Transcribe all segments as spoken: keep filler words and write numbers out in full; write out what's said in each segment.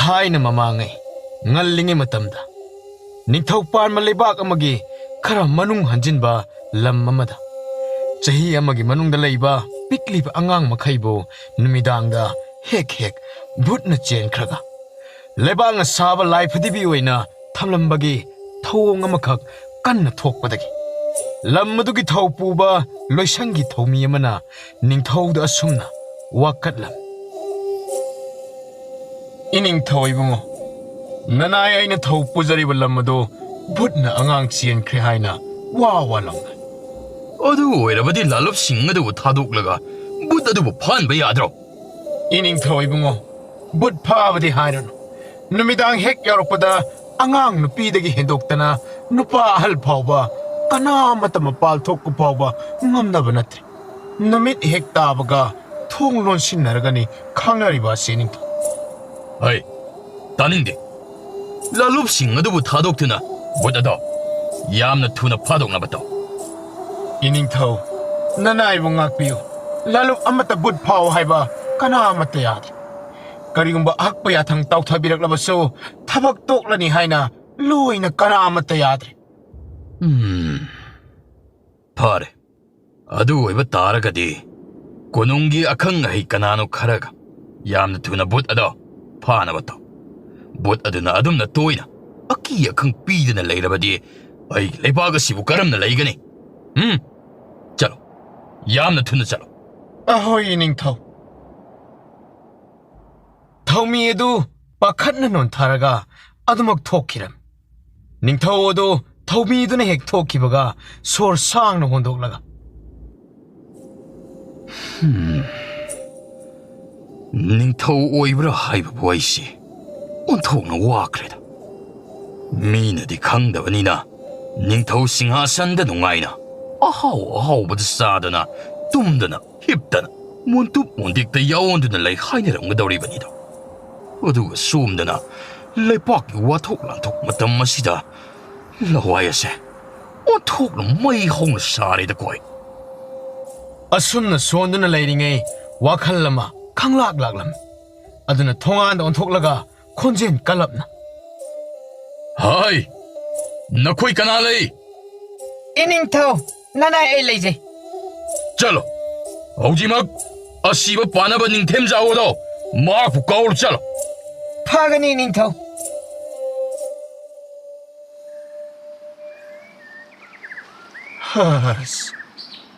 ꯊꯥꯏꯅ ꯃꯃꯥꯡꯉꯩ ꯉꯜꯂꯤꯉꯩ ꯃꯇꯝꯗ ꯅꯤꯡꯊꯧ ꯄꯥꯟꯕ ꯂꯩꯕꯥꯛ ꯑꯃꯒꯤ ꯈꯔ ꯃꯅꯨꯡ ꯍꯟꯖꯤꯟꯕ ꯂꯝ ꯑꯃꯗ ꯆꯍꯤ ꯑꯃꯒꯤ ꯃꯅꯨꯡꯗ ꯂꯩꯕ ꯄꯤꯛꯂꯤꯕ ꯑꯉꯥꯡ ꯃꯈꯩꯕꯨ ꯅꯨꯃꯤꯗꯥꯡꯗ ꯍꯦꯛ ꯍꯦꯛ ꯚꯨꯠꯅ ꯆꯦꯟꯈ꯭ꯔꯒ ꯂꯩꯕꯥꯛꯅ ꯁꯥꯕ ꯂꯥꯏ ꯐꯗꯤꯕꯤ ꯑꯣꯏꯅ ꯊꯝꯂꯝꯕꯒꯤ ꯊꯧꯑꯣꯡ ꯑꯃꯈꯛ ꯀꯟꯅ ꯊꯣꯛꯄꯗꯒꯤ ꯂꯝ ꯑꯗꯨꯒꯤ ꯊꯧ ꯄꯨꯕ ꯂꯣꯏꯁꯪꯒꯤ ꯊꯧꯃꯤ ꯑꯃꯅ ꯅꯤꯡꯊꯧꯗ ꯑꯁꯨꯝꯅ ꯋꯥꯀꯠꯂꯝꯃꯤ꯫ "ꯏꯅꯤꯡꯊꯧ ꯏꯕꯨꯡꯉꯣ, ꯅꯅꯥꯏ ꯑꯩꯅ ꯊꯧ ꯄꯨꯖꯔꯤꯕ ꯂꯝ ꯑꯗꯨ ꯚꯨꯠꯅ ꯑꯉꯥꯡ ꯆꯦꯟꯈ꯭ꯔꯦ ꯍꯥꯏꯅ ꯋꯥ ꯋꯥ ꯂꯥꯎꯅꯩ꯫" "ꯑꯗꯨ ꯑꯣꯏꯔꯕꯗꯤ ꯂꯥꯂꯨꯞ ꯁꯤꯡ ꯑꯗꯨꯕꯨ ꯊꯥꯗꯣꯛꯂꯒ ꯚꯨꯠ ꯑꯗꯨꯕꯨ ꯐꯥꯍꯟꯕ ꯌꯥꯗ꯭ꯔꯣ?" "ꯏꯅꯤꯡꯊꯧ ꯏꯕꯨꯡꯉꯣ, ꯚꯨꯠ ꯐꯥꯕꯗꯤ ꯍꯥꯏꯔꯨꯅꯨ, ꯅꯨꯃꯤꯗꯥꯡ ꯍꯦꯛ ꯌꯧꯔꯛꯄꯗ ꯑꯉꯥꯡ ꯅꯨꯄꯤꯗꯒꯤ ꯍꯦꯟꯗꯣꯛꯇꯅ ꯅꯨꯄꯥ ꯑꯍꯜ ꯐꯥꯎꯕ ꯀꯅꯥꯃꯠꯇ ꯃꯄꯥꯜ ꯊꯣꯛꯄ ꯐꯥꯎꯕ ꯉꯝꯅꯕ ꯅꯠꯇ꯭ꯔꯦ꯫ ꯅꯨꯃꯤꯠ ꯍꯦꯛ ꯇꯥꯕꯒ ꯊꯣꯡ ꯂꯣꯟꯁꯤꯟꯅꯔꯒꯅꯤ ꯈꯪꯅꯔꯤꯕ ꯑꯁꯤ ꯅꯤꯡꯊꯧ꯫" "ꯍꯩ, ꯇꯥꯅꯤꯡꯗꯦ꯫ ꯂꯥꯂꯨꯞꯁꯤꯡ ꯑꯗꯨꯕꯨ ꯊꯥꯗꯣꯛꯇꯨꯅ ꯚꯨꯠ ꯑꯗꯣ ꯌꯥꯝꯅ ꯊꯨꯅ ꯐꯥꯗꯣꯛꯅꯕ ꯇꯧ꯫" "ꯏꯅꯤꯡꯊꯧ, ꯅꯅꯥꯏꯕꯨ ꯉꯥꯛꯄꯤꯌꯨ꯫ ꯂꯥꯂꯨꯞ ꯑꯃꯠꯇ ꯚꯨꯠ ꯐꯥꯎ ꯍꯥꯏꯕ ꯀꯅꯥ ꯑꯃꯠꯇ ꯌꯥꯗ꯭ꯔꯦ꯫ ꯀꯔꯤꯒꯨꯝꯕ ꯑꯍꯛꯄ ꯌꯥꯊꯪ ꯇꯥꯎꯊꯕꯤꯔꯛꯂꯕꯁꯨ ꯊꯕꯛ ꯇꯣꯛꯂꯅꯤ ꯍꯥꯏꯅ ꯂꯣꯏꯅ ꯀꯅꯥ ꯑꯃꯠꯇ ꯌꯥꯗ꯭ꯔꯦ꯫" "ꯎꯝ, ꯐꯔꯦ꯫ ꯑꯗꯨ ꯑꯣꯏꯕ ꯇꯥꯔꯒꯗꯤ ꯀꯣꯅꯨꯡꯒꯤ ꯑꯈꯪ ꯑꯍꯩ ꯀꯅꯥꯅꯣ ꯈꯔꯒ ꯌꯥꯝꯅ ꯊꯨꯅ ꯚꯨꯠ ꯑꯗꯣ ꯐꯥꯅꯕ ꯇꯧ꯫ ꯚꯨꯠ ꯑꯗꯨꯅ ꯑꯗꯨꯝꯅ ꯇꯣꯏꯅ ꯑꯀꯤ ꯑꯈꯪ ꯄꯤꯗꯨꯅ ꯂꯩꯔꯕꯗꯤ ꯑꯩꯒꯤ ꯂꯩꯕꯥꯛ ꯑꯁꯤꯕꯨ ꯀꯔꯝꯅ ꯂꯩꯒꯅꯤ? ꯎꯝ? ꯆꯠꯂꯣ, ꯌꯥꯝꯅ ꯊꯨꯅ ꯆꯠꯂꯣ꯫" "ꯑꯍꯣꯏ, ꯏꯅꯤꯡꯊꯧ꯫" ꯊꯧꯃꯤ ꯑꯗꯨ ꯄꯥꯈꯠꯅ ꯅꯣꯟꯊꯔꯒ ꯑꯗꯨꯃꯛ ꯊꯣꯛꯈꯤꯔꯝꯃꯤ꯫ ꯅꯤꯡꯊꯧ ꯑꯗꯨ ꯊꯧꯃꯤꯗꯨꯅ ꯍꯦꯛ ꯊꯣꯛꯈꯤꯕꯒ ꯁꯣꯔ ꯁꯥꯡꯅ ꯍꯣꯟꯗꯣꯛꯂꯒ, "ꯍꯝ, ꯅꯤꯡꯊꯧ ꯑꯣꯏꯕ꯭ꯔꯥ ꯍꯥꯏꯕꯕꯨ ꯑꯩꯁꯤ ꯑꯣꯟꯊꯣꯛꯅ ꯋꯥꯈ꯭ꯔꯦꯗ꯫ ꯃꯤꯅꯗꯤ ꯈꯪꯗꯕꯅꯤꯅ ꯅꯤꯡꯊꯧ ꯁꯤꯡꯍꯥꯁꯟꯗ ꯅꯨꯡꯉꯥꯏꯅ ꯑꯍꯥꯎ ꯑꯍꯥꯎꯕꯗ ꯆꯥꯗꯅ, ꯇꯨꯝꯗꯅ, ꯍꯤꯞꯇꯅ, ꯃꯣꯟꯇꯨꯞ ꯃꯣꯟꯗꯤꯛꯇ ꯌꯥꯑꯣꯟꯗꯨꯅ ꯂꯩ ꯍꯥꯏꯅꯔꯝꯒꯗꯧꯔꯤꯕꯅꯤꯗꯣ꯫ ꯑꯗꯨꯒ ꯁꯣꯝꯗꯅ ꯂꯩꯄꯥꯛꯀꯤ ꯋꯥꯊꯣꯛ ꯂꯥꯟꯊꯣꯛ ꯃꯇꯝ ꯑꯁꯤꯗ ꯂꯋꯥꯏ ꯑꯁꯦ ꯑꯣꯟꯊꯣꯛꯅ ꯃꯩ ꯍꯧꯅ ꯁꯥꯔꯦꯗꯀꯣ ꯑꯩ꯫" ꯑꯁꯨꯝꯅ ꯁꯣꯟꯗꯨꯅ ꯂꯩꯔꯤꯉꯩ ꯋꯥꯈꯜ ꯑꯃ ꯈꯪꯂꯥꯛ ꯂꯥꯛꯂꯝꯃꯤ꯫ ꯑꯗꯨꯅ ꯊꯣꯡꯒꯥꯟꯗ ꯑꯣꯟꯊꯣꯛꯂꯒ ꯈꯣꯟꯖꯦꯜ ꯀꯜꯂꯞꯅ꯫ ꯍꯥꯏ! ꯅꯈꯣꯏ ꯀꯅꯥ ꯂꯩ? ꯏꯅꯤꯡꯊꯧ, ꯅꯅꯥꯏ ꯑꯩ ꯂꯩꯖꯩ꯫ ꯆꯠꯂꯣ! ꯍꯧꯖꯤꯛꯃꯛ ꯑꯁꯤꯕ ꯄꯥꯟꯅꯕ ꯅꯤꯡꯊꯦꯝꯖꯥꯎ ꯑꯗꯣ ꯃꯍꯥꯛꯄꯨ ꯀꯧꯔꯨ ꯆꯠꯂꯣ꯫ ꯐꯒꯅꯤ, ꯏꯅꯤꯡꯊꯧ꯫ ꯍꯁ,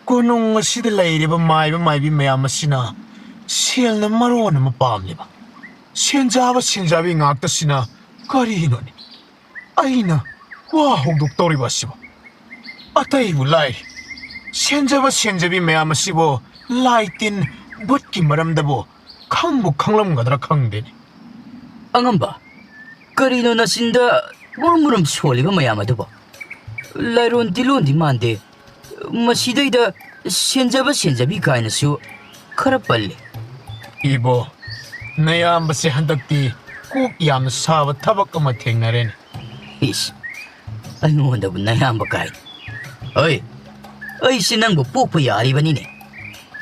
ꯀꯣꯅꯨꯡ ꯑꯁꯤꯗ ꯂꯩꯔꯤꯕ ꯃꯥꯏꯕ ꯃꯥꯏꯕꯤ ꯃꯌꯥꯝ ꯑꯁꯤꯅ ꯁꯦꯜꯅ ꯃꯔꯣꯟ ꯑꯃ ꯄꯥꯝꯂꯤꯕ, ꯁꯦꯟꯖꯥꯕ ꯁꯦꯟꯖꯥꯕꯤ ꯉꯥꯛꯇꯁꯤꯅ ꯀꯔꯤꯅꯣꯅꯦ? ꯑꯩꯅ ꯋꯥ ꯍꯧꯗꯣꯛꯇꯧꯔꯤꯕ ꯑꯁꯤꯕꯨ? ꯑꯇꯩꯕꯨ ꯂꯥꯏꯔꯤ, ꯁꯦꯟꯖꯕ ꯁꯦꯟꯖꯕꯤ ꯃꯌꯥꯝ ꯑꯁꯤꯕꯨ ꯂꯥꯏ ꯇꯤꯟ ꯚꯨꯠꯀꯤ ꯃꯔꯝꯗꯕꯨ ꯈꯪꯕꯨ ꯈꯪꯂꯝꯒꯗ꯭ꯔꯥ ꯈꯪꯗꯦꯅꯦ꯫ ꯑꯉꯝꯕ, ꯀꯔꯤꯅꯣ ꯅꯆꯤꯟꯗ ꯃꯨꯔꯨꯝ ꯃꯨꯔꯨꯝ ꯁꯣꯜꯂꯤꯕ ꯃꯌꯥꯝ ꯑꯗꯨꯕꯣ? ꯂꯥꯏꯔꯣꯟ ꯇꯤꯂꯣꯟꯗꯤ ꯃꯥꯟꯗꯦ꯫ ꯃꯁꯤꯗꯩꯗ ꯁꯦꯟꯖꯕ ꯁꯦꯟꯖꯕꯤ ꯀꯥꯏꯅꯁꯨ ꯈꯔ ꯄꯜꯂꯤ꯫ ꯏꯕꯣ, ꯅꯌꯥꯝꯕꯁꯦ ꯍꯟꯗꯛꯇꯤ ꯀꯣꯛ ꯌꯥꯝꯅ ꯁꯥꯕ ꯊꯕꯛ ꯑꯃ ꯊꯦꯡꯅꯔꯦꯅꯦ꯫ ꯏꯁ, ꯑꯩꯉꯣꯟꯗꯕꯨ ꯅꯌꯥꯝꯕ ꯀꯥꯏꯅ꯫ ꯍꯣꯏ, ꯑꯩꯁꯦ ꯅꯪꯕꯨ ꯄꯣꯛꯄ ꯌꯥꯔꯤꯕꯅꯤꯅꯦ꯫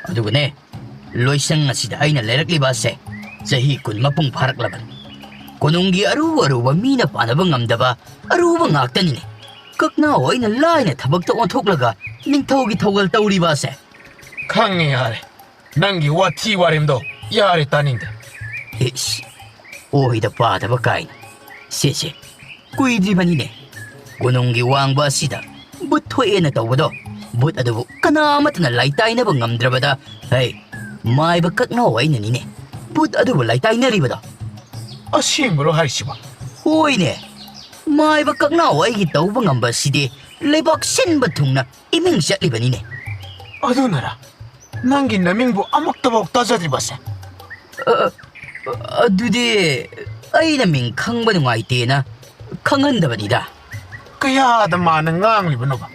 ꯑꯗꯨꯒꯅꯦ, ꯂꯣꯏꯁꯪ ꯑꯁꯤꯗ ꯑꯩꯅ ꯂꯩꯔꯛꯂꯤꯕ ꯑꯁꯦ ꯆꯍꯤ ꯀꯨꯟ ꯃꯄꯨꯡ ꯐꯥꯔꯛꯂꯕꯅꯤ꯫ ꯀꯣꯅꯨꯡꯒꯤ ꯑꯔꯨ ꯑꯔꯨꯕ ꯃꯤꯅ ꯄꯥꯟꯅꯕ ꯉꯝꯗꯕ ꯑꯔꯨꯕ ꯉꯥꯛꯇꯅꯤꯅꯦ꯫ ꯀꯛꯅꯥꯎ ꯑꯩꯅ ꯂꯥꯏꯅ ꯊꯕꯛꯇ ꯑꯣꯟꯊꯣꯛꯂꯒ ꯅꯤꯡꯊꯧꯒꯤ ꯊꯧꯒꯜ ꯇꯧꯔꯤꯕ ꯑꯁꯦ꯫ ꯈꯪꯉꯦ, ꯌꯥꯔꯦ꯫ ꯅꯪꯒꯤ ꯋꯥꯊꯤ ꯋꯥꯔꯦꯝꯗꯣ ꯌꯥꯔꯦ, ꯇꯥꯅꯤꯡꯗꯦ꯫ ꯏꯁ, ꯑꯣꯏꯗ ꯄꯥꯗꯕ ꯀꯥꯏꯅ꯫ ꯁꯦ, ꯁꯦ, ꯀꯨꯏꯗ꯭ꯔꯤꯕꯅꯤꯅꯦ ꯀꯣꯅꯨꯡꯒꯤ ꯋꯥꯡꯕ ꯑꯁꯤꯗ ꯕꯨꯠ ꯊꯣꯛꯑꯦꯅ ꯇꯧꯕꯗꯣ꯫ ꯕꯨꯠ ꯑꯗꯨꯕꯨ ꯀꯅꯥ ꯑꯃꯠꯇꯅ ꯂꯥꯏꯇꯥꯏꯅꯕ ꯉꯝꯗ꯭ꯔꯕꯗ, ꯍꯩ, ꯃꯥꯏꯕ ꯀꯛꯅꯥꯎ ꯑꯩꯅꯅꯤꯅꯦ ꯕꯨꯠ ꯑꯗꯨꯕꯨ ꯂꯥꯏꯇꯥꯏꯅꯔꯤꯕꯗꯣ꯫ ꯑꯁꯦꯡꯕꯔꯣ ꯍꯥꯏꯁꯤꯕꯣ? ꯍꯣꯏꯅꯦ, ꯃꯥꯏꯕ ꯀꯛꯅꯥꯎ ꯑꯩꯒꯤ ꯇꯧꯕ ꯉꯝꯕ ꯑꯁꯤꯗꯤ ꯂꯩꯕꯥꯛ ꯁꯤꯟꯕ ꯊꯨꯡꯅ ꯏꯃꯤꯡ ꯆꯠꯂꯤꯕꯅꯤꯅꯦ꯫ ꯑꯗꯨꯅꯔ ꯅꯪꯒꯤ ꯅꯃꯤꯡꯕꯨ ꯑꯃꯨꯛꯇꯐꯥꯎ ꯇꯥꯖꯗ꯭ꯔꯤꯕꯁꯦ? ꯑ, ꯑꯗꯨꯗꯤ ꯑꯩꯅ ꯃꯤꯡ ꯈꯪꯕ ꯅꯨꯡꯉꯥꯏꯇꯦꯅ ꯈꯪꯍꯟꯗꯕꯅꯤꯗ꯫ ꯀꯌꯥꯗ ꯃꯥꯅ ꯉꯥꯡꯂꯤꯕꯅꯣꯕ?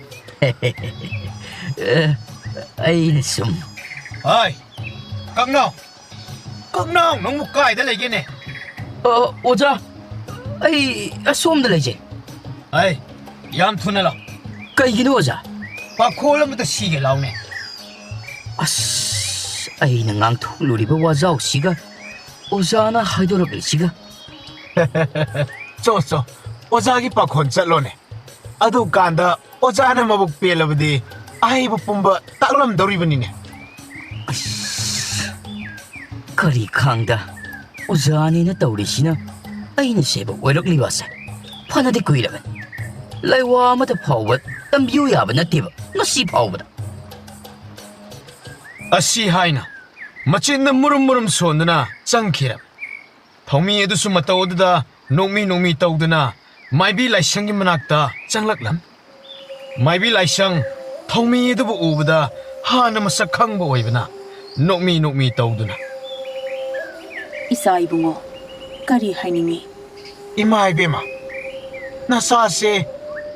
ꯑ, ꯑꯩꯅ ꯁꯨꯝ꯫ ꯍꯥꯏ, ꯀꯛꯅꯥꯎ! ꯀꯛꯅꯥꯎ, ꯅꯪꯕꯨ ꯀꯥꯏꯗ ꯂꯩꯒꯦꯅꯦ? ꯑ, ꯑꯣꯖꯥ, ꯑꯩ ꯑꯁꯣꯝꯗ ꯂꯩꯖꯩ꯫ ꯑꯩ, ꯌꯥꯝ ꯊꯨꯅ ꯂꯥꯛ꯫ ꯀꯩꯒꯤꯅꯣ, ꯑꯣꯖꯥ? ꯄꯥꯈꯣꯜ ꯑꯃꯇ ꯁꯤꯒꯦ ꯂꯥꯎꯅꯦ꯫ ꯑꯁ, ꯑꯩꯅ ꯉꯥꯡꯊꯣꯛꯂꯨꯔꯤꯕ ꯋꯥꯖꯥꯎꯁꯤꯒ ꯑꯣꯖꯥꯅ ꯍꯥꯏꯗꯣꯔꯛꯂꯤꯁꯤꯒ꯫ ꯆꯣ ꯆꯣ, ꯑꯣꯖꯥꯒꯤ ꯄꯥꯈꯣꯟ ꯆꯠꯂꯣꯅꯦ꯫ ꯑꯗꯨꯀꯥꯟꯗ ꯑꯣꯖꯥꯅ ꯃꯕꯨꯛ ꯄꯦꯜꯂꯕꯗꯤ ꯑꯍꯩꯕ ꯄꯨꯝꯕ ꯇꯥꯛꯂꯝꯗꯧꯔꯤꯕꯅꯤꯅꯦ꯫ ꯀꯔꯤ ꯈꯥꯡꯗ ꯑꯣꯖꯥꯅꯦꯅ ꯇꯧꯔꯤꯁꯤꯅ ꯑꯩꯅ ꯁꯦꯕ ꯑꯣꯏꯔꯛꯂꯤꯕꯁꯦ ꯐꯅꯗꯤ ꯀꯨꯏꯔꯕꯅꯤ꯫ ꯂꯩꯋꯥ ꯑꯃꯗ ꯐꯥꯎꯕ ꯇꯝꯕꯤꯌꯨ ꯌꯥꯕ ꯅꯠꯇꯦꯕ ꯉꯁꯤ ꯐꯥꯎꯕꯗ꯫ ꯑꯁꯤ ꯍꯥꯏꯅ ꯃꯆꯤꯟꯅ ꯃꯨꯔꯨꯝ ꯃꯨꯔꯨꯝ ꯁꯣꯟꯗꯨꯅ ꯆꯪꯈꯤꯔꯝꯃꯤ꯫ ꯊꯧꯃꯤ ꯑꯗꯨꯁꯨ ꯃꯇꯧ ꯑꯗꯨꯗ ꯅꯣꯛꯃꯤ ꯅꯣꯛꯃꯤ ꯇꯧꯗꯨꯅ ꯃꯥꯏꯕꯤ ꯂꯥꯏꯁꯪꯒꯤ ꯃꯅꯥꯛꯇ ꯆꯪꯂꯛꯂꯝꯃꯤ꯫ ꯃꯥꯏꯕꯤ ꯂꯥꯏꯁꯪ ꯊꯧꯃꯤ ꯑꯗꯨꯕꯨ ꯎꯕꯗ ꯍꯥꯟꯅ ꯃꯁꯛ ꯈꯪꯕ ꯑꯣꯏꯕꯅ ꯅꯣꯛꯃꯤ ꯅꯣꯛꯃꯤ ꯇꯧꯗꯨꯅ, ꯏꯆꯥ ꯏꯕꯨꯡꯉꯣ, ꯀꯔꯤ ꯍꯥꯏꯅꯤꯡꯉꯤ? "ꯏꯃꯥ ꯏꯕꯦꯝꯃ, ꯅꯆꯥꯁꯦ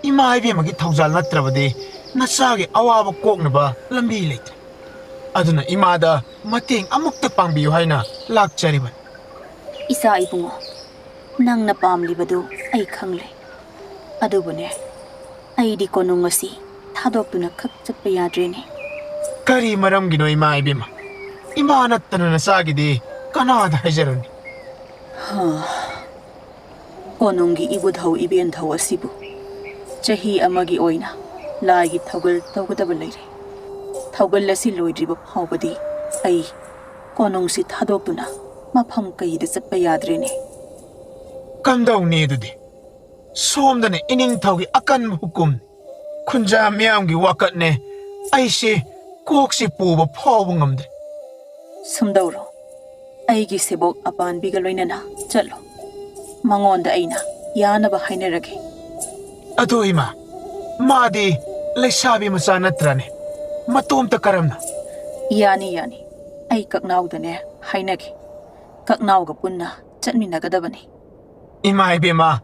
ꯏꯃꯥ ꯏꯕꯦꯝꯃꯒꯤ ꯊꯧꯖꯥꯜ ꯅꯠꯇ꯭ꯔꯕꯗꯤ ꯅꯆꯥꯒꯤ ꯑꯋꯥꯕ ꯀꯣꯛꯅꯕ ꯂꯝꯕꯤ ꯂꯩꯇ꯭ꯔꯦ꯫ ꯑꯗꯨꯅ ꯏꯃꯥꯗ ꯃꯇꯦꯡ ꯑꯃꯨꯛꯇ ꯄꯥꯡꯕꯤꯌꯨ ꯍꯥꯏꯅ ꯂꯥꯛꯆꯔꯤꯕꯅꯤ꯫" ꯏꯆꯥ ꯏꯕꯨꯡꯉꯣ, ꯅꯪꯅ ꯄꯥꯝꯂꯤꯕꯗꯨ ꯑꯩ ꯈꯪꯂꯦ꯫ ꯑꯗꯨꯕꯨꯅꯦ, ꯑꯩꯗꯤ ꯀꯣꯅꯨꯡ ꯑꯁꯤ ꯊꯥꯗꯣꯛꯇꯨꯅ ꯈꯛ ꯆꯠꯄ ꯌꯥꯗ꯭ꯔꯦꯅꯦ꯫ "ꯀꯔꯤ ꯃꯔꯝꯒꯤꯅꯣ ꯏꯃꯥ ꯏꯕꯦꯝꯃ? ꯏꯃꯥ ꯅꯠꯇꯅ ꯅꯆꯥꯒꯤꯗꯤ ꯀꯅꯥꯗ ꯍꯥꯏꯖꯔꯨꯅꯤ?" ꯀꯣꯅꯨꯡꯒꯤ ꯏꯕꯨꯙꯧ ꯏꯕꯦꯟꯙꯧ ꯑꯁꯤꯕꯨ ꯆꯍꯤ ꯑꯃꯒꯤ ꯑꯣꯏꯅ ꯂꯥꯏꯒꯤ ꯊꯧꯒꯜ ꯇꯧꯒꯗꯕ ꯂꯩꯔꯦ꯫ ꯊꯧꯒꯜ ꯑꯁꯤ ꯂꯣꯏꯗ꯭ꯔꯤꯕ ꯐꯥꯎꯕꯗꯤ ꯑꯩ ꯀꯣꯅꯨꯡꯁꯤ ꯊꯥꯗꯣꯛꯇꯨꯅ ꯃꯐꯝ ꯀꯩꯗ ꯆꯠꯄ ꯌꯥꯗ꯭ꯔꯦꯅꯦ꯫ "ꯀꯝꯗꯧꯅꯤ ꯑꯗꯨꯗꯤ? ꯁꯣꯝꯗꯅ ꯏꯅꯤꯡꯊꯧꯒꯤ ꯑꯀꯟꯕ ꯍꯨꯀꯨꯝꯅꯤ, ꯈꯨꯟꯖꯥ ꯃꯤꯌꯥꯝꯒꯤ ꯋꯥꯀꯠꯅꯦ꯫ ꯑꯩꯁꯦ ꯀꯣꯛꯁꯤ ꯄꯨꯕ ꯐꯥꯎꯕ ꯉꯝꯗ꯭ꯔꯦ꯫" ꯁꯨꯝꯗꯧꯔꯣ, ꯑꯩꯒꯤ ꯁꯦꯕꯣꯛ ꯑꯄꯥꯟꯕꯤꯒ ꯂꯣꯏꯅꯅ ꯆꯠꯂꯣ꯫ ꯃꯉꯣꯟꯗ ꯑꯩꯅ ꯌꯥꯅꯕ ꯍꯥꯏꯅꯔꯒꯦ꯫ "ꯑꯗꯣ ꯏꯃꯥ, ꯃꯥꯗꯤ ꯂꯩꯁꯥꯕꯤ ꯃꯆꯥ ꯅꯠꯇ꯭ꯔꯅꯦ? ꯃꯇꯣꯝꯇ ꯀꯔꯝꯅ?" ꯌꯥꯅꯤ, ꯌꯥꯅꯤ꯫ ꯑꯩ ꯀꯛꯅꯥꯎꯗꯅꯦ ꯍꯥꯏꯅꯒꯦ꯫ ꯀꯛꯅꯥꯎꯒ ꯄꯨꯟꯅ ꯆꯠꯃꯤꯟꯅꯒꯗꯕꯅꯤ꯫ "ꯏꯃꯥ ꯏꯕꯦꯝꯃ,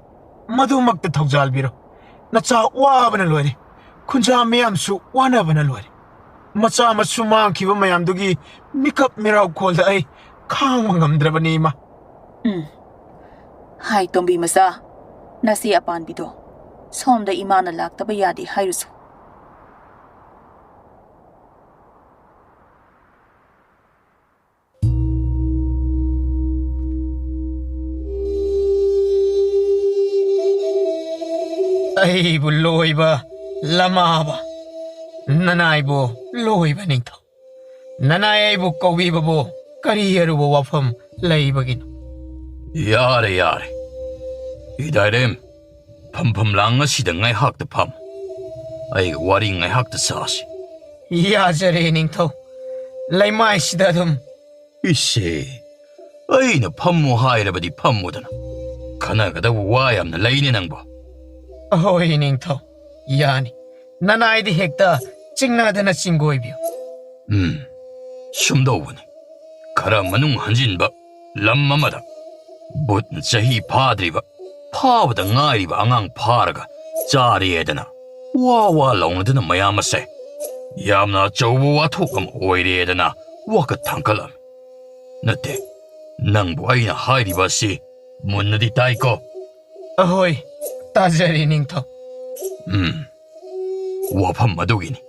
ꯃꯗꯨꯃꯛꯇ ꯊꯧꯖꯥꯜꯕꯤꯔꯣ꯫ ꯅꯆꯥ ꯋꯥꯕꯅ ꯂꯣꯏꯔꯦ꯫ ꯈꯨꯟꯖꯥ ꯃꯌꯥꯝꯁꯨ ꯋꯥꯅꯕꯅ ꯂꯣꯏꯔꯦ꯫ ꯃꯆꯥ ꯃꯁꯨ ꯃꯥꯡꯈꯤꯕ ꯃꯌꯥꯝꯗꯨꯒꯤ ꯃꯤꯀꯞ ꯃꯤꯔꯥꯎꯈꯣꯜꯗ ꯑꯩ ꯈꯥꯡꯕ ꯉꯝꯗ꯭ꯔꯕꯅꯤ ꯏꯃꯥ꯫" ꯎꯝ꯫ ꯍꯥꯏ ꯇꯣꯝꯕꯤ ꯃꯆꯥ, ꯅꯆꯦ ꯑꯄꯥꯟꯕꯤꯗꯣ ꯁꯣꯝꯗ ꯏꯃꯥꯅ ꯂꯥꯛꯇꯕ ꯌꯥꯗꯦ ꯍꯥꯏꯔꯨꯁꯨ꯫ ꯑꯩꯕꯨ ꯂꯣꯏꯕ ꯂꯃꯥꯕ, ꯅꯅꯥꯏꯕꯨ ꯂꯣꯏꯕ ꯅꯤꯡꯊꯧ, ꯅꯅꯥꯏ ꯑꯩꯕꯨ ꯀꯧꯕꯤꯕꯕꯨ ꯀꯔꯤ ꯑꯔꯨꯕ ꯋꯥꯐꯝ ꯂꯩꯕꯒꯤꯅꯣ? ꯌꯥꯔꯦ, ꯌꯥꯔꯦ꯫ ꯏꯗꯥꯏꯔꯦꯝ, ꯐꯝꯐꯝ ꯂꯥꯡ ꯑꯁꯤꯗ ꯉꯥꯏꯍꯥꯛꯇ ꯐꯝ꯫ ꯑꯩꯒ ꯋꯥꯔꯤ ꯉꯥꯏꯍꯥꯛꯇ ꯁꯥꯁꯤ꯫ ꯌꯥꯖꯔꯦ ꯅꯤꯡꯊꯧ, ꯂꯩꯃꯥꯏꯁꯤꯗ ꯑꯗꯨꯝ꯫ ꯏꯁꯦ, ꯑꯩꯅ ꯐꯝꯃꯨ ꯍꯥꯏꯔꯕꯗꯤ ꯐꯝꯃꯨꯗꯅ꯫ ꯈꯟꯅꯒꯗꯕ ꯋꯥ ꯌꯥꯝꯅ ꯂꯩꯅꯦ ꯅꯪꯕꯣ꯫ ꯑꯍꯣꯏ ꯅꯤꯡꯊꯧ, ꯌꯥꯅꯤ꯫ ꯅꯅꯥꯏꯗꯤ ꯍꯦꯛꯇ ꯆꯤꯡꯅꯗꯅ ꯆꯤꯡꯒꯣꯏꯕꯤꯌꯨ꯫ ꯎꯝ, ꯁꯨꯝꯗꯧꯕꯅꯤ꯫ ꯈꯔ ꯃꯅꯨꯡ ꯍꯟꯖꯤꯟꯕ ꯂꯝ ꯑꯃꯗ ꯚꯨꯠꯅ ꯆꯍꯤ ꯐꯥꯗ꯭ꯔꯤꯕ, ꯐꯥꯕꯗ ꯉꯥꯏꯔꯤꯕ ꯑꯉꯥꯡ ꯐꯥꯔꯒ ꯆꯥꯔꯦꯗꯅ ꯋꯥ ꯋꯥ ꯂꯥꯎꯅꯗꯅ ꯃꯌꯥꯝ ꯑꯁꯦ ꯌꯥꯝꯅ ꯑꯆꯧꯕ ꯋꯥꯊꯣꯛ ꯑꯃ ꯑꯣꯏꯔꯦꯗꯅ ꯋꯥꯀꯠ ꯊꯥꯡꯒꯠꯂꯝꯃꯤ꯫ ꯅꯠꯇꯦ, ꯅꯪꯕꯨ ꯑꯩꯅ ꯍꯥꯏꯔꯤꯕ ꯑꯁꯤ ꯃꯨꯟꯅꯗꯤ ꯇꯥꯏꯀꯣ? ꯑꯍꯣꯏ, ꯇꯥꯖꯔꯤ ꯅꯤꯡꯊꯧ꯫ ꯎꯝ, ꯋꯥꯐꯝ ꯑꯗꯨꯒꯤꯅꯤ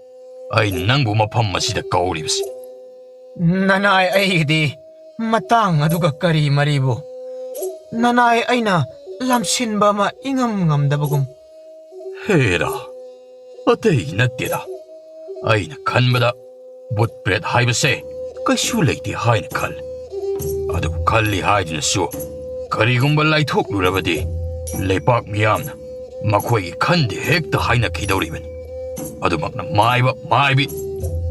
ꯑꯩꯅ ꯅꯪꯕꯨ ꯃꯐꯝ ꯑꯁꯤꯗ ꯀꯧꯔꯤꯕꯁꯤ꯫ ꯅꯅꯥꯏ ꯑꯩꯒꯤꯗꯤ ꯃꯇꯥꯡ ꯑꯗꯨꯒ ꯀꯔꯤ ꯃꯔꯤꯕꯨ? ꯅꯅꯥꯏ ꯑꯩꯅ ꯂꯝꯁꯤꯟꯕ ꯑꯃ ꯏꯉꯝ ꯉꯝꯗꯕꯒꯨꯝ꯫ ꯍꯦꯔꯥ, ꯑꯇꯩ ꯅꯠꯇꯦꯗ꯫ ꯑꯩꯅ ꯈꯟꯕꯗ ꯚꯨꯠ ꯄ꯭ꯔꯦꯠ ꯍꯥꯏꯕꯁꯦ ꯀꯩꯁꯨ ꯂꯩꯇꯦ ꯍꯥꯏꯅ ꯈꯜꯂꯤ꯫ ꯑꯗꯨꯕꯨ ꯈꯜꯂꯤ ꯍꯥꯏꯗꯨꯅꯁꯨ ꯀꯔꯤꯒꯨꯝꯕ ꯂꯥꯏꯊꯣꯛꯂꯨꯔꯕꯗꯤ ꯂꯩꯄꯥꯛ ꯃꯤꯌꯥꯝꯅ ꯃꯈꯣꯏꯒꯤ ꯈꯟꯗꯦ ꯍꯦꯛꯇ ꯍꯥꯏꯅꯈꯤꯗꯧꯔꯤꯕꯅꯤ꯫ ꯑꯗꯨꯃꯛꯅ ꯃꯥꯏꯕ ꯃꯥꯏꯕꯤ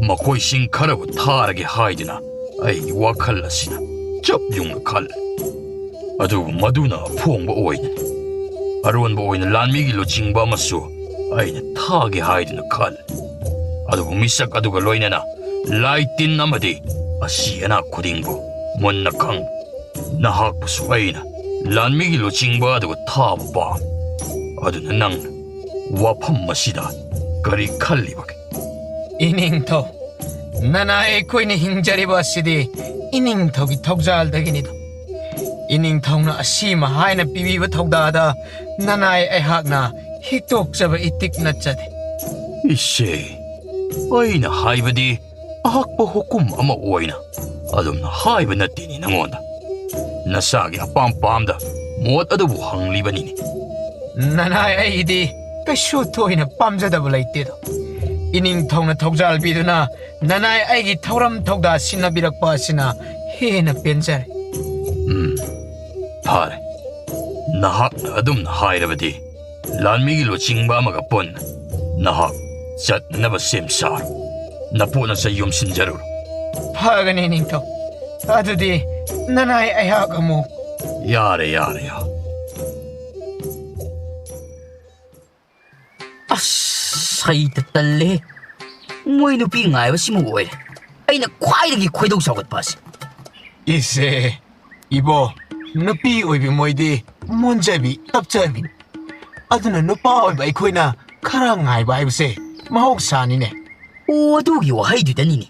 ꯃꯈꯣꯏꯁꯤꯡ ꯈꯔꯕꯨ ꯊꯥꯔꯒꯦ ꯍꯥꯏꯗꯨꯅ ꯑꯩꯒꯤ ꯋꯥꯈꯜ ꯑꯁꯤꯅ ꯆꯞ ꯌꯨꯡꯅ ꯈꯜꯂꯤ꯫ ꯑꯗꯨꯕꯨ ꯃꯗꯨꯅ ꯑꯐꯣꯡꯕ ꯑꯣꯏꯗꯅ ꯑꯔꯣꯟꯕ ꯑꯣꯏꯅ ꯂꯥꯟꯃꯤꯒꯤ ꯂꯨꯆꯤꯡꯕ ꯑꯃꯁꯨ ꯑꯩꯅ ꯊꯥꯒꯦ ꯍꯥꯏꯗꯨꯅ ꯈꯜꯂꯤ꯫ ꯑꯗꯨꯕꯨ ꯃꯤꯁꯛ ꯑꯗꯨꯒ ꯂꯣꯏꯅꯅ ꯂꯥꯏ ꯇꯤꯟ ꯑꯃꯗꯤ ꯑꯁꯤ ꯑꯅꯥ ꯈꯨꯗꯤꯡꯕꯨ ꯃꯨꯟꯅ ꯈꯪꯕ ꯅꯍꯥꯛꯄꯨꯁꯨ ꯑꯩꯅ ꯂꯥꯟꯃꯤꯒꯤ ꯂꯨꯆꯤꯡꯕ ꯑꯗꯨꯒ ꯊꯥꯕ ꯄꯥꯝꯃꯤ꯫ ꯑꯗꯨꯅ ꯅꯪꯅ ꯋꯥꯐꯝ ꯑꯁꯤꯗ ꯀꯔꯤ ꯈꯜꯂꯤꯕꯒꯦ? ꯏꯅꯤꯡꯊꯧ, ꯅꯅꯥꯏ ꯑꯩꯈꯣꯏꯅ ꯍꯤꯡꯖꯔꯤꯕ ꯑꯁꯤꯗꯤ ꯏꯅꯤꯡꯊꯧꯒꯤ ꯊꯧꯖꯥꯜꯗꯒꯤꯅꯤꯗꯣ꯫ ꯏꯅꯤꯡꯊꯧꯅ ꯑꯁꯤꯃ ꯍꯥꯏꯅ ꯄꯤꯕꯤꯕ ꯊꯧꯗꯥꯗ ꯅꯅꯥꯏ ꯑꯩꯍꯥꯛꯅ ꯍꯤꯛꯇꯣꯛꯆꯕ ꯏꯇꯤꯛ ꯅꯠꯆꯗꯦ꯫ ꯏꯆꯦ, ꯑꯩꯅ ꯍꯥꯏꯕꯗꯤ ꯑꯍꯛꯄ ꯍꯨꯀꯨꯝ ꯑꯃ ꯑꯣꯏꯅ ꯑꯗꯨꯝꯅ ꯍꯥꯏꯕ ꯅꯠꯇꯦꯅꯦ ꯅꯉꯣꯟꯗ꯫ ꯅꯁꯥꯒꯤ ꯑꯄꯥꯝ ꯄꯥꯝꯗ ꯃꯣꯠ ꯑꯗꯨꯕꯨ ꯍꯪꯂꯤꯕꯅꯤꯅꯦ꯫ ꯅꯅꯥꯏ ꯑꯩꯗꯤ ꯀꯩꯁꯨ ꯊꯣꯏꯅ ꯄꯥꯝꯖꯗꯕ ꯂꯩꯇꯦꯗꯣ꯫ ꯏꯅꯤꯡꯊꯧꯅ ꯊꯧꯖꯥꯜ ꯄꯤꯗꯨꯅ ꯅꯅꯥꯏ ꯑꯩꯒꯤ ꯊꯧꯔꯝ ꯊꯧꯗꯥ ꯁꯤꯟꯅꯕꯤꯔꯛꯄ ꯑꯁꯤꯅ ꯍꯦꯟꯅ ꯄꯦꯟꯖꯔꯦ꯫ ꯎꯝ, ꯐꯔꯦ꯫ ꯅꯍꯥꯛꯅ ꯑꯗꯨꯝꯅ ꯍꯥꯏꯔꯕꯗꯤ, ꯂꯥꯟꯃꯤꯒꯤ ꯂꯨꯆꯤꯡꯕ ꯑꯃꯒ ꯄꯨꯟꯅ ꯅꯍꯥꯛ ꯆꯠꯅꯅꯕ ꯁꯦꯝ ꯁꯥꯔꯣ꯫ ꯅꯄꯣꯠ ꯅꯆꯩ ꯌꯣꯝꯁꯤꯟꯖꯔꯨꯔꯣ꯫ ꯐꯒꯅꯤ ꯅꯤꯡꯊꯧ꯫ ꯑꯗꯨꯗꯤ ꯅꯅꯥꯏ ꯑꯩꯍꯥꯛ ꯑꯃꯨꯛ꯫ ꯌꯥꯔꯦ, ꯌꯥꯔꯦ, ꯌꯥꯔꯦ꯫ ꯑꯁ, ꯑꯩꯗ ꯇꯜꯂꯦ꯫ ꯃꯣꯏ ꯅꯨꯄꯤ ꯉꯥꯏꯕꯁꯤꯃ ꯑꯣꯏꯔꯦ ꯑꯩꯅ ꯈ꯭ꯋꯥꯏꯗꯒꯤ ꯈꯣꯏꯗꯧ ꯁꯥꯎꯒꯠꯄ ꯑꯁꯤ꯫ ꯏꯁꯦ, ꯏꯕꯣ, ꯅꯨꯄꯤ ꯑꯣꯏꯕꯤ ꯃꯣꯏꯗꯤ ꯃꯣꯟꯖꯕꯤ, ꯇꯞꯆꯕꯤꯅꯤ꯫ ꯑꯗꯨꯅ ꯅꯨꯄꯥ ꯑꯣꯏꯕ ꯑꯩꯈꯣꯏꯅ ꯈꯔ ꯉꯥꯏꯕ ꯍꯥꯏꯕꯁꯦ ꯃꯍꯧꯁꯥꯅꯤꯅꯦ꯫ ꯑꯣ, ꯑꯗꯨꯒꯤ ꯋꯥꯍꯩꯗꯨꯗꯅꯤꯅꯦ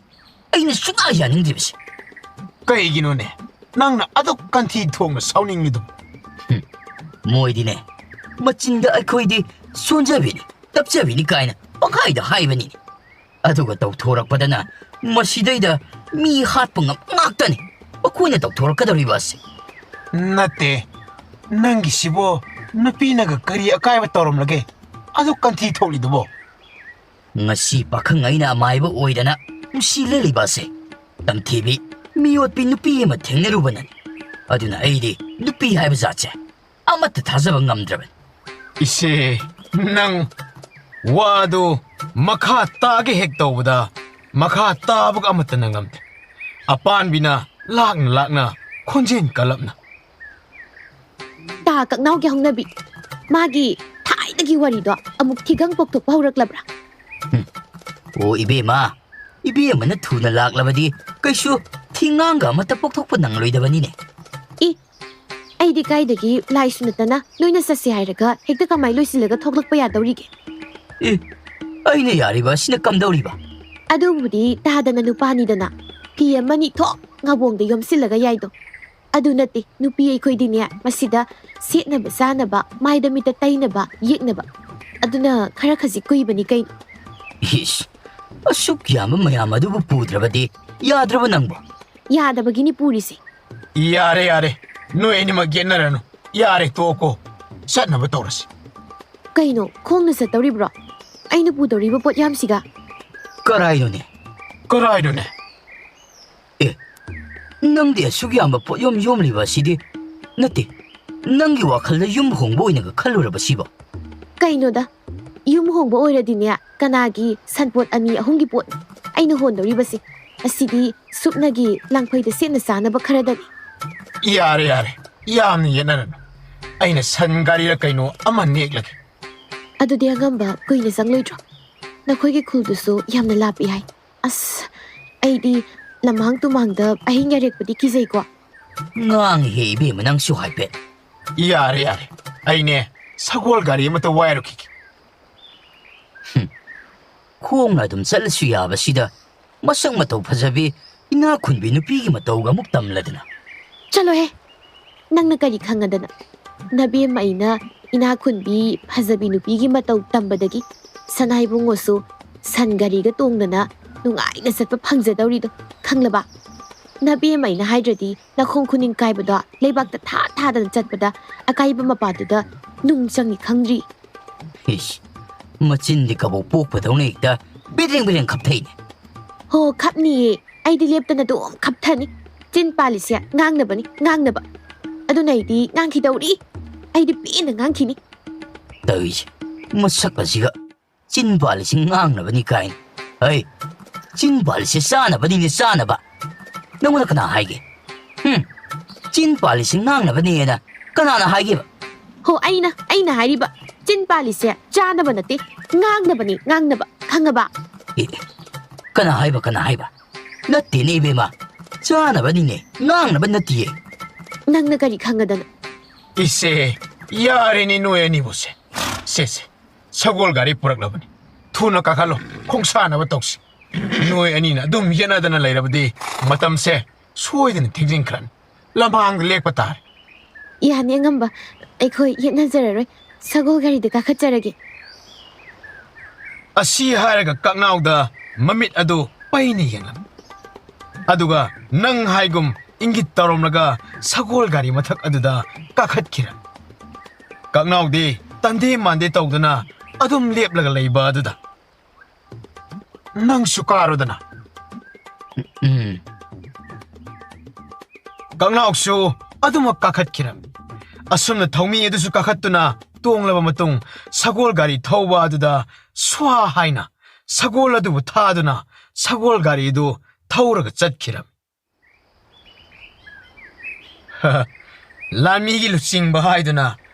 ꯑꯩꯅ ꯁꯨꯡꯌꯥ ꯌꯥꯅꯤꯡꯗ꯭ꯔꯤꯕꯁꯦ꯫ ꯀꯩꯒꯤꯅꯣꯅꯦ ꯅꯪꯅ ꯑꯗꯨꯛ ꯀꯟꯊꯤ ꯊꯣꯡꯅ ꯁꯥꯎꯅꯤꯡꯂꯤꯗꯨ? ꯃꯣꯏꯗꯤꯅꯦ, ꯃꯆꯤꯟꯗ ꯑꯩꯈꯣꯏꯗꯤ ꯁꯣꯟꯖꯕꯤꯅꯤ, ꯇꯞꯆꯕꯤꯅꯤ ꯀꯥꯏꯅ ꯄꯪꯍꯥꯏꯗ ꯍꯥꯏꯕꯅꯤꯅꯦ꯫ ꯑꯗꯨꯒ ꯇꯧꯊꯣꯔꯛꯄꯗꯅ ꯃꯁꯤꯗꯩꯗ ꯃꯤ ꯍꯥꯠꯄ ꯉꯝ ꯉꯥꯛꯇꯅꯤ ꯃꯈꯣꯏꯅ ꯇꯧꯊꯣꯔꯛꯀꯗꯧꯔꯤꯕ ꯑꯁꯤ꯫ ꯅꯠꯇꯦ, ꯅꯪꯒꯤꯁꯤꯕꯣ ꯅꯨꯄꯤꯅꯒ ꯀꯔꯤ ꯑꯀꯥꯏꯕ ꯇꯧꯔꯝꯂꯒꯦ ꯑꯗꯨꯛ ꯀꯟꯊꯤ ꯊꯣꯛꯂꯤꯗꯨꯕꯣ? ꯉꯁꯤ ꯄꯥꯈꯪ ꯑꯩꯅ ꯑꯃꯥꯏꯕ ꯑꯣꯏꯗꯅ ꯅꯨꯡꯁꯤ ꯂꯦꯜꯂꯤꯕ ꯑꯁꯦ ꯇꯝꯊꯤꯕꯤ, ꯃꯤꯑꯣꯠꯄꯤ ꯅꯨꯄꯤ ꯑꯃ ꯊꯦꯡꯅꯔꯨꯕꯅꯅꯤ꯫ ꯑꯗꯨꯅ ꯑꯩꯗꯤ ꯅꯨꯄꯤ ꯍꯥꯏꯕ ꯖꯥꯠꯁꯦ ꯑꯃꯠꯇ ꯊꯥꯖꯕ ꯉꯝꯗ꯭ꯔꯕꯅꯤ꯫ ꯏꯆꯦ, ꯅꯪ ꯋꯥꯗꯨ ꯃꯈꯥ ꯇꯥꯒꯦ ꯍꯦꯛ ꯇꯧꯕꯗ ꯃꯈꯥ ꯇꯥꯕꯒ ꯑꯃꯠꯇꯅ ꯉꯝꯗꯦ꯫ ꯑꯄꯥꯟꯕꯤꯅ ꯂꯥꯛꯅ ꯂꯥꯛꯅ ꯈꯣꯟꯖꯦꯜ ꯀꯜꯂꯞꯅ꯫ ꯇꯥ ꯀꯛꯅꯥꯎꯒꯤ ꯍꯧꯅꯕꯤ, ꯃꯥꯒꯤ ꯊꯥꯏꯅꯒꯤ ꯋꯥꯔꯤꯗꯣ ꯑꯃꯨꯛ ꯊꯤꯒꯪ ꯄꯣꯛꯊꯣꯛꯄ ꯍꯧꯔꯛꯂꯕ꯭ꯔꯥ? ꯑꯣ ꯏꯕꯦꯝꯃ, ꯏꯕꯦꯝꯃꯅ ꯊꯨꯅ ꯂꯥꯛꯂꯕꯗꯤ ꯀꯩꯁꯨ ꯊꯤꯉꯥꯡꯒ ꯑꯃꯠꯇ ꯄꯣꯛꯊꯣꯛꯄ ꯅꯪꯂꯣꯏꯗꯕꯅꯤꯅꯦ꯫ ꯑꯩꯗꯤ ꯀꯥꯏꯗꯒꯤ ꯂꯥꯏꯁꯨ ꯅꯠꯇꯅ ꯅꯣꯏꯅ ꯆꯠꯁꯦ ꯍꯥꯏꯔꯒ ꯍꯦꯛꯇ ꯀꯃꯥꯏ ꯂꯣꯏꯁꯤꯜꯂꯒ ꯊꯣꯛꯂꯛꯄ ꯌꯥꯗꯧꯔꯤꯒꯦ? ꯑꯦ, ꯑꯩꯅ ꯌꯥꯔꯤꯕ ꯑꯁꯤꯅ ꯀꯝꯗꯧꯔꯤꯕ? ꯑꯗꯨꯕꯨꯗꯤ ꯇꯥꯗꯅ ꯅꯨꯄꯥꯅꯤꯗꯅ ꯐꯤ ꯑꯃꯅꯤ ꯊꯣꯛ ꯉꯥꯕꯣꯡꯗ ꯌꯣꯝꯁꯤꯜꯂꯒ ꯌꯥꯏꯗꯣ꯫ ꯑꯗꯨ ꯅꯠꯇꯦ, ꯅꯨꯄꯤ ꯑꯩꯈꯣꯏꯗꯤꯅꯦ ꯃꯁꯤꯗ ꯁꯦꯠꯅꯕ ꯆꯥꯅꯕ, ꯃꯥꯏꯗ ꯃꯤꯠꯇ ꯇꯩꯅꯕ, ꯌꯦꯛꯅꯕ, ꯑꯗꯨꯅ ꯈꯔ ꯈꯖꯤꯛ ꯀꯨꯏꯕꯅꯤ ꯀꯩꯅꯣ꯫ ꯏꯁ, ꯑꯁꯨꯛ ꯌꯥꯝꯕ ꯃꯌꯥꯝ ꯑꯗꯨꯕꯨ ꯄꯨꯗ꯭ꯔꯕꯗꯤ ꯌꯥꯗ꯭ꯔꯕ ꯅꯪꯕꯣ? ꯌꯥꯗꯕꯒꯤꯅꯤ ꯄꯨꯔꯤꯁꯦ꯫ ꯌꯥꯔꯦ, ꯌꯥꯔꯦ, ꯅꯣꯏ ꯑꯅꯤꯃꯛ ꯌꯦꯠꯅꯔꯅꯨ꯫ ꯌꯥꯔꯦ, ꯇꯣꯛꯑꯣ, ꯆꯠꯅꯕ ꯇꯧꯔꯁꯤ꯫ ꯀꯩꯅꯣ, ꯈꯣꯡꯅ ꯆꯠꯇꯧꯔꯤꯕ꯭ꯔꯣ? ꯑꯩꯅ ꯄꯨꯗꯧꯔꯤꯕ ꯄꯣꯠꯌꯥꯝꯁꯤꯒ? ꯀꯔꯥꯏꯅꯣꯅꯦ? ꯀꯔꯥꯏꯅꯣꯅꯦ? ꯑꯦ, ꯅꯪꯗꯤ ꯑꯁꯨꯛ ꯌꯥꯝꯕ ꯄꯣꯠꯌꯣꯝ ꯌꯣꯝꯂꯤꯕ ꯑꯁꯤꯗꯤ? ꯅꯠꯇꯦ, ꯅꯪꯒꯤ ꯋꯥꯈꯜꯗ ꯌꯨꯝ ꯍꯣꯡꯕ ꯑꯣꯏꯅꯒ ꯈꯜꯂꯨꯔꯕ ꯁꯤꯕꯣ? ꯀꯩꯅꯣꯗ, ꯌꯨꯝ ꯍꯣꯡꯕ ꯑꯣꯏꯔꯗꯤꯅꯦ, ꯀꯅꯥꯒꯤ ꯁꯟꯄꯣꯠ ꯑꯅꯤ ꯑꯍꯨꯝꯒꯤ ꯄꯣꯠ ꯑꯩꯅ ꯍꯣꯟꯗꯧꯔꯤꯕꯁꯦ? ꯑꯁꯤꯗꯤ ꯁꯨꯞꯅꯒꯤ ꯂꯥꯡꯐꯩꯗ ꯁꯦꯠꯅ ꯆꯥꯅꯕ ꯈꯔꯗꯅꯤ꯫ ꯌꯥꯔꯦ, ꯌꯥꯔꯦ, ꯌꯥꯝꯅ ꯌꯦꯠꯅꯔꯅꯨ꯫ ꯑꯩꯅ ꯁꯟ ꯒꯥꯔꯤꯔ ꯀꯩꯅꯣ ꯑꯃ ꯅꯦꯛꯂꯒꯦ꯫ ꯑꯗꯨꯗꯤ ꯑꯉꯝꯕ, ꯀꯨꯏꯅ ꯆꯪꯂꯣꯏꯗ꯭ꯔꯣ? ꯅꯈꯣꯏꯒꯤ ꯈꯨꯜꯗꯨꯁꯨ ꯌꯥꯝꯅ ꯂꯥꯞꯄꯤ ꯍꯥꯏ꯫ ꯑꯁ, ꯑꯩꯗꯤ ꯂꯝꯍꯥꯡ ꯇꯨꯃꯥꯡꯗ ꯑꯍꯤꯡ ꯌꯥꯔꯦꯛꯄꯗꯤ ꯀꯤꯖꯩꯀꯣ꯫ ꯉꯥꯡꯉꯤꯍꯦ ꯏꯕꯦꯝꯃ, ꯅꯪꯁꯨ ꯍꯥꯏꯐꯦꯠ꯫ ꯌꯥꯔꯦ, ꯌꯥꯔꯦ, ꯑꯩꯅꯦ ꯁꯒꯣꯜ ꯒꯥꯔꯤ ꯑꯃꯇ ꯋꯥꯏꯔꯨꯈꯤꯒꯦ꯫ ꯈꯣꯡꯅ ꯑꯗꯨꯝ ꯆꯠꯂꯁꯨ ꯌꯥꯕꯁꯤꯗ, ꯃꯁꯛ ꯃꯇꯧ ꯐꯖꯕꯤ ꯏꯅꯥꯛ ꯈꯨꯟꯕꯤ ꯅꯨꯄꯤꯒꯤ ꯃꯇꯧꯒ ꯑꯃꯨꯛ ꯇꯝꯂꯗꯅ꯫ ꯆꯠꯂꯣꯍꯦ, ꯅꯪꯅ ꯀꯔꯤ ꯈꯪꯉꯗꯅ? ꯅꯕꯦꯝꯃ ꯑꯩꯅ ꯏꯅꯥꯛ ꯈꯨꯟꯕꯤ ꯐꯖꯕꯤ ꯅꯨꯄꯤꯒꯤ ꯃꯇꯧ ꯇꯝꯕꯗꯒꯤ ꯁꯅꯥ ꯏꯕꯨꯡꯉꯣꯁꯨ ꯁꯟ ꯒꯥꯔꯤꯒ ꯇꯣꯡꯗꯅ ꯅꯨꯡꯉꯥꯏꯅ ꯆꯠꯄ ꯐꯪꯖꯗꯧꯔꯤꯗꯣ ꯈꯪꯂꯕ? ꯅꯕꯦꯝꯃ ꯑꯩꯅ ꯍꯥꯏꯗ꯭ꯔꯗꯤ ꯅꯈꯣꯡ ꯈꯨꯅꯤꯡ ꯀꯥꯏꯕꯗꯣ ꯂꯩꯕꯥꯛꯇ ꯊꯥ ꯊꯥꯗꯅ ꯆꯠꯄꯗ ꯑꯀꯥꯏꯕ ꯃꯄꯥꯗꯨꯗ ꯅꯨꯡ ꯆꯪꯉꯤ ꯈꯪꯗ꯭ꯔꯤ꯫ ꯏꯁ, ꯃꯆꯤꯟꯗꯤ ꯀꯕꯣꯛ ꯄꯣꯛꯄꯗꯧꯅ ꯍꯦꯛꯇ ꯕꯤꯗ꯭ꯔꯤꯡ ꯕꯤꯗ꯭ꯔꯤꯡ ꯈꯞꯊꯩꯅꯦ꯫ ꯍꯣ, ꯈꯞꯅꯤꯌꯦ꯫ ꯑꯩꯗꯤ ꯂꯦꯞꯇꯅ ꯑꯗꯨꯝ ꯈꯞꯊꯅꯤ꯫ ꯆꯤꯟ ꯄꯥꯜꯂꯤꯁꯦ ꯉꯥꯡꯅꯕꯅꯤ, ꯉꯥꯡꯅꯕ꯫ ꯑꯗꯨꯅ ꯑꯩꯗꯤ ꯉꯥꯡꯈꯤꯗꯧꯔꯤ꯫ ꯑꯩꯗꯤ ꯄꯦꯟꯅ ꯉꯥꯡꯈꯤꯅꯤ꯫ ꯇꯧꯔꯤꯁꯦ, ꯃꯁꯛ ꯑꯁꯤꯒ꯫ ꯆꯤꯟ ꯄꯥꯜꯂꯤꯁꯤ ꯉꯥꯡꯅꯕꯅꯤ ꯀꯥꯏꯅ꯫ ꯍꯩ, ꯆꯤꯟ ꯄꯥꯜꯂꯤꯁꯤ ꯆꯥꯅꯕꯅꯤꯅꯦ, ꯆꯥꯅꯕ꯫ ꯅꯪꯉꯣꯟꯗ ꯀꯅꯥ ꯍꯥꯏꯒꯦ? ꯍꯨꯝ, ꯆꯤꯟ ꯄꯥꯜꯂꯤꯁꯤ ꯉꯥꯡꯅꯕꯅꯦꯅ ꯀꯅꯥꯅ ꯍꯥꯏꯒꯦꯕ? ꯍꯣ, ꯑꯩꯅ, ꯑꯩꯅ ꯍꯥꯏꯔꯤꯕ ꯆꯤꯟ ꯄꯥꯜꯂꯤꯁꯦ ꯆꯥꯅꯕ ꯅꯠꯇꯦ, ꯉꯥꯡꯅꯕꯅꯤ, ꯉꯥꯡꯅꯕ꯫ ꯈꯪꯉꯕ? ꯑꯦ, ꯀꯅꯥ ꯍꯥꯏꯕ, ꯀꯅꯥ ꯍꯥꯏꯕ? ꯅꯠꯇꯦꯅꯦ ꯏꯕꯦꯝꯃ, ꯆꯥꯅꯕꯅꯤꯅꯦ, ꯉꯥꯡꯅꯕ ꯅꯠꯇꯤꯌꯦ꯫ ꯅꯪꯅ ꯀꯔꯤ ꯈꯪꯉꯗꯅ? ꯏꯁꯦ, ꯌꯥꯔꯦꯅꯦ ꯅꯣꯏ ꯑꯅꯤꯕꯨꯁꯦ꯫ ꯁꯦ, ꯁꯦ, ꯁꯒꯣꯜ ꯒꯥꯔꯤ ꯄꯨꯔꯛꯂꯕꯅꯤ꯫ ꯊꯨꯅ ꯀꯥꯈꯠꯂꯣ, ꯈꯣꯡꯁꯥꯟꯅꯕ ꯇꯧꯁꯤ꯫ ꯅꯣꯏ ꯑꯅꯤꯅ ꯑꯗꯨꯝ ꯌꯦꯠꯅꯗꯅ ꯂꯩꯔꯕꯗꯤ ꯃꯇꯝꯁꯦ ꯁꯣꯏꯗꯅ ꯊꯦꯡꯖꯤꯟꯈ꯭ꯔꯅꯤ꯫ ꯂꯝꯍꯥꯡꯗ ꯂꯦꯛꯄ ꯇꯥꯔꯦ꯫ ꯌꯥꯅꯤ ꯑꯉꯝꯕ, ꯑꯩꯈꯣꯏ ꯌꯦꯠꯅꯖꯔꯔꯣꯏ꯫ ꯁꯒꯣꯜ ꯒꯥꯔꯤꯗ ꯀꯥꯈꯠꯆꯔꯒꯦ꯫ ꯑꯁꯤ ꯍꯥꯏꯔꯒ ꯀꯛꯅꯥꯎꯗ ꯃꯃꯤꯠ ꯑꯗꯨ ꯄꯩꯅ ꯌꯦꯡꯂꯝꯃꯤ꯫ ꯑꯗꯨꯒ ꯅꯪ ꯍꯥꯏꯒꯨꯝ ꯏꯪꯒꯤꯠ ꯇꯧꯔꯝꯂꯒ ꯁꯒꯣꯜ ꯒꯥꯔꯤ ꯃꯊꯛ ꯑꯗꯨꯗ ꯀꯥꯈꯠꯈꯤꯔꯝꯃꯤ꯫ ꯀꯛꯅꯥꯎꯗꯤ ꯇꯟꯗꯦ ꯃꯥꯟꯗꯦ ꯇꯧꯗꯨꯅ ꯑꯗꯨꯝ ꯂꯦꯞꯂꯒ ꯂꯩꯕ ꯑꯗꯨꯗ, "ꯅꯪꯁꯨ ꯀꯥꯔꯣꯗꯅ꯫" ꯎꯝ꯫ ꯀꯛꯅꯥꯎꯁꯨ ꯑꯗꯨꯃꯛ ꯀꯥꯈꯠꯈꯤꯔꯝꯃꯤ꯫ ꯑꯁꯨꯝꯅ ꯊꯧꯃꯤ ꯑꯗꯨꯁꯨ ꯀꯥꯈꯠꯇꯨꯅ ꯇꯣꯡꯂꯕ ꯃꯇꯨꯡ, ꯁꯒꯣꯜ ꯒꯥꯔꯤ ꯊꯧꯕ ꯑꯗꯨꯗ ꯁ꯭ꯋꯥ ꯍꯥꯏꯅ ꯁꯒꯣꯜ ꯑꯗꯨꯕꯨ ꯊꯥꯗꯨꯅ ꯁꯒꯣꯜ ꯒꯥꯔꯤꯗꯨ ꯊꯧꯔꯒ ꯆꯠꯈꯤꯔꯝꯃꯤ꯫ ꯂꯥꯟꯃꯤꯒꯤ ꯂꯨꯆꯤꯡꯕ ꯍꯥꯏꯗꯨꯅ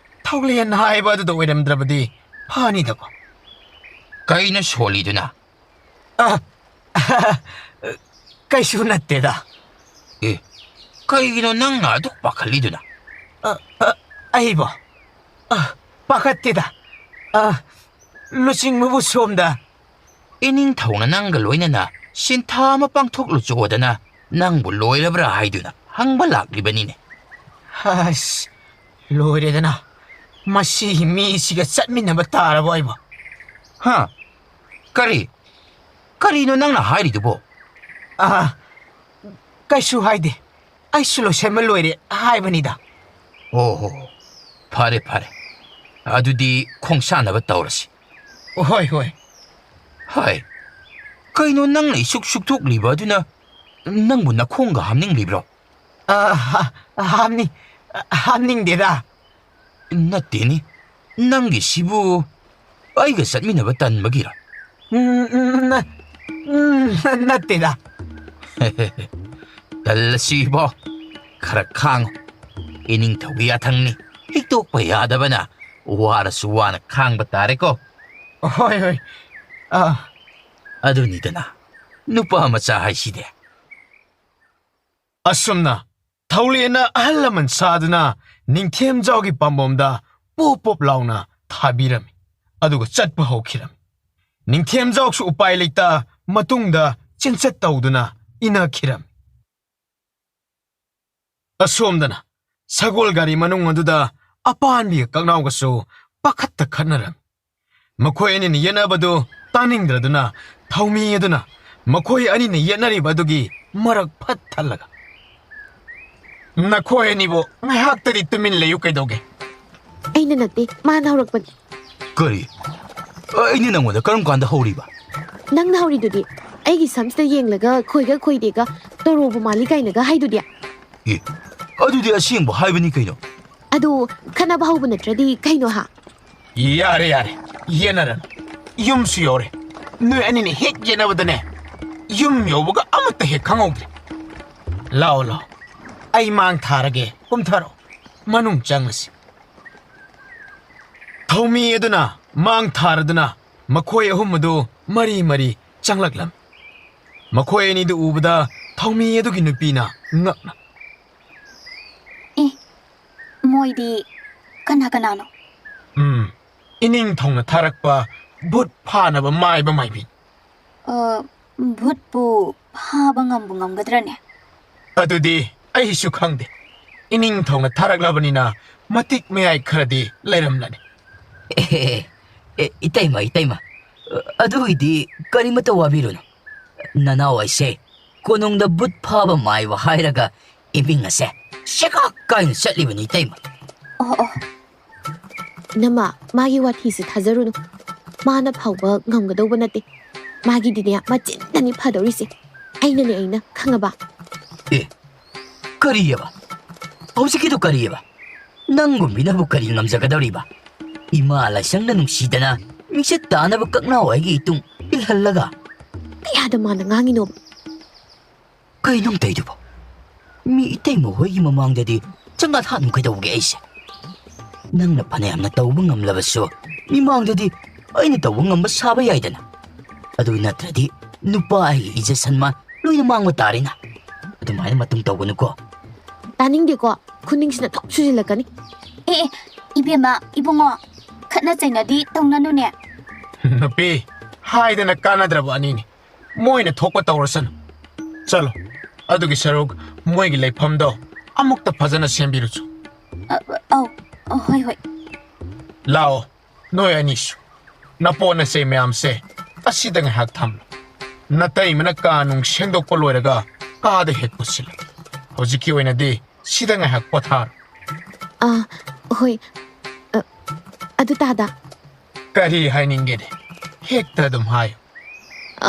ꯊꯧꯂꯦꯟ ꯍꯥꯏꯕ ꯑꯗꯨꯗ ꯑꯣꯏꯔꯝꯗ꯭ꯔꯕꯗꯤ ꯐꯅꯤꯗꯀꯣ꯫ ꯀꯩꯅꯣ ꯁꯣꯜꯂꯤꯗꯨꯅ? ꯑ, ꯀꯩꯁꯨ ꯅꯠꯇꯦꯗ꯫ ꯑꯦ, ꯀꯩꯒꯤꯅꯣ ꯅꯪꯅ ꯑꯗꯨꯛ ꯄꯥꯈꯠꯂꯤꯗꯨꯅ? ꯑ, ꯑ, ꯑꯩꯕꯣ? ꯑ, ꯄꯥꯈꯠꯇꯦꯗ꯫ ꯑ, ꯂꯨꯆꯤꯡꯕꯕꯨ ꯁꯣꯝꯗ ꯏꯅꯤꯡꯊꯧꯅ ꯅꯪꯒ ꯂꯣꯏꯅꯅ ꯁꯤꯟꯊꯥ ꯑꯃ ꯄꯥꯡꯊꯣꯛꯂꯨꯆꯣꯗꯅ ꯅꯪꯕꯨ ꯂꯣꯏꯔꯕ꯭ꯔꯥ ꯍꯥꯏꯗꯨꯅ ꯍꯪꯕ ꯂꯥꯛꯂꯤꯕꯅꯤꯅꯦ꯫ ꯑꯁ, ꯂꯣꯏꯔꯦꯗꯅ꯫ ꯃꯁꯤꯒꯤ ꯃꯤꯁꯤꯒ ꯆꯠꯃꯤꯟꯅꯕ ꯇꯥꯔꯕꯣ ꯑꯩꯕꯣ? ꯍꯥ? ꯀꯔꯤ? ꯀꯔꯤꯅꯣ ꯅꯪꯅ ꯍꯥꯏꯔꯤꯗꯨꯕꯣ? ꯑꯥ, ꯀꯩꯁꯨ ꯍꯥꯏꯗꯦ꯫ ꯑꯩꯁꯨ ꯂꯣꯏꯁꯟꯕ ꯂꯣꯏꯔꯦ ꯍꯥꯏꯕꯅꯤꯗ꯫ ꯑꯣ ꯍꯣ, ꯐꯔꯦ, ꯐꯔꯦ꯫ ꯑꯗꯨꯗꯤ ꯈꯣꯡꯁꯥꯟꯅꯕ ꯇꯧꯔꯁꯤ꯫ ꯍꯣꯏ, ꯍꯣꯏ꯫ ꯍꯥꯏ, ꯀꯩꯅꯣ ꯅꯪꯅ ꯏꯁꯨꯛ ꯁꯨꯛꯊꯣꯛꯂꯤꯕ ꯑꯗꯨꯅ ꯅꯪꯕꯨ ꯅꯈꯣꯡꯒ ꯍꯥꯝꯅꯤꯡꯂꯤꯕ꯭ꯔꯣ? ꯑ, ꯍꯥ-, ꯍꯥꯝꯅꯤꯡ-, ꯍꯥꯝꯅꯤꯡꯗꯦꯗ꯫ ꯅꯠꯇꯦꯅꯦ, ꯅꯪꯒꯤꯁꯤꯕꯨ ꯑꯩꯒ ꯆꯠꯃꯤꯟꯅꯕ ꯇꯟꯕꯒꯤꯔ? ꯎꯝ, ꯎꯝ, ꯅ-, ꯎꯝ, ꯅ-, ꯅꯠꯇꯦꯗ꯫ ꯇꯜꯂꯁꯤꯕꯣ, ꯈꯔ ꯈꯥꯡꯉꯨ꯫ ꯏꯅꯤꯡꯊꯧꯒꯤ ꯌꯥꯊꯪꯅꯤ, ꯍꯤꯛꯇꯣꯛꯄ ꯌꯥꯗꯕꯅ ꯋꯥꯔꯁꯨ ꯋꯥꯅ ꯈꯥꯡꯕ ꯇꯥꯔꯦꯀꯣ꯫ ꯍꯣꯏ, ꯍꯣꯏ꯫ ꯑꯥ꯫ ꯑꯗꯨꯅꯤꯗꯅ, ꯅꯨꯄꯥ ꯃꯆꯥ ꯍꯥꯏꯁꯤꯗꯤ꯫ ꯑꯁꯨꯝꯅ ꯊꯧꯂꯦꯟꯅ ꯑꯍꯜ ꯂꯃꯟ ꯁꯥꯗꯨꯅ ꯅꯤꯡꯊꯦꯝꯖꯥꯎꯒꯤ ꯄꯥꯝꯕꯣꯝꯗ ꯄꯣꯞ ꯄꯣꯞ ꯂꯥꯎꯅ ꯊꯥꯕꯤꯔꯝꯃꯤ꯫ ꯑꯗꯨꯒ ꯆꯠꯄ ꯍꯧꯈꯤꯔꯝꯃꯤ꯫ ꯅꯤꯡꯊꯦꯝꯖꯥꯎꯁꯨ ꯎꯄꯥꯏ ꯂꯩꯇ ꯃꯇꯨꯡꯗ ꯆꯦꯟꯆꯠ ꯇꯧꯗꯨꯅ ꯏꯟꯅꯈꯤꯔꯝꯃꯤ꯫ ꯑꯁꯣꯝꯗꯅ ꯁꯒꯣꯜ ꯒꯥꯔꯤ ꯃꯅꯨꯡ ꯑꯗꯨꯗ ꯑꯄꯥꯟꯕꯤꯒ ꯀꯛꯅꯥꯎꯒꯁꯨ ꯄꯥꯈꯠꯇ ꯈꯠꯅꯔꯝꯃꯤ꯫ ꯃꯈꯣꯏ ꯑꯅꯤꯅ ꯌꯦꯠꯅꯕꯗꯨ ꯇꯥꯅꯤꯡꯗ꯭ꯔꯗꯨꯅ ꯊꯧꯃꯤ ꯑꯗꯨꯅ ꯃꯈꯣꯏ ꯑꯅꯤꯅ ꯌꯦꯠꯅꯔꯤꯕ ꯑꯗꯨꯒꯤ ꯃꯔꯛ ꯐꯠ ꯊꯠꯂꯒ, "ꯅꯈꯣꯏ ꯑꯅꯤꯕꯨ ꯉꯥꯏꯍꯥꯛꯇꯗꯤ ꯇꯨꯃꯤꯟ ꯂꯩꯌꯨ ꯀꯩꯗꯧꯒꯦ?" ꯑꯩꯅ ꯅꯠꯇꯦ, ꯃꯥꯅ ꯍꯧꯔꯛꯄꯅꯤ꯫ ꯀꯔꯤ? ꯑꯩꯅ ꯅꯪꯉꯣꯟꯗ ꯀꯔꯝ ꯀꯥꯟꯗ ꯍꯧꯔꯤꯕ? ꯅꯪꯅ ꯍꯧꯔꯤꯗꯨꯗꯤ꯫ ꯑꯩꯒꯤ ꯁꯝꯁꯤꯗ ꯌꯦꯡꯂꯒ ꯈꯣꯏꯒ ꯈꯣꯏꯗꯦꯒ ꯇꯣꯔꯣꯕꯨ ꯃꯥꯜꯂꯤ ꯀꯥꯏꯅꯒ ꯍꯥꯏꯗꯨꯗꯤ꯫ ꯑꯦ, ꯑꯗꯨꯗꯤ ꯑꯁꯦꯡꯕ ꯍꯥꯏꯕꯅꯤ ꯀꯩꯅꯣ꯫ ꯑꯗꯨ ꯈꯠꯅꯕ ꯍꯧꯕ ꯅꯠꯇ꯭ꯔꯗꯤ ꯀꯩꯅꯣ ꯍꯥ? ꯌꯥꯔꯦ, ꯌꯥꯔꯦ, ꯌꯦꯠꯅꯔꯅꯨ꯫ ꯌꯨꯝꯁꯨ ꯌꯧꯔꯦ꯫ ꯅꯣꯏ ꯑꯅꯤꯅ ꯍꯦꯛ ꯌꯦꯠꯅꯕꯗꯅꯦ, ꯌꯨꯝ ꯌꯧꯕꯒ ꯑꯃꯠꯇ ꯍꯦꯛ ꯈꯪꯍꯧꯗ꯭ꯔꯦ꯫ ꯂꯥꯛꯑꯣ, ꯂꯥꯛꯑꯣ, ꯑꯩ ꯃꯥꯡ ꯊꯥꯔꯒꯦ꯫ ꯀꯨꯝꯊꯔꯣ, ꯃꯅꯨꯡ ꯆꯪꯉꯁꯤ꯫ ꯊꯧꯃꯤ ꯑꯗꯨꯅ ꯃꯥꯡ ꯊꯥꯔꯗꯨꯅ ꯃꯈꯣꯏ ꯑꯍꯨꯝ ꯑꯗꯨ ꯃꯔꯤ ꯃꯔꯤ ꯆꯪꯂꯛꯂꯝꯃꯤ꯫ ꯃꯈꯣꯏ ꯑꯅꯤꯗꯨ ꯎꯕꯗ ꯊꯧꯃꯤ ꯑꯗꯨꯒꯤ ꯅꯨꯄꯤꯅ ꯉꯛꯅ, "ꯑꯦ, ꯃꯣꯏꯗꯤ ꯀꯅꯥ ꯀꯅꯥꯅꯣ?" "ꯎꯝ, ꯏꯅꯤꯡꯊꯧꯅ ꯊꯥꯔꯛꯄ ꯚꯨꯠ ꯐꯥꯅꯕ ꯃꯥꯏꯕ ꯃꯥꯏꯕꯤ꯫" "ꯑ, ꯚꯨꯠꯄꯨ ꯐꯥꯕ ꯉꯝꯕꯨ ꯉꯝꯒꯗ꯭ꯔꯅꯦ?" "ꯑꯗꯨꯗꯤ ꯑꯩꯁꯨ ꯈꯪꯗꯦ꯫ ꯏꯅꯤꯡꯊꯧꯅ ꯊꯥꯔꯛꯂꯕꯅꯤꯅ ꯃꯇꯤꯛ ꯃꯌꯥꯏ ꯈꯔꯗꯤ ꯂꯩꯔꯝꯂꯅꯤ꯫" "ꯑꯦ, ꯑꯦ, ꯏꯇꯩꯃ, ꯏꯇꯩꯃ, ꯑꯗꯨꯒꯤꯗꯤ ꯀꯔꯤꯃꯠꯇ ꯋꯥꯕꯤꯔꯨꯅꯨ꯫ ꯅꯅꯥꯎ ꯑꯩꯁꯦ ꯀꯣꯅꯨꯡꯗ ꯚꯨꯠ ꯐꯥꯕ ꯃꯥꯏꯕ ꯍꯥꯏꯔꯒ ꯏꯃꯤꯡ ꯑꯁꯦ ꯁꯦꯒꯥꯛ ꯀꯥꯏꯅ ꯆꯠꯂꯤꯕꯅꯤ, ꯏꯇꯩꯃ꯫" "ꯑꯣ, ꯑꯣ, ꯅꯃ, ꯃꯥꯒꯤ ꯋꯥꯊꯤꯁꯤ ꯊꯥꯖꯔꯨꯅꯨ꯫ ꯃꯥꯅ ꯐꯥꯎꯕ ꯉꯝꯒꯗꯧꯕ ꯅꯠꯇꯦ꯫ ꯃꯥꯒꯤꯗꯤꯅꯦ, ꯃꯆꯤꯟꯗꯅꯤ ꯐꯗꯧꯔꯤꯁꯦ꯫ ꯑꯩꯅꯅꯦ, ꯑꯩꯅ, ꯈꯪꯉꯕ?" "ꯑꯦ, ꯀꯔꯤꯑꯕ? ꯍꯧꯖꯤꯛꯀꯤꯗꯨ ꯀꯔꯤꯑꯕ? ꯅꯪꯒꯨꯝꯕꯤꯅꯕꯨ ꯀꯔꯤ ꯉꯝꯖꯒꯗꯧꯔꯤꯕ? ꯏꯃꯥ ꯂꯥꯏꯁꯪꯅ ꯅꯨꯡꯁꯤꯗꯅ ꯃꯤꯡꯆꯠ ꯇꯥꯅꯕ ꯀꯛꯅꯥꯎ ꯑꯩꯒꯤ ꯏꯇꯨꯡ ꯏꯜꯍꯜꯂꯒ?" ꯀꯌꯥꯗ ꯃꯥꯅ ꯉꯥꯡꯉꯤꯅꯣꯕ? ꯀꯩꯅꯣ ꯇꯧꯏꯗꯨꯕꯣ? ꯃꯤ ꯏꯇꯩꯃ ꯍꯣꯏꯒꯤ ꯃꯃꯥꯡꯗꯗꯤ ꯆꯪꯒꯥ ꯊꯥꯠꯅꯨ ꯀꯩꯗꯧꯕꯒꯦ ꯑꯩꯁꯦ? ꯅꯪꯅ ꯐꯅꯌꯥꯝꯅ ꯇꯧꯕ ꯉꯝꯂꯕꯁꯨ, ꯃꯤꯃꯥꯡꯗꯗꯤ ꯑꯩꯅ ꯇꯧꯕ ꯉꯝꯕ ꯁꯥꯕ ꯌꯥꯏꯗꯅ꯫ ꯑꯗꯨ ꯅꯠꯇ꯭ꯔꯗꯤ ꯅꯨꯄꯥ ꯑꯩꯒꯤ ꯏꯖꯠ ꯁꯟꯃꯥꯟ ꯂꯣꯏꯅ ꯃꯥꯡꯕ ꯇꯥꯔꯦꯅ꯫ ꯑꯗꯨꯃꯥꯏꯅ ꯃꯇꯨꯡ ꯇꯧꯒꯅꯨꯀꯣ꯫ ꯇꯥꯅꯤꯡꯗꯦꯀꯣ, ꯈꯨꯅꯤꯡꯁꯤꯅ ꯊꯣꯛ ꯁꯨꯖꯤꯜꯂꯛꯀꯅꯤ꯫ ꯑꯦ, ꯑꯦ, ꯏꯕꯦꯝꯃ, ꯏꯕꯨꯡꯉꯣ, ꯈꯠꯅ ꯆꯩꯅꯗꯤ ꯇꯧꯅꯅꯨꯅꯦ꯫ ꯅꯨꯄꯤ, ꯍꯥꯏꯗꯅ ꯀꯥꯟꯅꯗ꯭ꯔꯕ ꯑꯅꯤꯅꯤ꯫ ꯃꯣꯏꯅ ꯊꯣꯛꯄ ꯇꯧꯔꯁꯅꯨ꯫ ꯆꯠꯂꯣ, ꯑꯗꯨꯒꯤ ꯁꯔꯨꯛ ꯃꯣꯏꯒꯤ ꯂꯩꯐꯝꯗꯣ ꯑꯃꯨꯛꯇ ꯐꯖꯅ ꯁꯦꯝꯕꯤꯔꯨꯆꯣ꯫ ꯑ, ꯑꯧ, ꯑ, ꯍꯣꯏ, ꯍꯣꯏ꯫ ꯂꯥꯛꯑꯣ, ꯅꯣꯏ ꯑꯅꯤꯁꯨ꯫ ꯅꯄꯣꯠ ꯅꯆꯩ ꯃꯌꯥꯝꯁꯦ ꯑꯁꯤꯗ ꯉꯥꯏꯍꯥꯛ ꯊꯝꯂꯣ꯫ ꯅꯇꯩꯃꯅ ꯀꯥ ꯅꯨꯡ ꯁꯦꯡꯗꯣꯛꯄ ꯂꯣꯏꯔꯒ ꯀꯥꯗ ꯍꯦꯛ ꯄꯨꯁꯤꯜꯂꯨ꯫ ꯍꯧꯖꯤꯛꯀꯤ ꯑꯣꯏꯅꯗꯤ ꯁꯤꯗ ꯉꯥꯏꯍꯥꯛ ꯄꯣꯊꯥꯔꯣ꯫ ꯑꯥ, ꯍꯣꯏ꯫ ꯑ, ꯑꯗꯨ ꯇꯥꯗ꯫ ꯀꯔꯤ ꯍꯥꯏꯅꯤꯡꯒꯦꯅꯦ? ꯍꯦꯛꯇ ꯑꯗꯨꯝ ꯍꯥꯏꯌꯨ꯫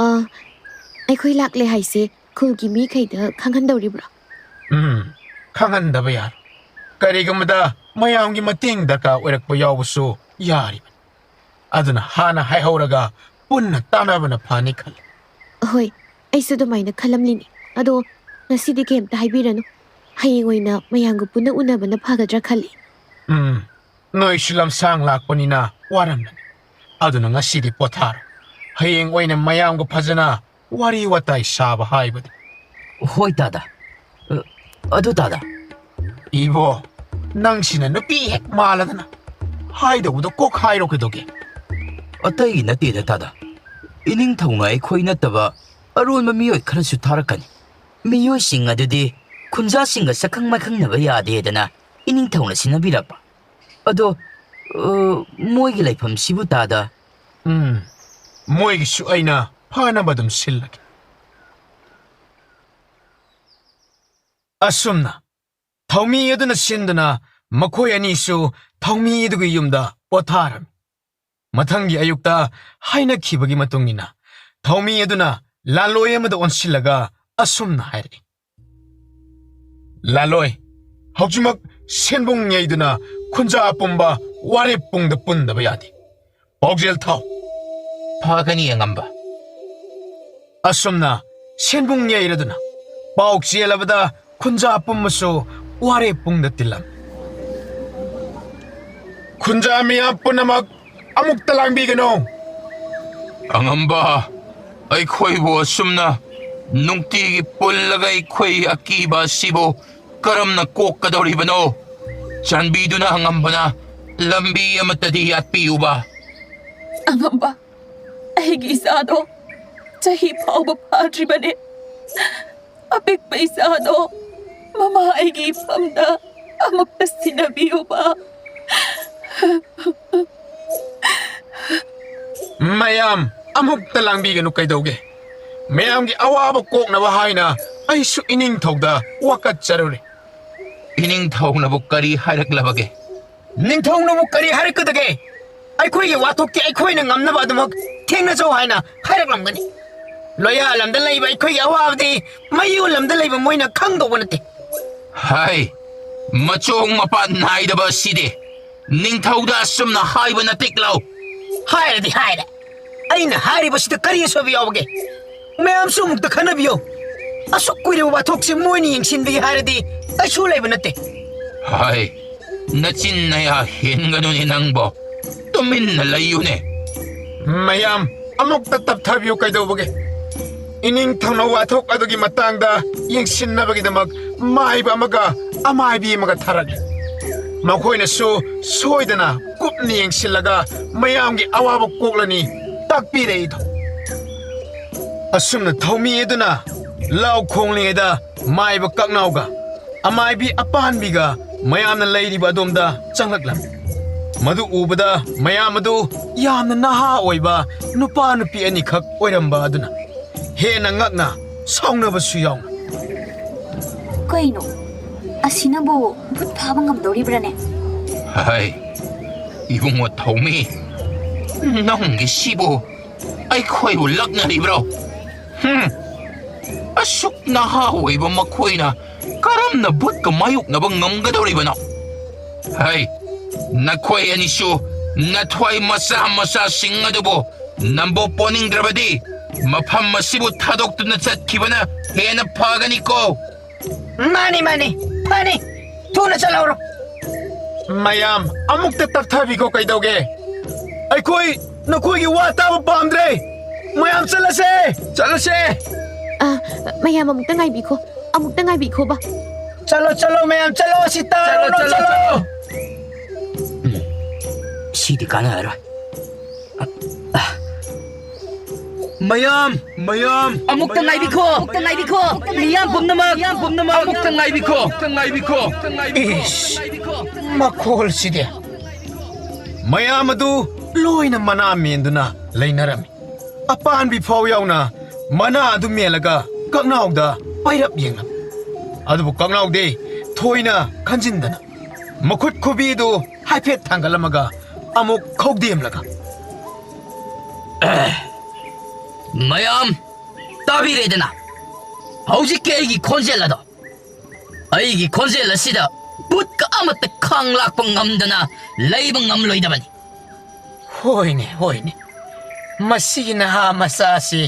ꯑ, ꯑꯩꯈꯣꯏ ꯂꯥꯛꯂꯦ ꯍꯥꯏꯁꯦ ꯈꯨꯜꯒꯤ ꯃꯤꯈꯩꯗ ꯈꯪꯍꯟꯗꯧꯔꯤꯕ꯭ꯔꯣ? ꯎꯝ, ꯈꯪꯍꯟꯗꯕ ꯌꯥꯔꯣꯏ꯫ ꯀꯔꯤꯒꯨꯝꯕꯗ ꯃꯌꯥꯝꯒꯤ ꯃꯇꯦꯡ ꯗꯔꯀꯥꯔ ꯑꯣꯏꯔꯛꯄ ꯌꯥꯎꯕꯁꯨ ꯌꯥꯔꯤꯕꯅꯤ꯫ ꯑꯗꯨꯅ ꯍꯥꯟꯅ ꯍꯥꯏꯍꯧꯔꯒ ꯄꯨꯟꯅ ꯇꯥꯟꯅꯕꯅ ꯐꯅꯤ ꯈꯜꯂꯤ꯫ ꯍꯣꯏ, ꯑꯩꯁꯨ ꯑꯗꯨꯃꯥꯏꯅ ꯈꯜꯂꯝꯂꯤꯅꯤ꯫ ꯑꯗꯣ ꯉꯁꯤꯗꯤ ꯀꯩꯝꯇ ꯍꯥꯏꯕꯤꯔꯅꯨ꯫ ꯍꯌꯦꯡ ꯑꯣꯏꯅ ꯃꯌꯥꯝꯒ ꯄꯨꯟꯅ ꯎꯅꯕꯅ ꯐꯒꯗ꯭ꯔꯥ ꯈꯜꯂꯤ꯫ ꯎꯝ, ꯅꯣꯏꯁꯨ ꯂꯝꯁꯥꯡ ꯂꯥꯛꯄꯅꯤꯅ ꯋꯥꯔꯝꯂꯅꯤ꯫ ꯑꯗꯨꯅ ꯉꯁꯤꯗꯤ ꯄꯣꯊꯥꯔꯣ꯫ ꯍꯌꯦꯡ ꯑꯣꯏꯅ ꯃꯌꯥꯝꯒ ꯐꯖꯅ ꯋꯥꯔꯤ ꯋꯥꯇꯥꯏ ꯁꯥꯕ ꯍꯥꯏꯕꯗꯨ꯫ ꯍꯣꯏ ꯇꯥꯗ꯫ ꯑ, ꯑꯗꯨ ꯇꯥꯗ꯫ ꯏꯕꯣ, ꯅꯪꯁꯤꯅ ꯅꯨꯄꯤ ꯍꯦꯛ ꯃꯥꯜꯂꯗꯅ꯫ ꯍꯥꯏꯗꯧꯕꯗꯣ ꯀꯣꯛ ꯍꯥꯏꯔꯣ ꯀꯩꯗꯧꯒꯦ? ꯑꯇꯩꯒꯤ ꯅꯠꯇꯦꯗ ꯇꯥꯗ꯫ ꯏꯅꯤꯡꯊꯧꯅ ꯑꯩꯈꯣꯏ ꯅꯠꯇꯕ ꯑꯔꯣꯟꯕ ꯃꯤꯑꯣꯏ ꯈꯔꯁꯨ ꯊꯥꯔꯛꯀꯅꯤ꯫ ꯃꯤꯑꯣꯏꯁꯤꯡ ꯑꯗꯨꯗꯤ ꯈꯨꯟꯖꯥꯁꯤꯡꯒ ꯁꯛꯈꯪ ꯃꯥꯏꯈꯪꯅꯕ ꯌꯥꯗꯦꯗꯅ ꯏꯅꯤꯡꯊꯧꯅ ꯁꯤꯟꯅꯕꯤꯔꯛꯄ꯫ ꯑꯗꯣ, ꯑ, ꯃꯣꯏꯒꯤ ꯂꯩꯐꯝꯁꯤꯕꯨ ꯇꯥꯗ? ꯎꯝ, ꯃꯣꯏꯒꯤꯁꯨ ꯑꯩꯅ ꯐꯅꯕ ꯑꯗꯨꯝ ꯁꯤꯜꯂꯒꯦ꯫ ꯑꯁꯨꯝꯅ ꯊꯧꯃꯤ ꯑꯗꯨꯅ ꯁꯤꯟꯗꯨꯅ ꯃꯈꯣꯏ ꯑꯅꯤꯁꯨ ꯊꯧꯃꯤ ꯑꯗꯨꯒꯤ ꯌꯨꯝꯗ ꯄꯣꯊꯥꯔꯝꯃꯤ꯫ ꯃꯊꯪꯒꯤ ꯑꯌꯨꯛꯇ ꯍꯥꯏꯅꯈꯤꯕꯒꯤ ꯃꯇꯨꯡ ꯏꯟꯅ ꯊꯧꯃꯤ ꯑꯗꯨꯅ ꯂꯥꯂꯣꯏ ꯑꯃꯗ ꯑꯣꯟꯁꯤꯜꯂꯒ ꯑꯁꯨꯝꯅ ꯍꯥꯏꯔꯛꯏ, "ꯂꯥꯂꯣꯏ, ꯍꯧꯖꯤꯛꯃꯛ ꯁꯦꯟꯕꯨꯡ ꯌꯩꯗꯨꯅ ꯈꯨꯟꯖꯥ ꯑꯄꯨꯝꯕ ꯋꯥꯔꯦꯞ ꯄꯨꯡꯗ ꯄꯨꯟꯗꯕ ꯌꯥꯗꯦ꯫ ꯄꯥꯎꯖꯦꯜ ꯊꯥꯎ꯫" "ꯐꯒꯅꯤ ꯑꯉꯝꯕ꯫" ꯑꯁꯨꯝꯅ ꯁꯦꯟꯕꯨꯡ ꯌꯩꯔꯗꯨꯅ ꯄꯥꯎ ꯆꯦꯜꯂꯕꯗ ꯈꯨꯟꯖꯥ ꯄꯨꯝꯕꯁꯨ ꯋꯥꯔꯦꯞ ꯄꯨꯡꯗ ꯇꯤꯜꯂꯝꯃꯤ꯫ ꯈꯨꯟꯖꯥ ꯃꯤꯌꯥꯝ ꯄꯨꯝꯅꯃꯛ ꯑꯃꯨꯛꯇ ꯂꯥꯡꯕꯤꯒꯅꯨ꯫ "ꯑꯉꯝꯕ, ꯑꯩꯈꯣꯏꯕꯨ ꯑꯁꯨꯝꯅ ꯅꯨꯡꯇꯤꯒꯤ ꯄꯨꯜꯂꯒ ꯑꯩꯈꯣꯏ ꯑꯀꯤꯕ ꯑꯁꯤꯕꯨ ꯀꯔꯝꯅ ꯀꯣꯛꯀꯗꯧꯔꯤꯕꯅꯣ? ꯆꯥꯟꯕꯤꯗꯨꯅ ꯑꯉꯝꯕꯅ ꯂꯝꯕꯤ ꯑꯃꯠꯇꯗꯤ ꯌꯥꯠꯄꯤꯌꯨꯕ꯫" "ꯑꯉꯝꯕ, ꯑꯩꯒꯤ ꯏꯆꯥꯗꯣ ꯆꯍꯤ ꯐꯥꯎꯕ ꯐꯥꯗ꯭ꯔꯤꯕꯅꯤ꯫ ꯑꯄꯤꯛꯄ ꯏꯆꯥꯗꯣ ꯃꯃꯥ ꯑꯩꯒꯤ ꯏꯐꯝꯗ ꯑꯃꯨꯛꯇ ꯁꯤꯟꯅꯕꯤꯌꯨꯕ꯫" "ꯃꯌꯥꯝ ꯑꯃꯨꯛꯇ ꯂꯥꯡꯕꯤꯒꯅꯨ ꯀꯩꯗꯧꯒꯦ? ꯃꯌꯥꯝꯒꯤ ꯑꯋꯥꯕ ꯀꯣꯛꯅꯕ ꯍꯥꯏꯅ ꯑꯩꯁꯨ ꯏꯅꯤꯡꯊꯧꯗ ꯋꯥꯀꯠꯆꯔꯨꯔꯦ꯫" "ꯏꯅꯤꯡꯊꯧꯅꯕꯨ ꯀꯔꯤ ꯍꯥꯏꯔꯛꯂꯕꯒꯦ?" ꯅꯤꯡꯊꯧꯅꯕꯨ ꯀꯔꯤ ꯍꯥꯏꯔꯛꯀꯗꯒꯦ? ꯑꯩꯈꯣꯏꯒꯤ ꯋꯥꯊꯣꯛꯇꯤ ꯑꯩꯈꯣꯏꯅ ꯉꯝꯅꯕ ꯑꯗꯨꯃꯛ ꯊꯦꯡꯅꯖꯧ ꯍꯥꯏꯅ ꯍꯥꯏꯔꯛꯂꯝꯒꯅꯤ꯫ ꯂꯣꯌꯥ ꯂꯝꯗ ꯂꯩꯕ ꯑꯩꯈꯣꯏꯒꯤ ꯑꯋꯥꯕꯗꯤ ꯃꯌꯨ ꯂꯝꯗ ꯂꯩꯕ ꯃꯣꯏꯅ ꯈꯪꯗꯧꯕ ꯅꯠꯇꯦ꯫ ꯍꯥꯏ, ꯃꯆꯣꯡ ꯃꯄꯥꯟ ꯅꯥꯏꯗꯕ ꯑꯁꯤꯗꯤ ꯅꯤꯡꯊꯧꯗ ꯑꯁꯨꯝꯅ ꯍꯥꯏꯕ ꯅꯠꯇꯦꯛ ꯂꯥꯎ꯫ ꯍꯥꯏꯔꯗꯤ ꯍꯥꯏꯔꯦ꯫ ꯑꯩꯅ ꯍꯥꯏꯔꯤꯕꯁꯤꯗ ꯀꯔꯤ ꯑꯁꯣꯏꯕ ꯌꯥꯎꯕꯒꯦ? ꯃꯌꯥꯝꯁꯨ ꯑꯃꯨꯛꯇ ꯈꯟꯅꯕꯤꯌꯨ꯫ ꯑꯁꯨꯛ ꯀꯨꯏꯔꯕ ꯋꯥꯊꯣꯛꯁꯤ ꯃꯣꯏꯅ ꯌꯦꯡꯁꯤꯟꯕꯤꯒꯦ ꯍꯥꯏꯔꯗꯤ ꯀꯩꯁꯨ ꯂꯩꯕ ꯅꯠꯇꯦ꯫ ꯍꯥꯏ, ꯅꯆꯤꯟ ꯅꯌꯥ ꯍꯦꯟꯒꯅꯨꯅꯦ ꯅꯪꯕꯣ꯫ ꯇꯨꯃꯤꯟꯅ ꯂꯩꯌꯨꯅꯦ꯫ ꯃꯌꯥꯝ ꯑꯃꯨꯛꯇ ꯇꯞꯊꯕꯤꯌꯨ ꯀꯩꯗꯧꯕꯒꯦ? ꯏꯅꯤꯡꯊꯧꯅ ꯋꯥꯊꯣꯛ ꯑꯗꯨꯒꯤ ꯃꯇꯥꯡꯗ ꯌꯦꯡꯁꯤꯟꯅꯕꯒꯤꯗꯃꯛ ꯃꯥꯏꯕ ꯑꯃꯒ ꯑꯃꯥꯏꯕꯤ ꯑꯃꯒ ꯊꯥꯔꯛꯂꯦ꯫ ꯃꯈꯣꯏꯅꯁꯨ ꯁꯣꯏꯗꯅ ꯀꯨꯞꯅ ꯌꯦꯡꯁꯤꯜꯂꯒ ꯃꯌꯥꯝꯒꯤ ꯑꯋꯥꯕ ꯀꯣꯛꯂꯅꯤ ꯇꯥꯛꯄꯤꯔꯛꯏꯗꯣ꯫ ꯑꯁꯨꯝꯅ ꯊꯧꯃꯤ ꯑꯗꯨꯅ ꯂꯥꯎ ꯈꯣꯡꯂꯤꯉꯩꯗ ꯃꯥꯏꯕ ꯀꯛꯅꯥꯎꯒ ꯑꯃꯥꯏꯕꯤ ꯑꯄꯥꯟꯕꯤꯒ ꯃꯌꯥꯝꯅ ꯂꯩꯔꯤꯕ ꯑꯗꯣꯝꯗ ꯆꯪꯂꯛꯂꯝꯃꯤ꯫ ꯃꯗꯨ ꯎꯕꯗ ꯃꯌꯥꯝ ꯑꯗꯨ ꯌꯥꯝꯅ ꯅꯍꯥ ꯑꯣꯏꯕ ꯅꯨꯄꯥ ꯅꯨꯄꯤ ꯑꯅꯤꯈꯛ ꯑꯣꯏꯔꯝꯕ ꯑꯗꯨꯅ ꯍꯦꯟꯅ ꯉꯛꯅ ꯁꯥꯎꯅꯕꯁꯨ ꯌꯥꯎꯅ꯫ ꯀꯩꯅꯣ? ꯑꯁꯤꯅꯕꯨ ꯚꯨꯠ ꯐꯥꯕ ꯉꯝꯗꯧꯔꯤꯕ꯭ꯔꯥꯅꯦ? ꯍꯥꯏ, ꯏꯕꯨꯡꯉꯣ ꯊꯧꯃꯤ, ꯅꯪꯒꯤ ꯁꯤꯕꯨ ꯑꯩꯈꯣꯏꯕꯨ ꯂꯛꯅꯔꯤꯕ꯭ꯔꯣ? ꯍꯨꯝ! ꯑꯁꯨꯛ ꯅꯍꯥ ꯑꯣꯏꯕ ꯃꯈꯣꯏꯅ ꯀꯔꯝꯅ ꯚꯨꯠꯀ ꯃꯥꯌꯣꯛꯅꯕ ꯉꯝꯒꯗꯧꯔꯤꯕꯅꯣ? ꯍꯩ, ꯅꯈꯣꯏ ꯑꯅꯤꯁꯨ ꯅꯊ꯭ꯋꯥꯏ ꯃꯆꯥ ꯃꯆꯥꯁꯤꯡ ꯑꯗꯨꯕꯨ ꯅꯝꯕꯣ ꯄꯣꯅꯤꯡꯗ꯭ꯔꯕꯗꯤ ꯃꯐꯝ ꯑꯁꯤꯕꯨ ꯊꯥꯗꯣꯛꯇꯨꯅ ꯆꯠꯈꯤꯕꯅ ꯍꯦꯟꯅ ꯐꯒꯅꯤꯀꯣ꯫ ꯃꯥꯅꯤ, ꯃꯥꯅꯤ, ꯐꯅꯤ꯫ ꯊꯨꯅ ꯆꯠꯍꯧꯔꯣ꯫ ꯃꯌꯥꯝ ꯑꯃꯨꯛꯇ ꯇꯞꯊꯕꯤꯈꯣ ꯀꯩꯗꯧꯒꯦ? ꯑꯩꯈꯣꯏ ꯅꯈꯣꯏꯒꯤ ꯋꯥ ꯇꯥꯕ ꯄꯥꯝꯗ꯭ꯔꯦ꯫ ꯃꯌꯥꯝ ꯆꯠꯂꯁꯦ, ꯆꯠꯂꯁꯦ꯫ ꯑ, ꯃꯌꯥꯝ ꯑꯃꯨꯛꯇ ꯉꯥꯏꯕꯤꯈꯣ, ꯑꯃꯨꯛꯇ ꯉꯥꯏꯕꯤꯈꯣꯕ꯫ ꯆꯠꯂꯣ, ꯆꯠꯂꯣ, ꯃꯌꯥꯝ ꯆꯠꯂꯣ, ꯑꯁꯤ ꯇꯥꯔꯨꯔꯣ, ꯆꯠꯂꯣ, ꯆꯠꯂꯣ꯫ ꯆꯠꯂꯣ꯫ ꯎꯝ, ꯁꯤꯗꯤ ꯀꯥꯟꯅꯔꯔꯣꯏ꯫ ꯃꯌꯥꯝ, ꯃꯌꯥꯝ, ꯑꯃꯨꯛꯇ ꯃꯌꯥꯝ, ꯉꯥꯏꯕꯤꯈꯣ, ꯑꯃꯨꯛꯇ ꯉꯥꯏꯕꯤꯈꯣ, ꯃꯤꯌꯥꯝ ꯄꯨꯝꯅꯃꯛ, ꯃꯤꯌꯥꯝ ꯄꯨꯝꯅꯃꯛ, ꯑꯃꯨꯛꯇ ꯉꯥꯏꯕꯤꯈꯣ, ꯑꯃꯨꯛꯇ ꯉꯥꯏꯕꯤꯈꯣ, ꯑꯃꯨꯛꯇ ꯉꯥꯏꯕꯤꯈꯣ꯫ ꯏꯁ, ꯃꯈꯣꯜꯁꯤꯗꯤ꯫ ꯃꯌꯥꯝ ꯑꯗꯨ ꯂꯣꯏꯅ ꯃꯅꯥ ꯃꯦꯟꯗꯨꯅ ꯂꯩꯅꯔꯝꯃꯤ꯫ ꯑꯄꯥꯟꯕꯤ ꯐꯥꯎ ꯌꯥꯎꯅ ꯃꯅꯥ ꯑꯗꯨ ꯃꯦꯜꯂꯒ ꯀꯛꯅꯥꯎꯗ ꯄꯩꯔꯞ ꯌꯦꯡꯂꯝꯃꯤ꯫ ꯑꯗꯨꯕꯨ ꯀꯛꯅꯥꯎꯗꯤ ꯊꯣꯏꯅ ꯈꯟꯖꯤꯟꯗꯅ ꯃꯈꯨꯠ ꯈꯨꯕꯤꯗꯨ ꯍꯥꯏꯐꯦꯠ ꯊꯥꯡꯒꯠꯂꯝꯃꯒ ꯑꯃꯨꯛ ꯈꯧꯗꯦꯝꯂꯒ, ꯃꯌꯥꯝ ꯇꯥꯕꯤꯔꯦꯗꯅ? ꯍꯧꯖꯤꯛꯀꯤ ꯑꯩꯒꯤ ꯈꯣꯟꯖꯦꯜ ꯑꯗꯣ, ꯑꯩꯒꯤ ꯈꯣꯟꯖꯦꯜ ꯑꯁꯤꯗ ꯚꯨꯠꯀ ꯑꯃꯠꯇ ꯈꯥꯡ ꯂꯥꯛꯄ ꯉꯝꯗꯅ ꯂꯩꯕ ꯉꯝꯂꯣꯏꯗꯕꯅꯤ꯫ "ꯍꯣꯏꯅꯦ, ꯍꯣꯏꯅꯦ, ꯃꯁꯤꯒꯤ ꯅꯍꯥ ꯃꯆꯥꯁꯤ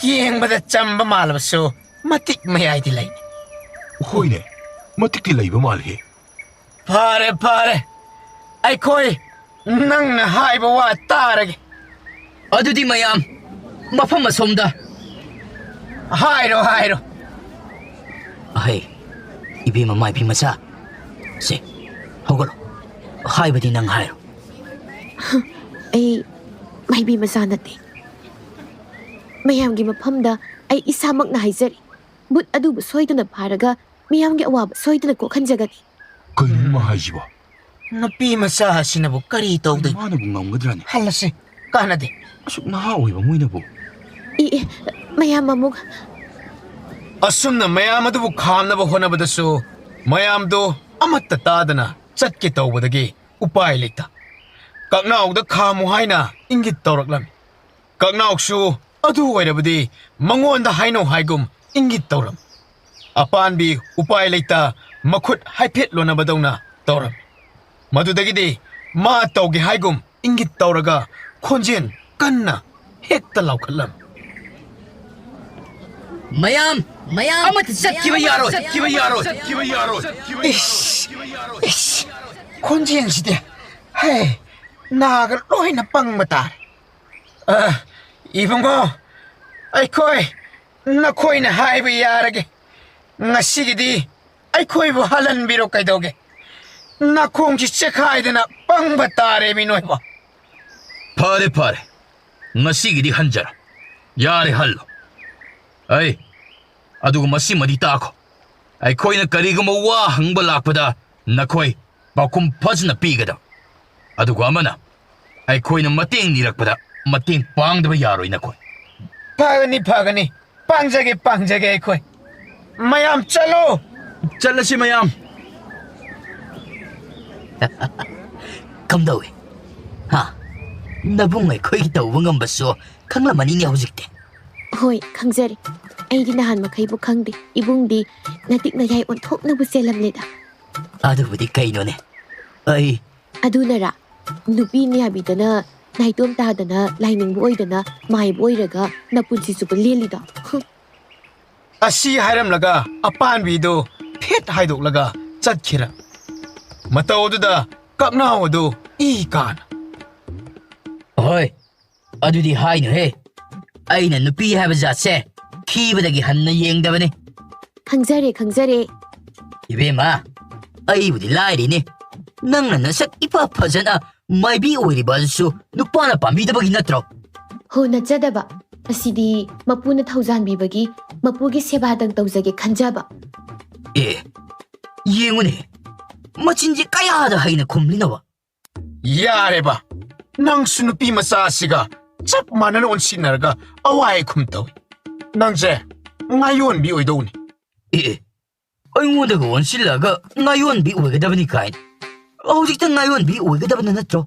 ꯌꯦꯡꯕꯗ ꯆꯝꯕ ꯃꯥꯜꯂꯕꯁꯨ ꯃꯇꯤꯛ ꯃꯌꯥꯏꯗꯤ ꯂꯩꯅꯤ꯫ ꯍꯣꯏꯅꯦ, ꯃꯇꯤꯛꯇꯤ ꯂꯩꯕ ꯃꯥꯜꯂꯤ꯫ ꯐꯔꯦ, ꯐꯔꯦ, ꯑꯩꯈꯣꯏ ꯅꯪꯅ ꯍꯥꯏꯕ ꯋꯥ ꯇꯥꯔꯒꯦ꯫ ꯑꯗꯨꯗꯤ ꯃꯌꯥꯝ, ꯃꯐꯝ ꯑꯁꯣꯝꯗ꯫ ꯍꯥꯏꯔꯣ, ꯍꯥꯏꯔꯣ꯫ ꯑꯍꯩ, ꯏꯕꯦꯝꯃ ꯃꯥꯏꯕꯤ ꯃꯆꯥ, ꯁꯦ, ꯍꯧꯒꯠꯂꯣ꯫ ꯍꯥꯏꯕꯗꯤ ꯅꯪ ꯍꯥꯏꯔꯣ꯫ ꯑꯩ ꯃꯥꯏꯕꯤ ꯃꯆꯥ ꯅꯠꯇꯦ꯫ ꯃꯌꯥꯝꯒꯤ ꯃꯐꯝꯗ ꯑꯩ ꯏꯁꯥꯃꯛꯅ ꯍꯥꯏꯖꯔꯤ, ꯚꯨꯠ ꯑꯗꯨꯕꯨ ꯁꯣꯏꯗꯅ ꯐꯥꯔꯒ ꯃꯤꯌꯥꯝꯒꯤ ꯑꯋꯥꯕ ꯁꯣꯏꯗꯅ ꯀꯣꯛꯍꯟꯖꯒꯅꯤ꯫ ꯀꯩꯅꯣ ꯃꯥ ꯍꯥꯏꯁꯤꯕꯣ? ꯅꯨꯄꯤ ꯃꯆꯥ ꯑꯁꯤꯅꯕꯨ ꯀꯔꯤ ꯇꯧꯗꯣꯏꯅꯣ? ꯃꯥꯅꯕꯨ ꯉꯝꯒꯗ꯭ꯔꯥꯅꯦ? ꯍꯜꯂꯁꯤ, ꯀꯥꯟꯅꯗꯦ꯫ ꯑꯁꯨꯛ ꯅꯍꯥ ꯑꯣꯏꯕ ꯃꯣꯏꯅꯕꯨ꯫ ꯏ ꯑꯦ, ꯃꯌꯥꯝ ꯑꯃꯨꯛ ꯑꯁꯨꯝꯅ ꯃꯌꯥꯝ ꯑꯗꯨꯕꯨ ꯈꯥꯝꯅꯕ ꯍꯣꯠꯅꯕꯗꯁꯨ ꯃꯌꯥꯝꯗꯣ ꯑꯃꯠꯇ ꯇꯥꯗꯅ ꯆꯠꯀꯦ ꯇꯧꯕꯗꯒꯤ ꯎꯄꯥꯏ ꯂꯩꯇ ꯀꯛꯅꯥꯎꯗ ꯈꯥꯝꯃꯨ ꯍꯥꯏꯅ ꯏꯪꯒꯤꯠ ꯇꯧꯔꯛꯂꯝꯃꯤ꯫ ꯀꯛꯅꯥꯎꯁꯨ ꯑꯗꯨ ꯑꯣꯏꯔꯕꯗꯤ ꯃꯉꯣꯟꯗ ꯍꯥꯏꯅꯧ ꯍꯥꯏꯒꯨꯝ ꯏꯪꯒꯤꯠ ꯇꯧꯔꯝꯃꯤ꯫ ꯑꯄꯥꯟꯕꯤ ꯎꯄꯥꯏ ꯂꯩꯇ ꯃꯈꯨꯠ ꯍꯥꯏꯐꯦꯠ ꯂꯣꯟꯅꯕꯗꯧꯅ ꯇꯧꯔꯝꯃꯤ꯫ ꯃꯗꯨꯗꯒꯤꯗꯤ ꯃꯥ ꯇꯧꯒꯦ ꯍꯥꯏꯒꯨꯝ ꯏꯪꯒꯤꯠ ꯇꯧꯔꯒ ꯈꯣꯟꯖꯦꯜ ꯀꯟꯅ ꯍꯦꯛꯇ ꯂꯥꯎꯈꯠꯂꯝꯃꯤ꯫ ꯃꯌꯥꯝ, ꯃꯌꯥꯝ ꯑꯃꯠꯇ ꯆꯠꯈꯤꯕ ꯌꯥꯔꯣꯏ꯫ ꯆꯠꯈꯤꯕ ꯌꯥꯔꯣꯏ, ꯆꯠꯈꯤꯕ ꯌꯥꯔꯣꯏ꯫ ꯏꯁ, ꯏꯁ, ꯈꯣꯟꯖꯦꯜꯁꯤꯗꯤ, ꯍꯦ, ꯅꯥꯒ ꯂꯣꯏꯅ ꯄꯪꯕ ꯇꯥꯔꯦ꯫ ꯑ, ꯏꯕꯨꯡꯉꯣ, ꯑꯩꯈꯣꯏ ꯅꯈꯣꯏꯅ ꯍꯥꯏꯕ ꯌꯥꯔꯒꯦ꯫ ꯉꯁꯤꯒꯤꯗꯤ ꯑꯩꯈꯣꯏꯕꯨ ꯍꯜꯍꯟꯕꯤꯔꯣ ꯀꯩꯗꯧꯒꯦ? ꯅꯥꯀꯣꯡꯁꯤ ꯆꯦꯈꯥꯏꯗꯅ ꯄꯪꯕ ꯇꯥꯔꯦ ꯃꯤ ꯅꯣꯏꯕꯣ꯫ ꯐꯔꯦ, ꯐꯔꯦ, ꯉꯁꯤꯒꯤꯗꯤ ꯍꯟꯖꯔꯣ꯫ ꯌꯥꯔꯦ, ꯍꯜꯂꯣ꯫ ꯑꯩ, ꯑꯗꯨꯒ ꯃꯁꯤꯃꯗꯤ ꯇꯥꯈꯣ꯫ ꯑꯩꯈꯣꯏꯅ ꯀꯔꯤꯒꯨꯝꯕ ꯋꯥ ꯍꯪꯕ ꯂꯥꯛꯄꯗ ꯅꯈꯣꯏ ꯄꯥꯎꯈꯨꯝ ꯐꯖꯅ ꯄꯤꯒꯗꯕ꯫ ꯑꯗꯨꯒ ꯑꯃꯅ, ꯑꯩꯈꯣꯏꯅ ꯃꯇꯦꯡ ꯅꯤꯔꯛꯄꯗ ꯃꯇꯦꯡ ꯄꯥꯡꯗꯕ ꯌꯥꯔꯣꯏ ꯅꯈꯣꯏ꯫ ꯐꯒꯅꯤ, ꯐꯒꯅꯤ꯫ ꯄꯥꯡꯖꯒꯦ, ꯄꯥꯡꯖꯒꯦ ꯑꯩꯈꯣꯏ꯫ ꯃꯌꯥꯝ ꯆꯠꯂꯣ꯫ ꯆꯠꯂꯁꯤ ꯃꯌꯥꯝ꯫ ꯀꯝꯗꯧꯏ? ꯍꯥ? ꯅꯕꯨꯡ ꯑꯩꯈꯣꯏꯒꯤ ꯇꯧꯕ ꯉꯝꯕꯁꯨ ꯈꯪꯂꯝꯃꯅꯤꯅꯦ ꯍꯧꯖꯤꯛꯇꯤ꯫ ꯍꯣꯏ, ꯈꯪꯖꯔꯦ꯫ ꯑꯩꯗꯤ ꯅꯍꯥꯟ ꯃꯈꯩꯕꯨ ꯈꯪꯗꯦ꯫ ꯏꯕꯨꯡꯗꯤ ꯅꯇꯤꯛ ꯅꯌꯥꯏ ꯑꯣꯟꯊꯣꯛꯅꯕꯨ ꯆꯦꯜꯂꯝꯂꯦꯗ꯫ ꯑꯗꯨꯕꯨꯗꯤ ꯀꯩꯅꯣꯅꯦ? ꯑꯩ ꯑꯗꯨꯅꯔꯥ? ꯅꯨꯄꯤ ꯃꯌꯥꯕꯤꯗꯅ ꯅꯥꯏꯇꯣꯝ ꯇꯥꯗꯅ ꯂꯥꯏꯅꯤꯡꯕ ꯑꯣꯏꯗꯅ ꯃꯥꯏꯕ ꯑꯣꯏꯔꯒ ꯅꯄꯨꯟꯁꯤ ꯆꯨꯞꯄ ꯂꯦꯜꯂꯤꯗꯣ? ꯍꯨꯝ꯫ ꯑꯁꯤ ꯍꯥꯏꯔꯝꯂꯒ ꯑꯄꯥꯟꯕꯤꯗꯨ ꯐꯦꯠ ꯍꯥꯏꯗꯣꯛꯂꯒ ꯆꯠꯈꯤꯔ꯫ ꯃꯇꯧ ꯑꯗꯨꯗ ꯀꯛꯅꯥꯎ ꯑꯗꯨ ꯏ ꯀꯥꯅ꯫ ꯍꯣꯏ, ꯑꯗꯨꯗꯤ ꯍꯥꯏꯅꯨꯍꯦ꯫ ꯑꯩꯅ ꯅꯨꯄꯤ ꯍꯥꯏꯕ ꯖꯥꯠꯁꯦ ꯊꯤꯕꯗꯒꯤ ꯍꯟꯅ ꯌꯦꯡꯗꯕꯅꯤ꯫ ꯈꯪꯖꯔꯦ, ꯈꯪꯖꯔꯦ꯫ ꯏꯕꯦꯝꯃ, ꯑꯩꯕꯨꯗꯤ ꯂꯥꯏꯔꯤꯅꯦ꯫ ꯅꯪꯅ ꯅꯁꯛ ꯏꯐ ꯐꯖꯅ ꯃꯥꯏꯕꯤ ꯑꯣꯏꯔꯤꯕ ꯑꯗꯨꯁꯨ ꯅꯨꯄꯥꯅ ꯄꯥꯝꯕꯤꯗꯕꯒꯤ ꯅꯠꯇ꯭ꯔꯣ? ꯍꯣ, ꯅꯠꯆꯗꯕ꯫ ꯑꯁꯤꯗꯤ ꯃꯄꯨꯅ ꯊꯧꯖꯥꯟꯕꯤꯕꯒꯤ ꯃꯄꯨꯒꯤ ꯁꯦꯕꯥꯗꯪ ꯇꯧꯖꯒꯦ ꯈꯟꯖꯕ꯫ ꯑꯦ, ꯌꯦꯡꯉꯨꯅꯦ, ꯃꯆꯤꯟꯁꯦ ꯀꯌꯥꯗ ꯍꯩꯅ ꯈꯨꯝꯂꯤꯅꯣꯕ? ꯌꯥꯔꯦꯕ, ꯅꯪꯁꯨ ꯅꯨꯄꯤ ꯃꯆꯥ ꯑꯁꯤꯒ ꯆꯞ ꯃꯥꯟꯅꯅ ꯑꯣꯟꯁꯤꯟꯅꯔꯒ ꯑꯋꯥꯏ ꯑꯈꯨꯝ ꯇꯧꯏ꯫ ꯅꯪꯁꯦ ꯉꯥꯌꯣꯟꯕꯤ ꯑꯣꯏꯗꯧꯅꯤ꯫ ꯑꯦ, ꯑꯦ, ꯑꯩꯉꯣꯟꯗꯒ ꯑꯣꯟꯁꯤꯜꯂꯒ ꯉꯥꯌꯣꯟꯕꯤ ꯑꯣꯏꯒꯗꯕꯅꯤ ꯀꯥꯏꯅ꯫ ꯍꯧꯖꯤꯛꯇ ꯉꯥꯌꯣꯟꯕꯤ ꯑꯣꯏꯒꯗꯕꯅ ꯅꯠꯇ꯭ꯔꯣ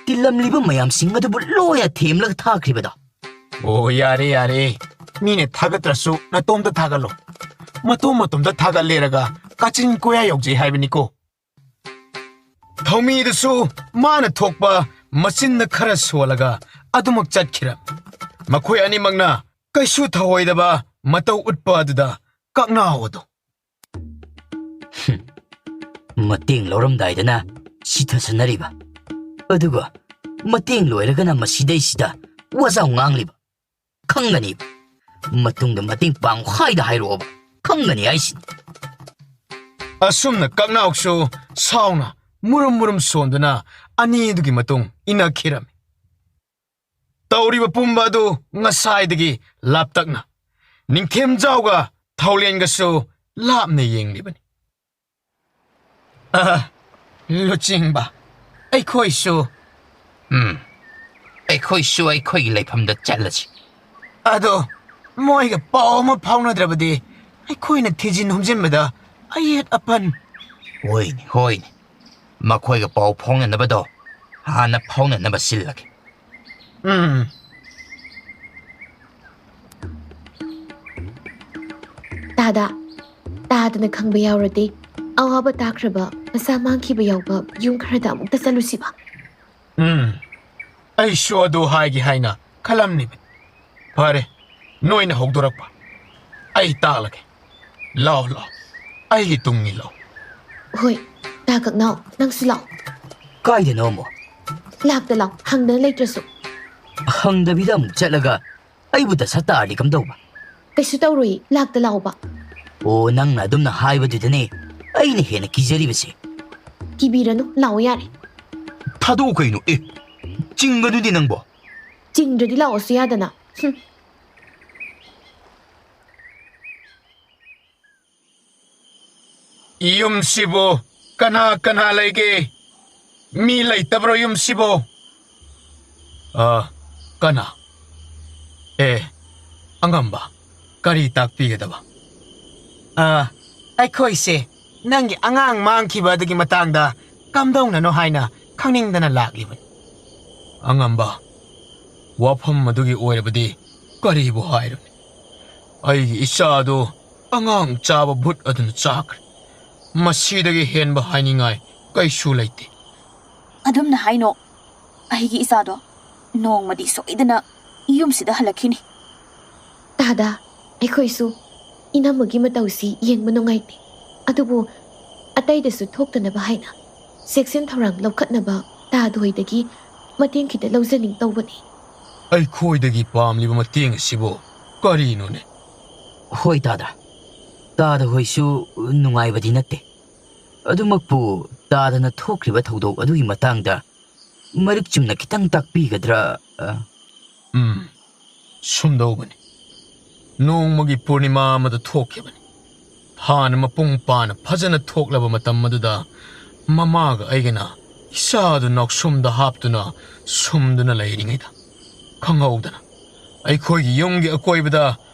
ꯇꯤꯜꯂꯝꯂꯤꯕ ꯃꯌꯥꯝꯁꯤꯡ ꯑꯗꯨꯕꯨ ꯂꯣꯏꯅ ꯊꯦꯝꯂꯒ ꯊꯥꯈ꯭ꯔꯤꯕꯗꯣ? ꯑꯣ, ꯌꯥꯔꯦ, ꯌꯥꯔꯦ꯫ ꯃꯤꯅ ꯊꯥꯒꯠꯇ꯭ꯔꯁꯨ ꯅꯇꯣꯝꯇ ꯊꯥꯒꯠꯂꯣ꯫ ꯃꯇꯣꯝ ꯃꯇꯣꯝꯇ ꯊꯥꯒꯠꯂꯦꯔꯒ ꯀꯥꯆꯤꯟ ꯀꯣꯌꯥ ꯌꯧꯖꯩ ꯍꯥꯏꯕꯅꯤꯀꯣ꯫ ꯊꯧꯃꯤꯗꯨꯁꯨ ꯃꯥꯅ ꯊꯣꯛꯄ ꯃꯆꯤꯟꯗ ꯈꯔ ꯁꯣꯜꯂꯒ ꯑꯗꯨꯃꯛ ꯆꯠꯈꯤꯔꯝꯃꯤ꯫ ꯃꯈꯣꯏ ꯑꯅꯤꯃꯛꯅ ꯀꯩꯁꯨ ꯊꯧꯑꯣꯏꯗꯕ ꯃꯇꯧ ꯎꯠꯄ ꯑꯗꯨꯗ ꯀꯛꯅꯥꯎ ꯑꯗꯨ ꯍꯨꯝ꯫ ꯃꯇꯦꯡ ꯂꯧꯔꯝꯗꯥꯏꯗꯅ ꯁꯤꯊꯁꯟꯅꯔꯤꯕ, ꯑꯗꯨꯒ ꯃꯇꯦꯡ ꯂꯣꯏꯔꯒꯅ ꯃꯁꯤꯗꯩꯁꯤꯗ ꯋꯥꯖꯥꯎ ꯉꯥꯡꯂꯤꯕ꯫ ꯈꯪꯒꯅꯤ꯫ ꯃꯇꯨꯡꯗ ꯃꯇꯦꯡ ꯄꯥꯡꯈꯣ ꯍꯥꯏꯗ ꯍꯥꯏꯔꯛꯑꯣꯕ꯫ ꯈꯪꯒꯅꯤ ꯍꯥꯏꯁꯤꯅꯤ꯫ ꯑꯁꯨꯝꯅ ꯀꯛꯅꯥꯎꯁꯨ ꯁꯥꯎꯅ ꯃꯨꯔꯨꯝ ꯃꯨꯔꯨꯝ ꯁꯣꯟꯗꯨꯅ ꯑꯅꯤꯗꯨꯒꯤ ꯃꯇꯨꯡ ꯏꯟꯅꯈꯤꯔꯝꯃꯤ꯫ ꯇꯧꯔꯤꯕ ꯄꯨꯝꯕ ꯑꯗꯨ ꯉꯁꯥꯏꯗꯒꯤ ꯂꯥꯞꯇꯛꯅ ꯅꯤꯡꯊꯦꯝꯖꯥꯎꯒ ꯊꯧꯂꯦꯟꯒꯁꯨ ꯂꯥꯞꯅ ꯌꯦꯡꯂꯤꯕꯅꯤ꯫ ꯑ, ꯂꯨꯆꯤꯡꯕ, ꯑꯩꯈꯣꯏꯁꯨ ꯎꯝ, ꯑꯩꯈꯣꯏꯁꯨ ꯑꯩꯈꯣꯏꯒꯤ ꯂꯩꯐꯝꯗ ꯆꯠꯂꯁꯤ꯫ ꯑꯗꯣ ꯃꯣꯏꯒ ꯄꯥꯎ ꯑꯃ ꯐꯥꯎꯅꯗ꯭ꯔꯕꯗꯤ ꯑꯩꯈꯣꯏꯅ ꯊꯤꯖꯤꯟ ꯍꯨꯝꯖꯤꯟꯕꯗ ꯑꯌꯦꯠ ꯑꯄꯟ꯫ ꯍꯣꯏꯅꯦ, ꯍꯣꯏꯅꯦ꯫ ꯃꯈꯣꯏꯒ ꯄꯥꯎ ꯐꯥꯎꯅꯅꯕꯗꯣ ꯍꯥꯟꯅ ꯐꯥꯎꯅꯅꯕ ꯁꯤꯜꯂꯒꯦ꯫ ꯎꯝ꯫ ꯇꯥꯗ, ꯇꯥꯗꯅ ꯈꯪꯕ ꯌꯥꯎꯔꯗꯤ, ꯑꯋꯥꯕ ꯇꯥꯈ꯭ꯔꯕ, ꯃꯁꯥ ꯃꯥꯡꯈꯤꯕ ꯌꯥꯎꯕ ꯌꯨꯝ ꯈꯔꯗ ꯑꯃꯨꯛꯇ ꯆꯠꯂꯨꯁꯤꯕ꯫ ꯎꯝ꯫ ꯑꯩꯁꯨ ꯑꯗꯨ ꯍꯥꯏꯒꯦ ꯍꯥꯏꯅ ꯈꯜꯂꯝꯂꯤꯕꯅꯤ꯫ ꯐꯔꯦ, ꯅꯣꯏꯅ ꯍꯧꯗꯣꯔꯛꯄ꯫ ꯑꯩ ꯇꯥꯛꯂꯒꯦ꯫ ꯂꯥꯎ, ꯂꯥꯎ꯫ ꯑꯩꯒꯤ ꯇꯨꯡ ꯏꯜꯂꯣ꯫ ꯍꯣꯏ, ꯇꯥ ꯀꯛꯅꯥꯎ, ꯅꯪꯁꯨ ꯂꯥꯛꯑꯣ꯫ ꯀꯥꯏꯗꯅꯣ ꯑꯃꯨꯛ? ꯂꯥꯛꯇ ꯂꯥꯛꯑꯣ, ꯍꯪꯗꯅ ꯂꯩꯇ꯭ꯔꯁꯨ꯫ ꯍꯪꯗꯕꯤꯗ ꯑꯃꯨꯛ ꯆꯠꯂꯒ ꯑꯩꯕꯨ ꯗꯁꯥ ꯇꯥꯔꯗꯤ ꯀꯝꯗꯧꯕ? ꯀꯩꯁꯨ ꯇꯧꯔꯣꯏ, ꯂꯥꯛꯇ ꯂꯥꯛꯑꯣꯕ꯫ ꯑꯣ, ꯅꯪꯅ ꯑꯗꯨꯝꯅ ꯍꯥꯏꯕꯗꯨꯗꯅꯦ ꯑꯩꯅ ꯍꯦꯟꯅ ꯀꯤꯖꯔꯤꯕꯁꯦ꯫ ꯀꯤꯕꯤꯔꯅꯨ, ꯂꯥꯛꯑꯣ ꯌꯥꯔꯦ꯫ ꯊꯥꯗꯣꯛꯎ ꯀꯩꯅꯣ, ꯑꯦ, ꯆꯤꯡꯒꯅꯨꯗꯤ ꯅꯪꯕꯣ꯫ ꯆꯤꯡꯗ꯭ꯔꯗꯤ ꯂꯥꯛꯑꯣꯁꯨ ꯌꯥꯗꯅ꯫ ꯍꯨꯝ꯫ ꯌꯨꯝꯁꯤꯕꯨ ꯀꯅꯥ ꯀꯅꯥ ꯂꯩꯒꯦ? ꯃꯤ ꯂꯩꯇꯕ꯭ꯔꯣ ꯌꯨꯝꯁꯤꯕꯨ? ꯑ, ꯀꯅꯥ? ꯑꯦ, ꯑꯉꯝꯕ, ꯀꯔꯤ ꯇꯥꯛꯄꯤꯒꯗꯕ? ꯑ, ꯑꯩꯈꯣꯏꯁꯦ ꯅꯪꯒꯤ ꯑꯉꯥꯡ ꯃꯥꯡꯈꯤꯕ ꯑꯗꯨꯒꯤ ꯃꯇꯥꯡꯗ ꯀꯝꯗꯧꯅꯅꯣ ꯍꯥꯏꯅ ꯈꯪꯅꯤꯡꯗꯅ ꯂꯥꯛꯂꯤꯕꯅꯤ꯫ ꯑꯉꯝꯕ, ꯋꯥꯐꯝ ꯑꯗꯨꯒꯤ ꯑꯣꯏꯔꯕꯗꯤ ꯀꯔꯤꯕꯨ ꯍꯥꯏꯔꯨꯅꯤ? ꯑꯩꯒꯤ ꯏꯆꯥꯗꯨ ꯑꯉꯥꯡ ꯆꯥꯕ ꯚꯨꯠ ꯑꯗꯨꯅ ꯆꯥꯈ꯭ꯔꯦ꯫ ꯃꯁꯤꯗꯒꯤ ꯍꯦꯟꯕ ꯍꯥꯏꯅꯤꯡꯉꯥꯏ ꯀꯩꯁꯨ ꯂꯩꯇꯦ꯫ ꯑꯗꯨꯝꯅ ꯍꯥꯏꯅꯣ꯫ ꯑꯩꯒꯤ ꯏꯆꯥꯗꯣ ꯅꯣꯡꯃꯗꯤ ꯁꯣꯏꯗꯅ ꯌꯨꯝꯁꯤꯗ ꯍꯜꯂꯛꯈꯤꯅꯤ꯫ ꯇꯥꯗ, ꯑꯩꯈꯣꯏꯁꯨ ꯏꯅꯝꯃꯒꯤ ꯃꯇꯧꯁꯤ ꯌꯦꯡꯕ ꯅꯨꯡꯉꯥꯏꯇꯦ꯫ ꯑꯗꯨꯕꯨ ꯑꯇꯩꯗꯁꯨ ꯊꯣꯛꯇꯅꯕ ꯍꯥꯏꯅ ꯆꯦꯛꯁꯤꯟ ꯊꯧꯔꯥꯡ ꯂꯧꯈꯠꯅꯕ ꯇꯥꯗ ꯍꯣꯏꯗꯒꯤ ꯃꯇꯦꯡ ꯈꯤꯇ ꯂꯧꯖꯅꯤꯡ ꯇꯧꯕꯅꯤ꯫ ꯑꯩꯈꯣꯏꯗꯒꯤ ꯄꯥꯝꯂꯤꯕ ꯃꯇꯦꯡ ꯑꯁꯤꯕꯨ ꯀꯔꯤꯅꯣꯅꯦ? ꯍꯣꯏ ꯇꯥꯗ, ꯇꯥꯗ ꯍꯣꯏꯁꯨ ꯅꯨꯡꯉꯥꯏꯕꯗꯤ ꯅꯠꯇꯦ꯫ ꯑꯗꯨꯃꯛꯄꯨ ꯇꯥꯗꯅ ꯊꯣꯛꯈ꯭ꯔꯤꯕ ꯊꯧꯗꯣꯛ ꯑꯗꯨꯒꯤ ꯃꯇꯥꯡꯗ ꯃꯔꯤꯛ ꯆꯨꯝꯅ ꯈꯤꯇꯪ ꯇꯥꯛꯄꯤꯒꯗ꯭ꯔꯥ? ꯑ, ꯎꯝ, ꯁꯨꯝꯗꯧꯕꯅꯤ꯫ ꯅꯣꯡꯃꯒꯤ ꯄꯨꯔꯅꯤꯃꯥ ꯑꯃꯗ ꯊꯣꯛꯈꯤꯕꯅꯤ꯫ ꯍꯥꯟꯅ ꯃꯄꯨꯡ ꯄꯥꯅ ꯐꯖꯅ ꯊꯣꯛꯂꯕ ꯃꯇꯝ ꯑꯗꯨꯗ ꯃꯃꯥꯒ ꯑꯩꯒꯅ ꯏꯆꯥꯗꯨ ꯅꯥꯎꯁꯨꯝꯗ ꯍꯥꯞꯇꯨꯅ ꯁꯨꯝꯗꯨꯅ ꯂꯩꯔꯤꯉꯩꯗ ꯈꯪꯍꯧꯗꯅ ꯑꯩꯈꯣꯏꯒꯤ ꯌꯨꯝꯒꯤ ꯑꯀꯣꯏꯕꯗ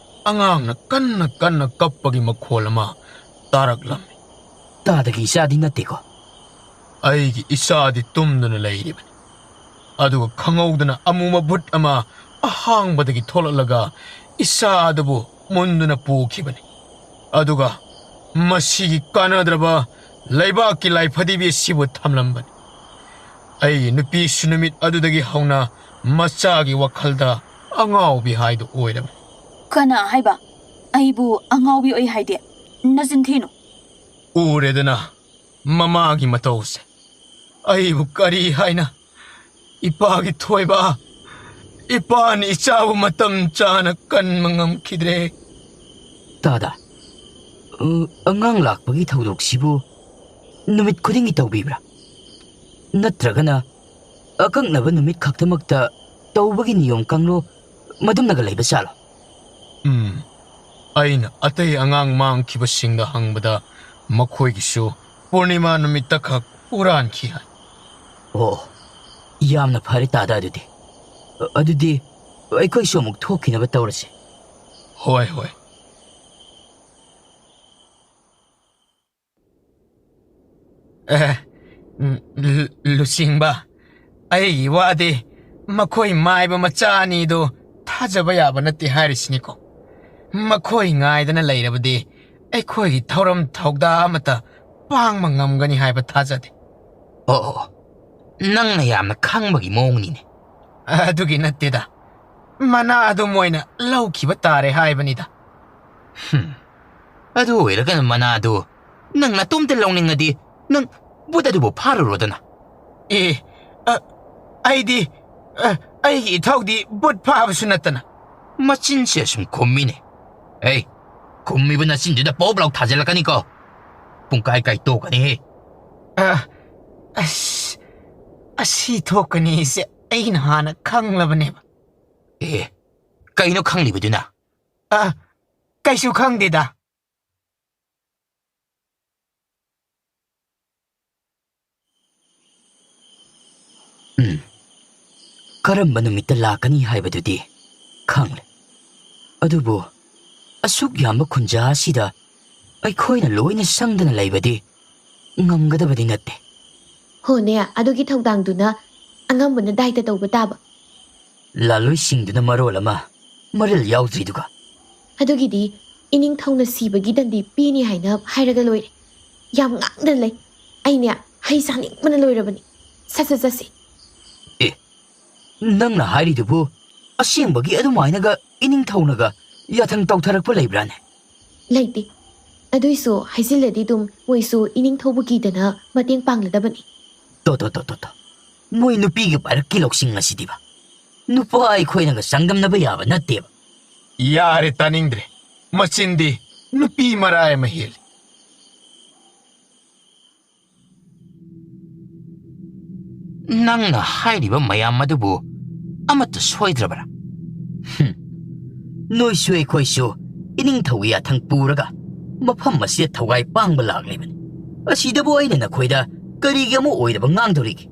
ꯑꯉꯥꯡꯅ ꯀꯟꯅ ꯀꯟꯅ ꯀꯞꯄꯒꯤ ꯃꯈꯣꯜ ꯑꯃ ꯇꯥꯔꯛꯂꯝꯃꯤ꯫ ꯇꯥꯗꯒꯤ ꯏꯆꯥꯗꯤ ꯅꯠꯇꯦꯀꯣ? ꯑꯩꯒꯤ ꯏꯆꯥꯗꯤ ꯇꯨꯝꯗꯨꯅ ꯂꯩꯔꯤꯕꯅꯤ꯫ ꯑꯗꯨꯒ ꯈꯪꯍꯧꯗꯅ ꯑꯃꯨꯕ ꯚꯨꯠ ꯑꯃ ꯑꯍꯥꯡꯕꯗꯒꯤ ꯊꯣꯛꯂꯛꯂꯒ ꯏꯆꯥ ꯑꯗꯨꯕꯨ ꯃꯨꯟꯗꯨꯅ ꯄꯨꯈꯤꯕꯅꯤ꯫ ꯑꯗꯨꯒ ꯃꯁꯤꯒꯤ ꯀꯥꯟꯅꯗ꯭ꯔꯕ ꯂꯩꯕꯥꯛꯀꯤ ꯂꯥꯏꯐꯗꯤꯕꯤ ꯑꯁꯤꯕꯨ ꯊꯝꯂꯝꯕꯅꯤ꯫ ꯑꯩꯒꯤ ꯅꯨꯄꯤꯁꯨ ꯅꯨꯃꯤꯠ ꯑꯗꯨꯗꯒꯤ ꯍꯧꯅ ꯃꯆꯥꯒꯤ ꯋꯥꯈꯜꯗ ꯑꯉꯥꯎꯕꯤ ꯍꯥꯏꯗꯨ ꯑꯣꯏꯔꯕꯅꯤ꯫ ꯀꯅꯥ ꯍꯥꯏꯕ? ꯑꯩꯕꯨ ꯑꯉꯥꯎꯕꯤ ꯑꯣꯏ ꯍꯥꯏꯗꯤ? ꯅꯆꯤꯟ ꯊꯤꯅꯨ꯫ ꯎꯔꯦꯗꯅ ꯃꯃꯥꯒꯤ ꯃꯇꯧꯁꯦ꯫ ꯑꯩꯕꯨ ꯀꯔꯤ ꯍꯥꯏꯅ? ꯏꯄꯥꯒꯤ ꯊꯣꯏꯕ, ꯏꯄꯥꯅ ꯏꯆꯥꯕꯨ ꯃꯇꯝ ꯆꯥꯅ ꯀꯟꯕ ꯉꯝꯈꯤꯗ꯭ꯔꯦ꯫ ꯇꯥꯗ, ꯑ, ꯑꯉꯥꯡ ꯂꯥꯛꯄꯒꯤ ꯊꯧꯗꯣꯛꯁꯤꯕꯨ ꯅꯨꯃꯤꯠ ꯈꯨꯗꯤꯡꯒꯤ ꯇꯧꯕꯤꯕ꯭ꯔꯥ? ꯅꯠꯇ꯭ꯔꯒꯅ ꯑꯀꯛꯅꯕ ꯅꯨꯃꯤꯠ ꯈꯛꯇꯃꯛꯇ ꯇꯧꯕꯒꯤ ꯅꯤꯌꯣꯝ ꯀꯥꯡꯂꯣꯟ ꯃꯗꯨꯝꯅꯒ ꯂꯩꯕ ꯖꯥꯠꯂꯣ? ꯎꯝ, ꯑꯩꯅ ꯑꯇꯩ ꯑꯉꯥꯡ ꯃꯥꯡꯈꯤꯕꯁꯤꯡꯗ ꯍꯪꯕꯗ ꯃꯈꯣꯏꯒꯤꯁꯨ ꯄꯨꯔꯅꯤꯃꯥ ꯅꯨꯃꯤꯠꯇ ꯈꯛ ꯍꯨꯔꯥꯟꯈꯤ ꯍꯥꯏ꯫ ꯑꯣ, ꯌꯥꯝꯅ ꯐꯔꯦ ꯇꯥꯗ ꯑꯗꯨꯗꯤ꯫ ꯑ-, ꯑꯗꯨꯗꯤ ꯑꯩꯈꯣꯏꯁꯨ ꯑꯃꯨꯛ ꯊꯣꯛꯈꯤꯅꯕ ꯇꯧꯔꯁꯤ꯫ ꯍꯣꯏ, ꯍꯣꯏ꯫ ꯑꯦ, ꯎꯝ, ꯂꯨ-, ꯂꯨꯆꯤꯡꯕ, ꯑꯩꯒꯤ ꯋꯥꯗꯤ ꯃꯈꯣꯏ ꯃꯥꯏꯕ ꯃꯆꯥ ꯑꯅꯤꯗꯨ ꯊꯥꯖꯕ ꯌꯥꯕ ꯅꯠꯇꯦ ꯍꯥꯏꯔꯤꯁꯤꯅꯤꯀꯣ꯫ ꯃꯈꯣꯏ ꯉꯥꯏꯗꯅ ꯂꯩꯔꯕꯗꯤ ꯑꯩꯈꯣꯏꯒꯤ ꯊꯧꯔꯝ ꯊꯧꯗꯥ ꯑꯃꯠꯇ ꯄꯥꯡꯕ ꯉꯝꯒꯅꯤ ꯍꯥꯏꯕ ꯊꯥꯖꯗꯦ꯫ ꯑꯣ, ꯑꯣ, ꯅꯪꯅ ꯌꯥꯝꯅ ꯈꯪꯕꯒꯤ ꯃꯑꯣꯡꯅꯤꯅꯦ꯫ ꯑꯗꯨꯒꯤ ꯅꯠꯇꯦꯗ, ꯃꯅꯥ ꯑꯗꯨ ꯃꯣꯏꯅ ꯂꯧꯈꯤꯕ ꯇꯥꯔꯦ ꯍꯥꯏꯕꯅꯤꯗ꯫ ꯍꯨꯝ, ꯑꯗꯨ ꯑꯣꯏꯔꯒꯅ ꯃꯅꯥꯗꯨ ꯅꯪ ꯅꯇꯣꯝꯇ ꯂꯧꯅꯤꯡꯉꯗꯤ ꯅꯪ ꯕꯨꯠ ꯑꯗꯨꯕꯨ ꯐꯥꯔꯨꯔꯣꯗꯅ꯫ ꯑꯦ, ꯑ, ꯑꯩꯗꯤ, ꯑ, ꯑꯩꯒꯤ ꯏꯊꯧꯗꯤ ꯕꯨꯠ ꯐꯥꯕꯁꯨ ꯅꯠꯇꯅ꯫ ꯃꯆꯤꯟꯁꯦ ꯑꯁꯨꯝ ꯈꯨꯝꯃꯤꯅꯦ꯫ ꯑꯩ, ꯈꯨꯝꯃꯤꯕ ꯅꯆꯤꯟꯗꯨꯗ ꯄꯣꯞ ꯂꯥꯎ ꯊꯥꯖꯤꯜꯂꯛꯀꯅꯤꯀꯣ꯫ ꯄꯨꯡꯀꯥꯏ ꯀꯥꯏ ꯇꯣꯛꯀꯅꯤꯍꯦ꯫ ꯑ, ꯑꯁ, ꯑꯁꯤ ꯊꯣꯛꯀꯅꯤꯁꯦ ꯑꯩꯅ ꯍꯥꯟꯅ ꯈꯪꯂꯕꯅꯦꯕ꯫ ꯑꯦ, ꯀꯩꯅꯣ ꯈꯪꯂꯤꯕꯗꯨꯅ? ꯑ, ꯀꯩꯁꯨ ꯈꯪꯗꯦꯗ꯫ ꯎꯝ꯫ ꯀꯔꯝꯕ ꯅꯨꯃꯤꯠꯇ ꯂꯥꯛꯀꯅꯤ ꯍꯥꯏꯕꯗꯨꯗꯤ ꯈꯪꯂꯦ꯫ ꯑꯗꯨꯕꯨ ꯑꯁꯨꯛ ꯌꯥꯝꯕ ꯈꯨꯟꯖꯥ ꯑꯁꯤꯗ ꯑꯩꯈꯣꯏꯅ ꯂꯣꯏꯅ ꯆꯪꯗꯅ ꯂꯩꯕꯗꯤ ꯉꯝꯒꯗꯕꯗꯤ ꯅꯠꯇꯦ꯫ ꯍꯣꯅꯦ, ꯑꯗꯨꯒꯤ ꯊꯧꯗꯥꯡꯗꯨꯅ ꯑꯉꯝꯕꯅ ꯗꯥꯏꯇ ꯇꯧꯕ ꯇꯥꯕ꯫ ꯂꯥꯂꯣꯏꯁꯤꯡꯗꯨꯅ ꯃꯔꯣꯜ ꯑꯃ ꯃꯔꯤꯜ ꯌꯥꯎꯗ꯭ꯔꯤꯗꯨꯒ꯫ ꯑꯗꯨꯒꯤꯗꯤ ꯏꯅꯤꯡꯊꯧꯅ ꯁꯤꯕꯒꯤ ꯗꯟꯗꯤ ꯄꯤꯅꯤ ꯍꯥꯏꯅ ꯍꯥꯏꯔꯒ ꯂꯣꯏꯔꯦ꯫ ꯌꯥꯝ ꯉꯥꯡꯗꯅ ꯂꯩ꯫ ꯑꯩꯅꯦ ꯍꯩ ꯆꯥꯅꯤꯡꯕꯅ ꯂꯣꯏꯔꯕꯅꯤ꯫ ꯁꯠ ꯁꯠ ꯆꯠꯁꯤ꯫ ꯑꯦ, ꯅꯪꯅ ꯍꯥꯏꯔꯤꯗꯨꯕꯨ ꯑꯁꯦꯡꯕꯒꯤ ꯑꯗꯨꯃꯥꯏꯅꯒ ꯏꯅꯤꯡꯊꯧꯅꯒ ꯌꯥꯊꯪ ꯇꯧꯊꯔꯛꯄ ꯂꯩꯕ꯭ꯔꯥꯅꯦ? ꯂꯩꯇꯦ꯫ ꯑꯗꯨꯏꯁꯨ ꯍꯥꯏꯖꯤꯜꯂꯗꯤ ꯑꯗꯨꯝ ꯃꯣꯏꯁꯨ ꯏꯅꯤꯡꯊꯧꯕꯨ ꯀꯤꯗꯅ ꯃꯇꯦꯡ ꯄꯥꯡꯂꯗꯕꯅꯤ꯫ ꯇꯣ, ꯇꯣ, ꯇꯣ, ꯇꯣ, ꯇꯣ꯫ ꯃꯣꯏ ꯅꯨꯄꯤꯒꯤ ꯄꯥꯏꯔꯛꯀꯤ ꯂꯧꯁꯤꯡ ꯑꯁꯤꯗꯤꯕ꯫ ꯅꯨꯄꯥ ꯑꯩꯈꯣꯏꯅꯒ ꯆꯥꯡꯗꯝꯅꯕ ꯌꯥꯕ ꯅꯠꯇꯦꯕ꯫ ꯌꯥꯔꯦ, ꯇꯥꯅꯤꯡꯗ꯭ꯔꯦ꯫ ꯃꯆꯤꯟꯗꯤ ꯅꯨꯄꯤ ꯃꯔꯥꯏ ꯑꯃ ꯍꯦꯜꯂꯤ꯫ ꯅꯪꯅ ꯍꯥꯏꯔꯤꯕ ꯃꯌꯥꯝ ꯑꯗꯨꯕꯨ ꯑꯃꯠꯇ ꯁꯣꯏꯗ꯭ꯔꯕꯔꯥ? ꯍꯨꯝ꯫ ꯅꯣꯏꯁꯨ ꯑꯩꯈꯣꯏꯁꯨ ꯏꯅꯤꯡꯊꯧꯒꯤ ꯌꯥꯊꯪ ꯄꯨꯔꯒ ꯃꯐꯝ ꯑꯁꯤꯗ ꯊꯧꯒꯥꯏ ꯄꯥꯡꯕ ꯂꯥꯛꯂꯤꯕꯅꯤ꯫ ꯑꯁꯤꯗꯕꯨ ꯑꯩꯅ ꯅꯈꯣꯏꯗ ꯀꯔꯤꯒꯤ ꯑꯃ ꯑꯣꯏꯗꯕ ꯉꯥꯡꯗꯧꯔꯤꯒꯦ?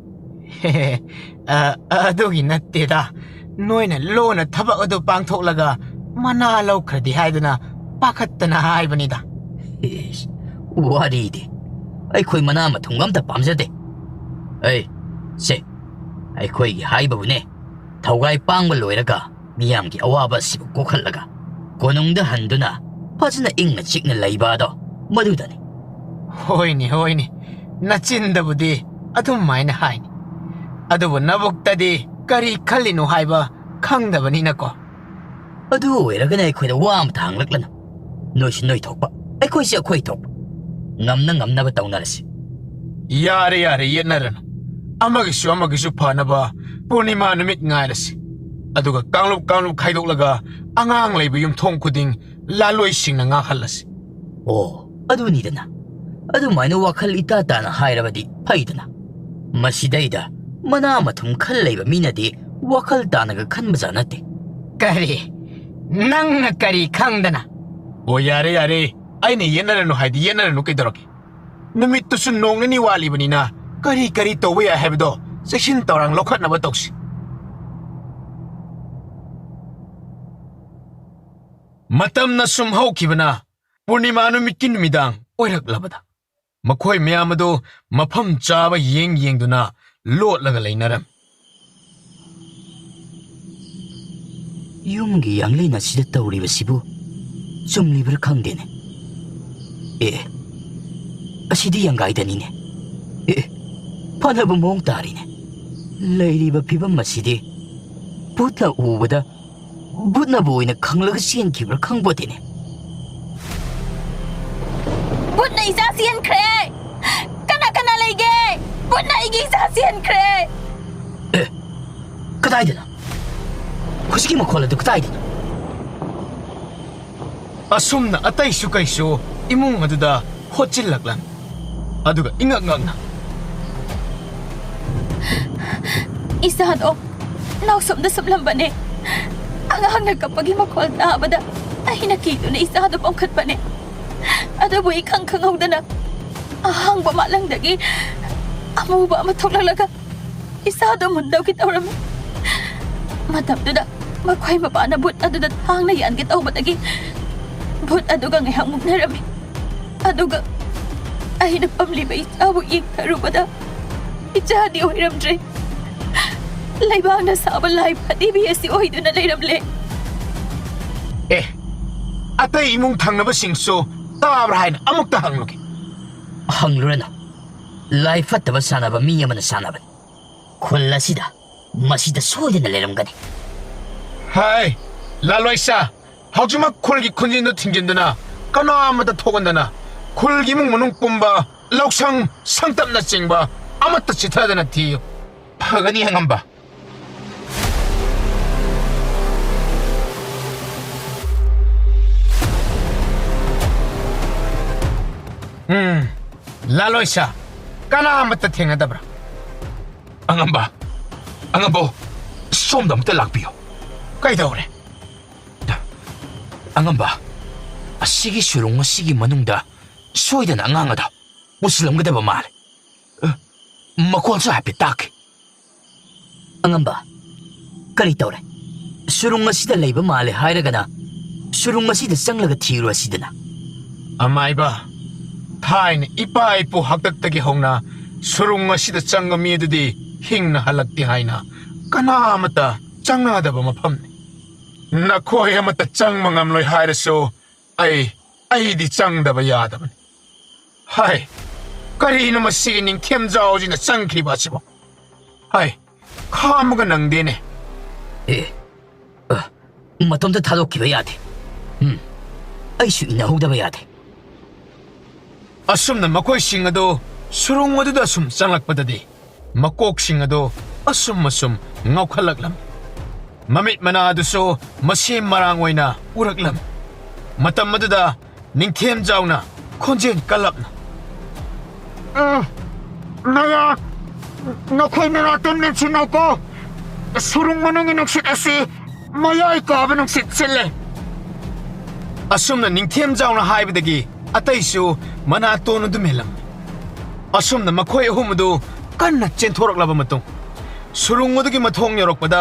ꯑ, ꯑꯗꯨꯒꯤ ꯅꯠꯇꯦꯗ꯫ ꯅꯣꯏꯅ ꯂꯣꯟꯅ ꯊꯕꯛ ꯑꯗꯨ ꯄꯥꯡꯊꯣꯛꯂꯒ ꯃꯅꯥ ꯂꯧꯈ꯭ꯔꯗꯤ ꯍꯥꯏꯗꯨꯅ ꯄꯥꯈꯠꯇꯅ ꯍꯥꯏꯕꯅꯤꯗ꯫ ꯏꯁ, ꯋꯥꯔꯤꯗꯤ꯫ ꯑꯩꯈꯣꯏ ꯃꯅꯥ ꯃꯊꯨꯝꯒ ꯑꯝꯇ ꯄꯥꯝꯖꯗꯦ꯫ ꯑꯩ, ꯁꯦ, ꯑꯩꯈꯣꯏꯒꯤ ꯍꯥꯏꯕꯕꯨꯅꯦ, ꯊꯧꯒꯥꯏ ꯄꯥꯡꯕ ꯂꯣꯏꯔꯒ ꯃꯤꯌꯥꯝꯒꯤ ꯑꯋꯥꯕ ꯑꯁꯤꯕꯨ ꯀꯣꯛꯍꯜꯂꯒ ꯀꯣꯅꯨꯡꯗ ꯍꯟꯗꯨꯅ ꯐꯖꯅ ꯏꯪꯅ ꯆꯤꯛꯅ ꯂꯩꯕ ꯑꯗꯣ ꯃꯗꯨꯗꯅꯤ꯫ ꯍꯣꯏꯅꯦ, ꯍꯣꯏꯅꯦ, ꯅꯆꯤꯟꯗꯕꯨꯗꯤ ꯑꯗꯨꯝ ꯍꯥꯏꯅ ꯍꯥꯏꯅꯤ, ꯑꯗꯨꯕꯨ ꯅꯕꯨꯛꯇꯗꯤ ꯀꯔꯤ ꯈꯜꯂꯤꯅꯣ ꯍꯥꯏꯕ ꯈꯪꯗꯕꯅꯤꯅꯀꯣ꯫ ꯑꯗꯨ ꯑꯣꯏꯔꯒꯅ ꯑꯩꯈꯣꯏꯗ ꯋꯥ ꯑꯃꯇ ꯍꯪꯂꯛꯂꯅꯨ꯫ ꯅꯣꯏꯁꯨ ꯅꯣꯏ ꯊꯣꯛꯄ, ꯑꯩꯈꯣꯏꯁꯨ ꯑꯩꯈꯣꯏ ꯊꯣꯛꯄ꯫ ꯉꯝꯅ ꯉꯝꯅꯕ ꯇꯧꯅꯔꯁꯤ꯫ ꯌꯥꯔꯦ, ꯌꯥꯔꯦ, ꯌꯦꯠꯅꯔꯅꯨ꯫ ꯑꯃꯒꯤꯁꯨ ꯑꯃꯒꯤꯁꯨ ꯐꯅꯕ ꯄꯨꯔꯅꯤꯃꯥ ꯅꯨꯃꯤꯠ ꯉꯥꯏꯔꯁꯤ꯫ ꯑꯗꯨꯒ ꯀꯥꯡꯂꯨꯞ ꯀꯥꯡꯂꯨꯞ ꯈꯥꯏꯗꯣꯛꯂꯒ ꯑꯉꯥꯡ ꯂꯩꯕ ꯌꯨꯝꯊꯣꯡ ꯈꯨꯗꯤꯡ ꯂꯥꯂꯣꯏꯁꯤꯡꯅ ꯉꯥꯛꯍꯜꯂꯁꯤ꯫ ꯑꯣ, ꯑꯗꯨꯅꯤꯗꯅ꯫ ꯑꯗꯨꯃꯥꯏꯅ ꯋꯥꯈꯜ ꯏꯇꯥ ꯇꯥꯅ ꯍꯥꯏꯔꯕꯗꯤ ꯐꯩꯗꯅ꯫ ꯃꯁꯤꯗꯩꯗ ꯃꯅꯥ ꯃꯊꯨꯝ ꯈꯜ ꯂꯩꯕ ꯃꯤꯅꯗꯤ ꯋꯥꯈꯜ ꯇꯥꯅꯒ ꯈꯟꯕꯖꯥꯠ ꯅꯠꯇꯦ꯫ ꯀꯔꯤ? ꯅꯪꯅ ꯀꯔꯤ ꯈꯪꯗꯅ? ꯑꯣ, ꯌꯥꯔꯦ, ꯌꯥꯔꯦ꯫ ꯑꯩꯅ ꯌꯦꯠꯅꯔꯅꯨ ꯍꯥꯏꯗꯤ ꯌꯦꯠꯅꯔꯅꯨ ꯀꯩꯗꯧꯔꯒꯦ? ꯅꯨꯃꯤꯠꯇꯨꯁꯨ ꯅꯣꯡ ꯅꯤꯅꯤ ꯋꯥꯠꯂꯤꯕꯅꯤꯅ ꯀꯔꯤ ꯀꯔꯤ ꯇꯧꯕ ꯌꯥꯏ ꯍꯥꯏꯕꯗꯣ ꯆꯦꯛꯁꯤꯟ ꯊꯧꯔꯥꯡ ꯂꯧꯈꯠꯅꯕ ꯇꯧꯁꯤ꯫ ꯃꯇꯝꯅ ꯁꯨꯝ ꯍꯧꯈꯤꯕꯅ ꯄꯨꯔꯅꯤꯃꯥ ꯅꯨꯃꯤꯠꯀꯤ ꯅꯨꯃꯤꯗꯥꯡ ꯑꯣꯏꯔꯛꯂꯕꯗ ꯃꯈꯣꯏ ꯃꯌꯥꯝ ꯑꯗꯨ ꯃꯐꯝ ꯆꯥꯕ ꯌꯦꯡ ꯌꯦꯡꯗꯨꯅ ꯂꯣꯠꯂꯒ ꯂꯩꯅꯔꯝꯃꯤ꯫ ꯌꯨꯝꯒꯤ ꯌꯥꯡꯂꯦꯟ ꯑꯁꯤꯗ ꯇꯧꯔꯤꯕꯁꯤꯕꯨ ꯆꯨꯝꯂꯤꯕ꯭ꯔꯥ ꯈꯪꯗꯦꯅꯦ꯫ ꯑꯦ, ꯑꯁꯤꯗꯤ ꯌꯥꯡꯒꯥꯏꯗꯅꯤꯅꯦ꯫ ꯑꯦ, ꯐꯅꯕ ꯃꯑꯣꯡ ꯇꯥꯔꯤꯅꯦ꯫ ꯂꯩꯔꯤꯕ ꯐꯤꯕꯝ ꯑꯁꯤꯗꯤ ꯚꯨꯠꯅ ꯎꯕꯗ ꯚꯨꯠꯅꯕꯨ ꯑꯣꯏꯅ ꯈꯪꯂꯒ ꯆꯦꯟꯈꯤꯕ꯭ꯔꯥ ꯈꯪꯄꯣꯠꯇꯦꯅꯦ꯫ ꯚꯨꯠꯅ ꯏꯆꯥ ꯆꯦꯟꯈ꯭ꯔꯦ꯫ ꯀꯅꯥ ꯀꯅꯥ ꯂꯩꯒꯦ? ꯚꯨꯠꯅ ꯑꯩꯒꯤ ꯏꯆꯥ ꯆꯦꯟꯈ꯭ꯔꯦ꯫ ꯑꯦ, ꯀꯗꯥꯏꯗꯅꯣ? ꯍꯧꯖꯤꯛꯀꯤ ꯃꯈꯣꯜ ꯑꯗꯨ ꯀꯗꯥꯏꯗꯅꯣ? ꯑꯁꯨꯝꯅ ꯑꯇꯩꯁꯨ ꯀꯩꯁꯨ ꯏꯃꯨꯡ ꯑꯗꯨꯗ ꯍꯣꯠꯆꯤꯜꯂꯛꯂꯝꯃꯤ꯫ ꯑꯗꯨꯒ ꯏꯉꯛ ꯉꯛꯅ, ꯏꯆꯥꯗꯣ ꯅꯥꯎꯁꯨꯝꯗ ꯁꯨꯝꯂꯝꯕꯅꯦ꯫ ꯑꯉꯥꯡꯅ ꯀꯞꯄꯒꯤ ꯃꯈꯣꯜ ꯇꯥꯕꯗ ꯑꯩꯅ ꯀꯤꯗꯨꯅ ꯏꯆꯥꯗꯣ ꯄꯣꯝꯈꯠꯄꯅꯦ꯫ ꯑꯗꯨꯕꯨ ꯏꯈꯪ ꯈꯪꯍꯧꯗꯅ ꯑꯍꯥꯡꯕ ꯃꯥꯂꯪꯗꯒꯤ ꯑꯃꯨꯕ ꯑꯃ ꯊꯣꯛꯂꯛꯂꯒ ꯏꯆꯥꯗꯣ ꯃꯨꯟꯗꯧꯒꯤ ꯇꯧꯔꯝꯃꯤ꯫ ꯃꯇꯝꯗꯨꯗ ꯃꯈꯣꯏ ꯃꯄꯥꯅ ꯚꯨꯠ ꯑꯗꯨꯗ ꯊꯥꯡꯅ ꯌꯥꯟꯒꯦ ꯇꯧꯕꯗꯒꯤ ꯚꯨꯠ ꯑꯗꯨꯒ ꯉꯥꯏꯍꯥꯛ ꯃꯨꯛꯅꯔꯝꯃꯤ꯫ ꯑꯗꯨꯒ ꯑꯩꯅ ꯄꯝꯂꯤꯕ ꯏꯆꯥꯕꯨ ꯌꯦꯡꯊꯔꯨꯕꯗ ꯏꯆꯥꯗꯤ ꯑꯣꯏꯔꯝꯗ꯭ꯔꯦ꯫ ꯂꯩꯕꯥꯛꯅ ꯁꯥꯕ ꯂꯥꯏ ꯐꯗꯤꯕꯤ ꯑꯁꯤ ꯑꯣꯏꯗꯨꯅ ꯂꯩꯔꯝꯂꯦ꯫ ꯑꯦ, ꯑꯇꯩ ꯏꯃꯨꯡ ꯊꯪꯅꯕꯁꯤꯡꯁꯨ ꯇꯥꯕ꯭ꯔꯥ ꯍꯥꯏꯅ ꯑꯃꯨꯛꯇ ꯍꯪꯂꯨꯒꯦ꯫ ꯍꯪꯂꯨꯔꯅꯨ꯫ ꯂꯥꯏ ꯐꯠꯇꯕ ꯁꯥꯟꯅꯕ ꯃꯤ ꯑꯃꯅ ꯁꯥꯟꯅꯕꯅꯤ꯫ ꯈꯨꯜ ꯑꯁꯤꯗ ꯃꯁꯤꯗ ꯁꯣꯏꯗꯅ ꯂꯩꯔꯝꯒꯅꯤ꯫ ꯍꯥꯏ, ꯂꯥꯂꯣꯏꯁꯥ, ꯍꯧꯖꯤꯛꯃꯛ ꯈꯨꯜꯒꯤ ꯈꯨꯟꯖꯤꯟꯗꯨ ꯊꯤꯡꯖꯤꯟꯗꯨꯅ ꯀꯅꯥ ꯑꯃꯠꯇ ꯊꯣꯛꯍꯟꯗꯅ ꯈꯨꯜꯒꯤ ꯏꯃꯨꯡ ꯃꯅꯨꯡ ꯄꯨꯝꯕ ꯂꯧꯁꯪ ꯁꯪꯇꯞꯅꯆꯤꯡꯕ ꯑꯃꯠꯇ ꯆꯤꯊꯗꯅ ꯊꯤꯌꯨ꯫ ꯐꯒꯅꯤ, ꯑꯉꯝꯕ꯫ ꯎꯝ, ꯂꯥꯂꯣꯏꯁꯥ, ꯀꯅꯥ ꯑꯃꯠꯇ ꯊꯦꯡꯅꯗꯕ꯭ꯔꯥ? ꯑꯉꯝꯕ, ꯑꯉꯝꯕ, ꯁꯣꯝꯗ ꯑꯃꯨꯛꯇ ꯂꯥꯛꯄꯤꯌꯨ꯫ ꯀꯩꯗꯧꯔꯦ? ꯑꯉꯝꯕ, ꯑꯁꯤꯒꯤ ꯁꯨꯔꯨꯡ ꯑꯁꯤꯒꯤ ꯃꯅꯨꯡꯗ ꯁꯣꯏꯗꯅ ꯑꯉꯥꯡ ꯑꯗꯣ ꯄꯨꯁꯤꯜꯂꯝꯒꯗꯕ ꯃꯥꯜꯂꯦ꯫ ꯑ, ꯃꯈꯣꯜꯁꯨ ꯍꯥꯏꯐꯦꯠ ꯇꯥꯈꯤ꯫ ꯑꯉꯝꯕ, ꯀꯔꯤ ꯇꯧꯔꯦ? ꯁꯨꯔꯨꯡ ꯑꯁꯤꯗ ꯂꯩꯕ ꯃꯥꯜꯂꯦ ꯍꯥꯏꯔꯒꯅ ꯁꯨꯔꯨꯡ ꯑꯁꯤꯗ ꯆꯪꯂꯒ ꯊꯤꯔꯨꯔꯁꯤꯗꯅ꯫ ꯑꯃꯥꯏꯕ, ꯊꯥꯏꯅ ꯏꯄꯥ ꯏꯄꯨ ꯍꯥꯛꯇꯛꯇꯒꯤ ꯍꯧꯅ ꯁꯨꯔꯨꯡ ꯑꯁꯤꯗ ꯆꯪꯕ ꯃꯤ ꯑꯗꯨꯗꯤ ꯍꯤꯡꯅ ꯍꯜꯂꯛꯇꯦ ꯍꯥꯏꯅ ꯀꯅꯥ ꯑꯃꯠꯇ ꯆꯪꯅꯗꯕ ꯃꯐꯝꯅꯤ꯫ ꯅꯈꯣꯏ ꯑꯃꯠꯇ ꯆꯪꯕ ꯉꯝꯂꯣꯏ ꯍꯥꯏꯔꯁꯨ ꯑꯩ, ꯑꯩꯗꯤ ꯆꯪꯗꯕ ꯌꯥꯗꯕꯅꯤ꯫ ꯍꯥꯏ, ꯀꯔꯤꯅꯣ ꯃꯁꯤ ꯅꯤꯡꯊꯦꯝꯖꯥꯎꯁꯤꯅ ꯆꯪꯈ꯭ꯔꯤꯕ ꯑꯁꯤꯕꯣ? ꯍꯥꯏ, ꯈꯥꯝꯃꯒ ꯅꯪꯗꯦꯅꯦ꯫ ꯑꯦ, ꯑ, ꯃꯇꯣꯝꯇ ꯊꯥꯗꯣꯛꯈꯤꯕ ꯌꯥꯗꯦ꯫ ꯎꯝ, ꯑꯩꯁꯨ ꯏꯟꯅꯍꯧꯗꯕ ꯌꯥꯗꯦ꯫ ꯑꯁꯨꯝꯅ ꯃꯈꯣꯏꯁꯤꯡ ꯑꯗꯨ ꯁꯨꯔꯨꯡ ꯑꯗꯨꯗ ꯁꯨꯝ ꯆꯪꯂꯛꯄꯗꯗꯤ ꯃꯀꯣꯛꯁꯤꯡ ꯑꯗꯨ ꯑꯁꯨꯝ ꯑꯁꯨꯝ ꯉꯥꯎꯈꯠꯂꯛꯂꯝꯃꯤ꯫ ꯃꯃꯤꯠ ꯃꯅꯥ ꯑꯗꯨꯁꯨ ꯃꯁꯦꯝ ꯃꯔꯥꯡ ꯑꯣꯏꯅ ꯎꯔꯛꯂꯝꯃꯤ꯫ ꯃꯇꯝ ꯑꯗꯨꯗ ꯅꯤꯡꯊꯦꯝꯖꯥꯎꯅ ꯈꯣꯟꯖꯦꯜ ꯀꯜꯂꯞꯅ, "ꯎꯝ, ꯅꯌꯥ, ꯅꯈꯣꯏ ꯅꯅꯥꯇꯣꯟ ꯃꯦꯟꯁꯤꯟꯅꯧꯀꯣ꯫ ꯁꯨꯔꯨꯡ ꯃꯅꯨꯡꯒꯤ ꯅꯨꯡꯁꯤꯠ ꯑꯁꯤ ꯃꯌꯥꯏ ꯀꯥꯕ ꯅꯨꯡꯁꯤꯠ ꯁꯤꯠꯂꯦ꯫" ꯑꯁꯨꯝꯅ ꯅꯤꯡꯊꯦꯝꯖꯥꯎꯅ ꯍꯥꯏꯕꯗꯒꯤ ꯑꯇꯩꯁꯨ ꯃꯅꯥꯇꯣꯟ ꯑꯗꯨ ꯃꯦꯜꯂꯝꯃꯤ꯫ ꯑꯁꯨꯝꯅ ꯃꯈꯣꯏ ꯑꯍꯨꯝ ꯑꯗꯨ ꯀꯟꯅ ꯆꯦꯟꯊꯣꯔꯛꯂꯕ ꯃꯇꯨꯡ, ꯁꯨꯔꯨꯡ ꯑꯗꯨꯒꯤ ꯃꯊꯣꯡ ꯌꯧꯔꯛꯄꯗ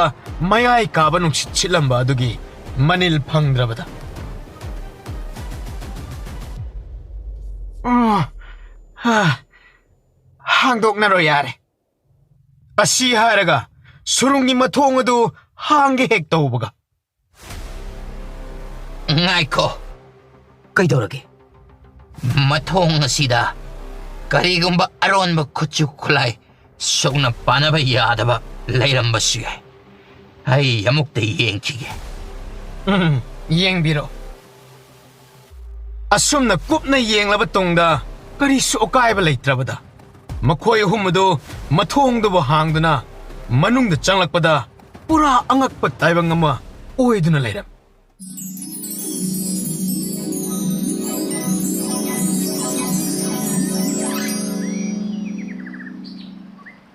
ꯃꯌꯥꯏ ꯀꯥꯕ ꯅꯨꯡꯁꯤꯠ ꯁꯤꯠꯂꯝꯕ ꯑꯗꯨꯒꯤ ꯃꯅꯤꯜ ꯐꯪꯗ꯭ꯔꯕꯗ, "ꯑꯥ, ꯍꯥ, ꯍꯥꯡꯗꯣꯛꯅꯔꯣ ꯌꯥꯔꯦ꯫" ꯑꯁꯤ ꯍꯥꯏꯔꯒ ꯁꯨꯔꯨꯡꯒꯤ ꯃꯊꯣꯡ ꯑꯗꯨ ꯍꯥꯡꯒꯦ ꯍꯦꯛ ꯇꯧꯕꯒ, "ꯉꯥꯏꯈꯣ, ꯀꯩꯗꯧꯔꯒꯦ?" "ꯃꯊꯣꯡ ꯑꯁꯤꯗ ꯀꯔꯤꯒꯨꯝꯕ ꯑꯔꯣꯟꯕ ꯈꯨꯠꯁꯨ ꯈꯨꯠꯂꯥꯏ ꯁꯣꯛꯅ ꯄꯥꯅꯕ ꯌꯥꯗꯕ ꯂꯩꯔꯝꯕꯁꯨ ꯌꯥꯏ꯫ ꯑꯩ ꯑꯃꯨꯛꯇ ꯌꯦꯡꯈꯤꯒꯦ꯫" "ꯎꯝ, ꯌꯦꯡꯕꯤꯔꯣ꯫" ꯑꯁꯨꯝꯅ ꯀꯨꯞꯅ ꯌꯦꯡꯂꯕ ꯇꯨꯡꯗ ꯀꯔꯤꯁꯨ ꯑꯀꯥꯏꯕ ꯂꯩꯇ꯭ꯔꯕꯗ, ꯃꯈꯣꯏ ꯑꯍꯨꯝ ꯑꯗꯨ ꯃꯊꯣꯡꯗꯨꯕꯨ ꯍꯥꯡꯗꯨꯅ ꯃꯅꯨꯡꯗ ꯆꯪꯂꯛꯄꯗ ꯄꯨꯔꯥ ꯑꯉꯛꯄ ꯇꯥꯏꯕꯪ ꯑꯃ ꯑꯣꯏꯗꯨꯅ ꯂꯩꯔꯝꯃꯤ꯫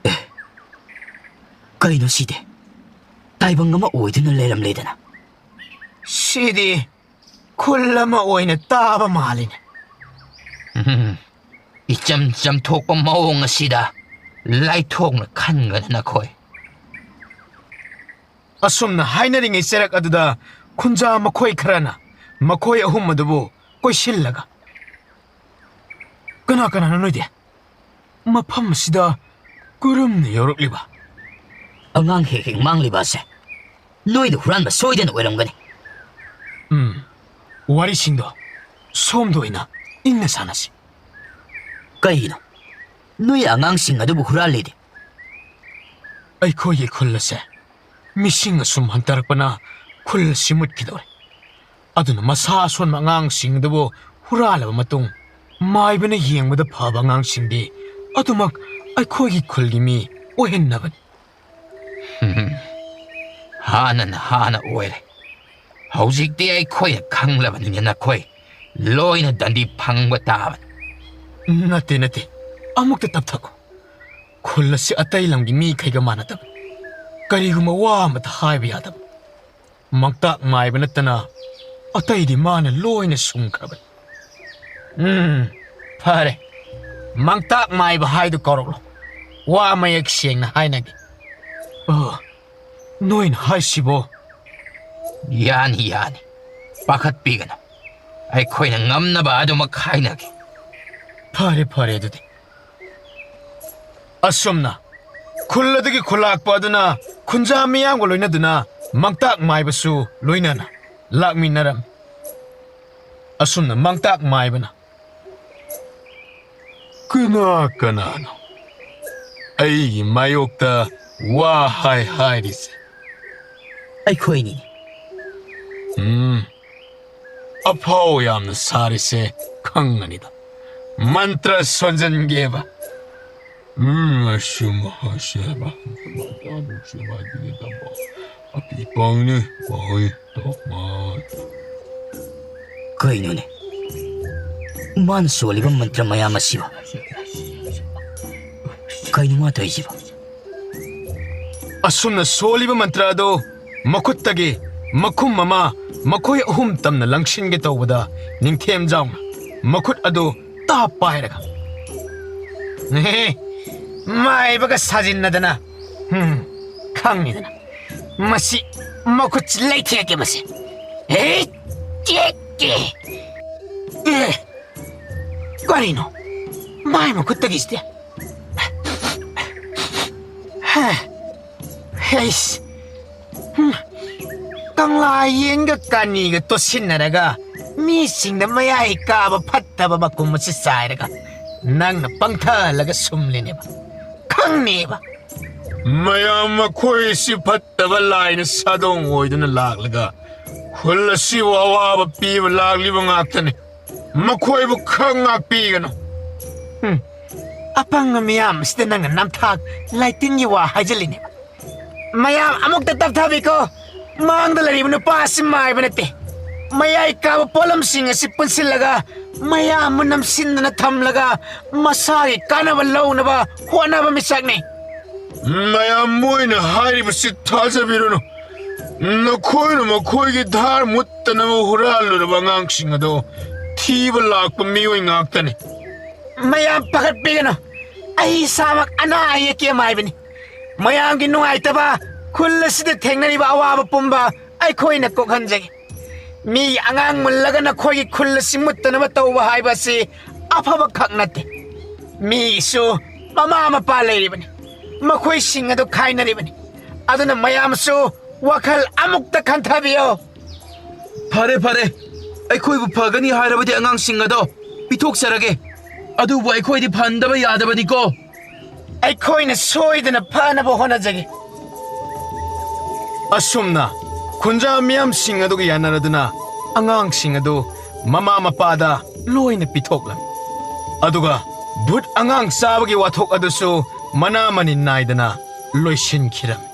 ꯑꯦ, ꯀꯩꯅꯣ ꯁꯤꯗꯤ? ꯇꯥꯏꯕꯪ ꯑꯃ ꯑꯣꯏꯗꯨꯅ ꯂꯩꯔꯝꯂꯦꯗꯅ꯫ ꯁꯤꯗꯤ ꯈꯨꯜ ꯑꯃ ꯑꯣꯏꯅ ꯇꯥꯕ ꯃꯥꯜꯂꯤꯅꯦ꯫ ꯎꯝ, ꯏꯆꯝ ꯆꯝꯊꯣꯛꯄ ꯃꯑꯣꯡ ꯑꯁꯤꯗ ꯂꯥꯏꯊꯣꯛꯅ ꯈꯟꯒꯅꯨ ꯅꯈꯣꯏ꯫ ꯑꯁꯨꯝꯅ ꯍꯥꯏꯅꯔꯤꯉꯩ ꯆꯔꯛ ꯑꯗꯨꯗ ꯈꯨꯟꯖꯥ ꯃꯈꯣꯏ ꯈꯔꯅ ꯃꯈꯣꯏ ꯑꯍꯨꯝ ꯑꯗꯨꯕꯨ ꯀꯣꯏꯁꯤꯜꯂꯒ, "ꯀꯅꯥ ꯀꯅꯥꯅꯣ ꯅꯣꯏꯗꯤ? ꯃꯐꯝ ꯑꯁꯤꯗ ꯀꯔꯝꯅ ꯌꯧꯔꯛꯂꯤꯕ?" "ꯑꯉꯥꯡ ꯍꯦꯛ ꯍꯦꯛ ꯃꯥꯡꯂꯤꯕ ꯑꯁꯦ ꯅꯣꯏꯗ ꯍꯨꯔꯥꯟꯕ ꯁꯣꯏꯗꯅ ꯑꯣꯏꯔꯝꯒꯅꯤ꯫ ꯎꯝ, ꯋꯥꯔꯤꯁꯤꯡꯗꯣ ꯁꯣꯝꯗ ꯑꯣꯏꯅ ꯏꯪꯅ ꯁꯥꯟꯅꯁꯤ꯫ ꯀꯩꯒꯤꯅꯣ? ꯅꯣꯏ ꯑꯉꯥꯡꯁꯤꯡ ꯑꯗꯨꯕꯨ ꯍꯨꯔꯥꯜꯂꯤꯗꯤ? ꯑꯩꯈꯣꯏꯒꯤ ꯈꯨꯜ ꯑꯁꯦ ꯃꯤꯁꯤꯡ ꯑꯁꯨꯝ ꯍꯟꯊꯔꯛꯄꯅ ꯈꯨꯜ ꯑꯁꯤ ꯃꯨꯠꯈꯤꯗꯧꯔꯦ꯫ ꯑꯗꯨꯅ ꯃꯁꯥ ꯑꯁꯣꯟꯕ ꯑꯉꯥꯡꯁꯤꯡ ꯑꯗꯨꯕꯨ ꯍꯨꯔꯥꯜꯂꯕ ꯃꯇꯨꯡ, ꯃꯥꯏꯕꯅ ꯌꯦꯡꯕꯗ ꯐꯕ ꯑꯉꯥꯡꯁꯤꯡꯗꯤ ꯑꯗꯨꯃꯛ ꯑꯩꯈꯣꯏꯒꯤ ꯈꯨꯜꯒꯤ ꯃꯤ ꯑꯣꯏꯍꯟꯅꯕꯅꯤ꯫ ꯍꯥꯟꯅꯅ ꯍꯥꯟꯅ ꯑꯣꯏꯔꯦ꯫ ꯍꯧꯖꯤꯛꯇꯤ ꯑꯩꯈꯣꯏꯅ ꯈꯪꯂꯕꯅꯤꯅ ꯅꯈꯣꯏ ꯂꯣꯏꯅ ꯗꯟꯗꯤ ꯐꯪꯕ ꯇꯥꯕꯅꯤ꯫ ꯅꯠꯇꯦ, ꯅꯠꯇꯦ꯫ ꯑꯃꯨꯛꯇ ꯇꯞꯊꯈꯣ꯫ ꯈꯨꯜ ꯑꯁꯤ ꯑꯇꯩ ꯂꯝꯒꯤ ꯃꯤꯈꯩꯒ ꯃꯥꯟꯅꯗꯕꯅꯤ꯫ ꯀꯔꯤꯒꯨꯝꯕ ꯋꯥ ꯑꯃꯇ ꯍꯥꯏꯕ ꯌꯥꯗꯕ꯫ ꯃꯥꯡꯇꯥꯛ ꯃꯥꯏꯕ ꯅꯠꯇꯅ ꯑꯇꯩꯗꯤ ꯃꯥꯅ ꯂꯣꯏꯅ ꯁꯨꯡꯈ꯭ꯔꯕꯅꯤ꯫ ꯎꯝ, ꯐꯔꯦ꯫ ꯃꯥꯡꯇꯥꯛ ꯃꯥꯏꯕ ꯍꯥꯏꯗꯨ ꯀꯧꯔꯛꯂꯣ꯫ ꯋꯥ ꯃꯌꯦꯛ ꯁꯦꯡꯅ ꯍꯥꯏꯅꯒꯦ꯫ ꯑ, ꯅꯣꯏꯅ ꯍꯥꯏꯁꯤꯕꯣ? ꯌꯥꯅꯤ, ꯌꯥꯅꯤ꯫ ꯄꯥꯈꯠꯄꯤꯒꯅꯨ꯫ ꯑꯩꯈꯣꯏꯅ ꯉꯝꯅꯕ ꯑꯗꯨꯃꯛ ꯍꯥꯏꯅꯒꯦ꯫ ꯐꯔꯦ, ꯐꯔꯦ ꯑꯗꯨꯗꯤ꯫ ꯑꯁꯨꯝꯅ ꯈꯨꯜ ꯑꯗꯨꯒꯤ ꯈꯨꯂꯥꯛꯄ ꯑꯗꯨꯅ ꯈꯨꯟꯖꯥ ꯃꯤꯌꯥꯝꯒ ꯂꯣꯏꯅꯗꯨꯅ ꯃꯥꯡꯇꯥꯛ ꯃꯥꯏꯕꯁꯨ ꯂꯣꯏꯅꯅ ꯂꯥꯛꯃꯤꯟꯅꯔꯝꯃꯤ꯫ ꯑꯁꯨꯝꯅ ꯃꯥꯡꯇꯥꯛ ꯃꯥꯏꯕꯅ, "ꯀꯅꯥ ꯀꯅꯥꯅꯣ ꯑꯩꯒꯤ ꯃꯥꯌꯣꯛꯇ ꯋꯥ ꯍꯥꯏ ꯍꯥꯏꯔꯤꯁꯦ?" "ꯑꯩꯈꯣꯏꯅꯤ꯫" "ꯎꯝ, ꯑꯐꯥꯎ ꯌꯥꯝꯅ ꯁꯥꯔꯤꯁꯦ ꯈꯪꯉꯅꯤꯗ꯫ ꯃꯟꯇ꯭ꯔ ꯁꯣꯟꯖꯟꯒꯦꯕ꯫" ꯎꯝ, ꯑꯁꯨꯝ ꯍꯥꯏꯁꯦꯕ꯫ ꯑꯄꯤꯄꯥꯡꯅꯤ, ꯄꯥꯡꯉꯤ, ꯇꯣꯛꯃꯥꯏ꯫ ꯀꯩꯅꯣꯅꯦ? ꯃꯥꯅ ꯁꯣꯜꯂꯤꯕ ꯃꯟꯇ꯭ꯔ ꯃꯌꯥꯝ ꯑꯁꯤꯕꯣ? ꯀꯩꯅꯣ ꯃꯥ ꯇꯧꯔꯤꯁꯤꯕꯣ? ꯑꯁꯨꯝꯅ ꯁꯣꯜꯂꯤꯕ ꯃꯟꯇ꯭ꯔ ꯑꯗꯨ ꯃꯈꯨꯠꯇꯒꯤ ꯃꯈꯨꯝ ꯑꯃ ꯃꯈꯣꯏ ꯑꯍꯨꯝ ꯇꯝꯅ ꯂꯪꯁꯤꯟꯒꯦ ꯇꯧꯕꯗ, ꯅꯤꯡꯊꯦꯝꯖꯥꯎꯅ ꯃꯈꯨꯠ ꯑꯗꯨ ꯇꯥꯞ ꯄꯥꯏꯔꯒ, "ꯅꯦꯍꯦ, ꯃꯥꯏꯕꯒ ꯁꯥꯖꯤꯟꯅꯗꯅ, ꯍꯨꯝ, ꯈꯪꯉꯤꯗꯅ, ꯃꯁꯤ ꯃꯈꯨꯠꯁꯤ ꯂꯩꯊꯦꯛꯀꯦ ꯃꯁꯤ꯫ ꯑꯦ, ꯇꯦꯛꯀꯦ꯫ ꯑꯦ, ꯀꯔꯤꯅꯣ? ꯃꯥꯏ ꯃꯈꯨꯠꯇꯒꯤꯁꯤꯗꯤ꯫ ꯍꯦ, ꯍꯩꯁ, ꯍꯨꯝ, ꯀꯪꯂꯥ ꯌꯦꯟꯒ ꯀꯥꯅꯤꯒ ꯇꯣꯠꯁꯤꯟꯅꯔꯒ ꯃꯤꯁꯤꯡꯗ ꯃꯌꯥꯏ ꯀꯥꯕ ꯐꯠꯇꯕ ꯃꯀꯨꯝ ꯑꯁꯤ ꯆꯥꯏꯔꯒ ꯅꯪꯅ ꯄꯪꯊꯍꯜꯂꯒ ꯁꯨꯝꯂꯤꯅꯦꯕ꯫ ꯈꯪꯅꯦꯕ꯫ ꯃꯌꯥꯝ ꯃꯈꯣꯏꯁꯤ ꯐꯠꯇꯕ ꯂꯥꯏꯅ ꯁꯥꯗꯣꯡ ꯑꯣꯏꯗꯨꯅ ꯂꯥꯛꯂꯒ ꯈꯨꯜ ꯑꯁꯤꯕꯨ ꯑꯋꯥꯕ ꯄꯤꯕ ꯂꯥꯛꯂꯤꯕ ꯉꯥꯛꯇꯅꯤ꯫ ꯃꯈꯣꯏꯕꯨ ꯈꯔ ꯉꯥꯛꯄꯤꯒꯅꯨ꯫ ꯍꯨꯝ, ꯑꯄꯪꯕ ꯃꯤꯌꯥꯝ ꯑꯁꯤꯗ ꯅꯪꯅ ꯅꯝꯊꯥꯛ ꯂꯥꯏꯇꯤꯟꯒꯤ ꯋꯥ ꯍꯥꯏꯖꯤꯜꯂꯤꯅꯦ꯫ ꯃꯌꯥꯝ ꯑꯃꯨꯛꯇ ꯇꯞꯊꯕꯤꯀꯣ꯫ ꯃꯥꯡꯗ ꯂꯩꯔꯤꯕ ꯅꯨꯄꯥ ꯑꯁꯤ ꯃꯥꯏꯕ ꯅꯠꯇꯦ꯫ ꯃꯌꯥꯏ ꯀꯥꯕ ꯄꯣꯠꯂꯝꯁꯤꯡ ꯑꯁꯤ ꯄꯨꯟꯁꯤꯜꯂꯒ ꯃꯌꯥꯝ ꯑꯃ ꯅꯝꯁꯤꯟꯗꯨꯅ ꯊꯝꯂꯒ ꯃꯁꯥꯒꯤ ꯀꯥꯟꯅꯕ ꯂꯧꯅꯕ ꯍꯣꯠꯅꯕ ꯃꯤꯁꯛꯅꯤ꯫ ꯃꯌꯥꯝ ꯃꯣꯏꯅ ꯍꯥꯏꯔꯤꯕꯁꯤ ꯊꯥꯖꯕꯤꯔꯨꯅꯨ꯫ ꯅꯈꯣꯏꯅ ꯃꯈꯣꯏꯒꯤ ꯙꯥꯔ ꯃꯨꯠꯇꯅꯕ ꯍꯨꯔꯥꯜꯂꯨꯔꯕ ꯑꯉꯥꯡꯁꯤꯡ ꯑꯗꯣ ꯊꯤꯕ ꯂꯥꯛꯄ ꯃꯤꯑꯣꯏ ꯉꯥꯛꯇꯅꯤ꯫ ꯃꯌꯥꯝ ꯄꯥꯈꯠꯄꯤꯒꯅꯨ꯫ ꯑꯩ ꯏꯁꯥꯃꯛ ꯑꯅꯥ ꯑꯌꯦꯛꯀꯤ ꯑꯃꯥꯏꯕꯅꯤ꯫ ꯃꯌꯥꯝꯒꯤ ꯅꯨꯡꯉꯥꯏꯇꯕ, ꯈꯨꯜ ꯑꯁꯤꯗ ꯊꯦꯡꯅꯔꯤꯕ ꯑꯋꯥꯕ ꯄꯨꯝꯕ ꯑꯩꯈꯣꯏꯅ ꯀꯣꯛꯍꯟꯖꯒꯦ꯫ ꯃꯤꯒꯤ ꯑꯉꯥꯡ ꯃꯨꯜꯂꯒ ꯅꯈꯣꯏꯒꯤ ꯈꯨꯜ ꯑꯁꯤ ꯃꯨꯠꯇꯅꯕ ꯇꯧꯕ ꯍꯥꯏꯕ ꯑꯁꯤ ꯑꯐꯕ ꯈꯛ ꯅꯠꯇꯦ꯫ ꯃꯤꯒꯤꯁꯨ ꯃꯃꯥ ꯃꯄꯥ ꯂꯩꯔꯤꯕꯅꯤ꯫ ꯃꯈꯣꯏꯁꯤꯡ ꯑꯗꯨ ꯈꯥꯏꯅꯔꯤꯕꯅꯤ꯫ ꯑꯗꯨꯅ ꯃꯌꯥꯝꯁꯨ ꯋꯥꯈꯜ ꯑꯃꯨꯛꯇ ꯈꯟꯊꯕꯤꯌꯨ꯫ ꯐꯔꯦ, ꯐꯔꯦ꯫ ꯑꯩꯈꯣꯏꯕꯨ ꯐꯒꯅꯤ ꯍꯥꯏꯔꯕꯗꯤ ꯑꯉꯥꯡꯁꯤꯡ ꯑꯗꯣ ꯄꯤꯊꯣꯛꯆꯔꯒꯦ꯫ ꯑꯗꯨꯕꯨ ꯑꯩꯈꯣꯏꯗꯤ ꯐꯍꯟꯗꯕ ꯌꯥꯗꯕꯅꯤꯀꯣ꯫ ꯑꯩꯈꯣꯏꯅ ꯁꯣꯏꯗꯅ ꯐꯅꯕ ꯍꯣꯠꯅꯖꯒꯦ꯫ ꯑꯁꯨꯝꯅ ꯈꯨꯟꯖꯥ ꯃꯤꯌꯥꯝꯁꯤꯡ ꯑꯗꯨꯒ ꯌꯥꯅꯔꯗꯨꯅ ꯑꯉꯥꯡꯁꯤꯡ ꯑꯗꯨ ꯃꯃꯥ ꯃꯄꯥꯗ ꯂꯣꯏꯅ ꯄꯤꯊꯣꯛꯂꯝꯃꯤ꯫ ꯑꯗꯨꯒ ꯚꯨꯠ ꯑꯉꯥꯡ ꯆꯥꯕꯒꯤ ꯋꯥꯊꯣꯛ ꯑꯗꯨꯁꯨ ꯃꯅꯥ ꯃꯅꯤꯟ ꯅꯥꯏꯗꯅ ꯂꯣꯏꯁꯤꯟꯈꯤꯔꯝꯃꯤ꯫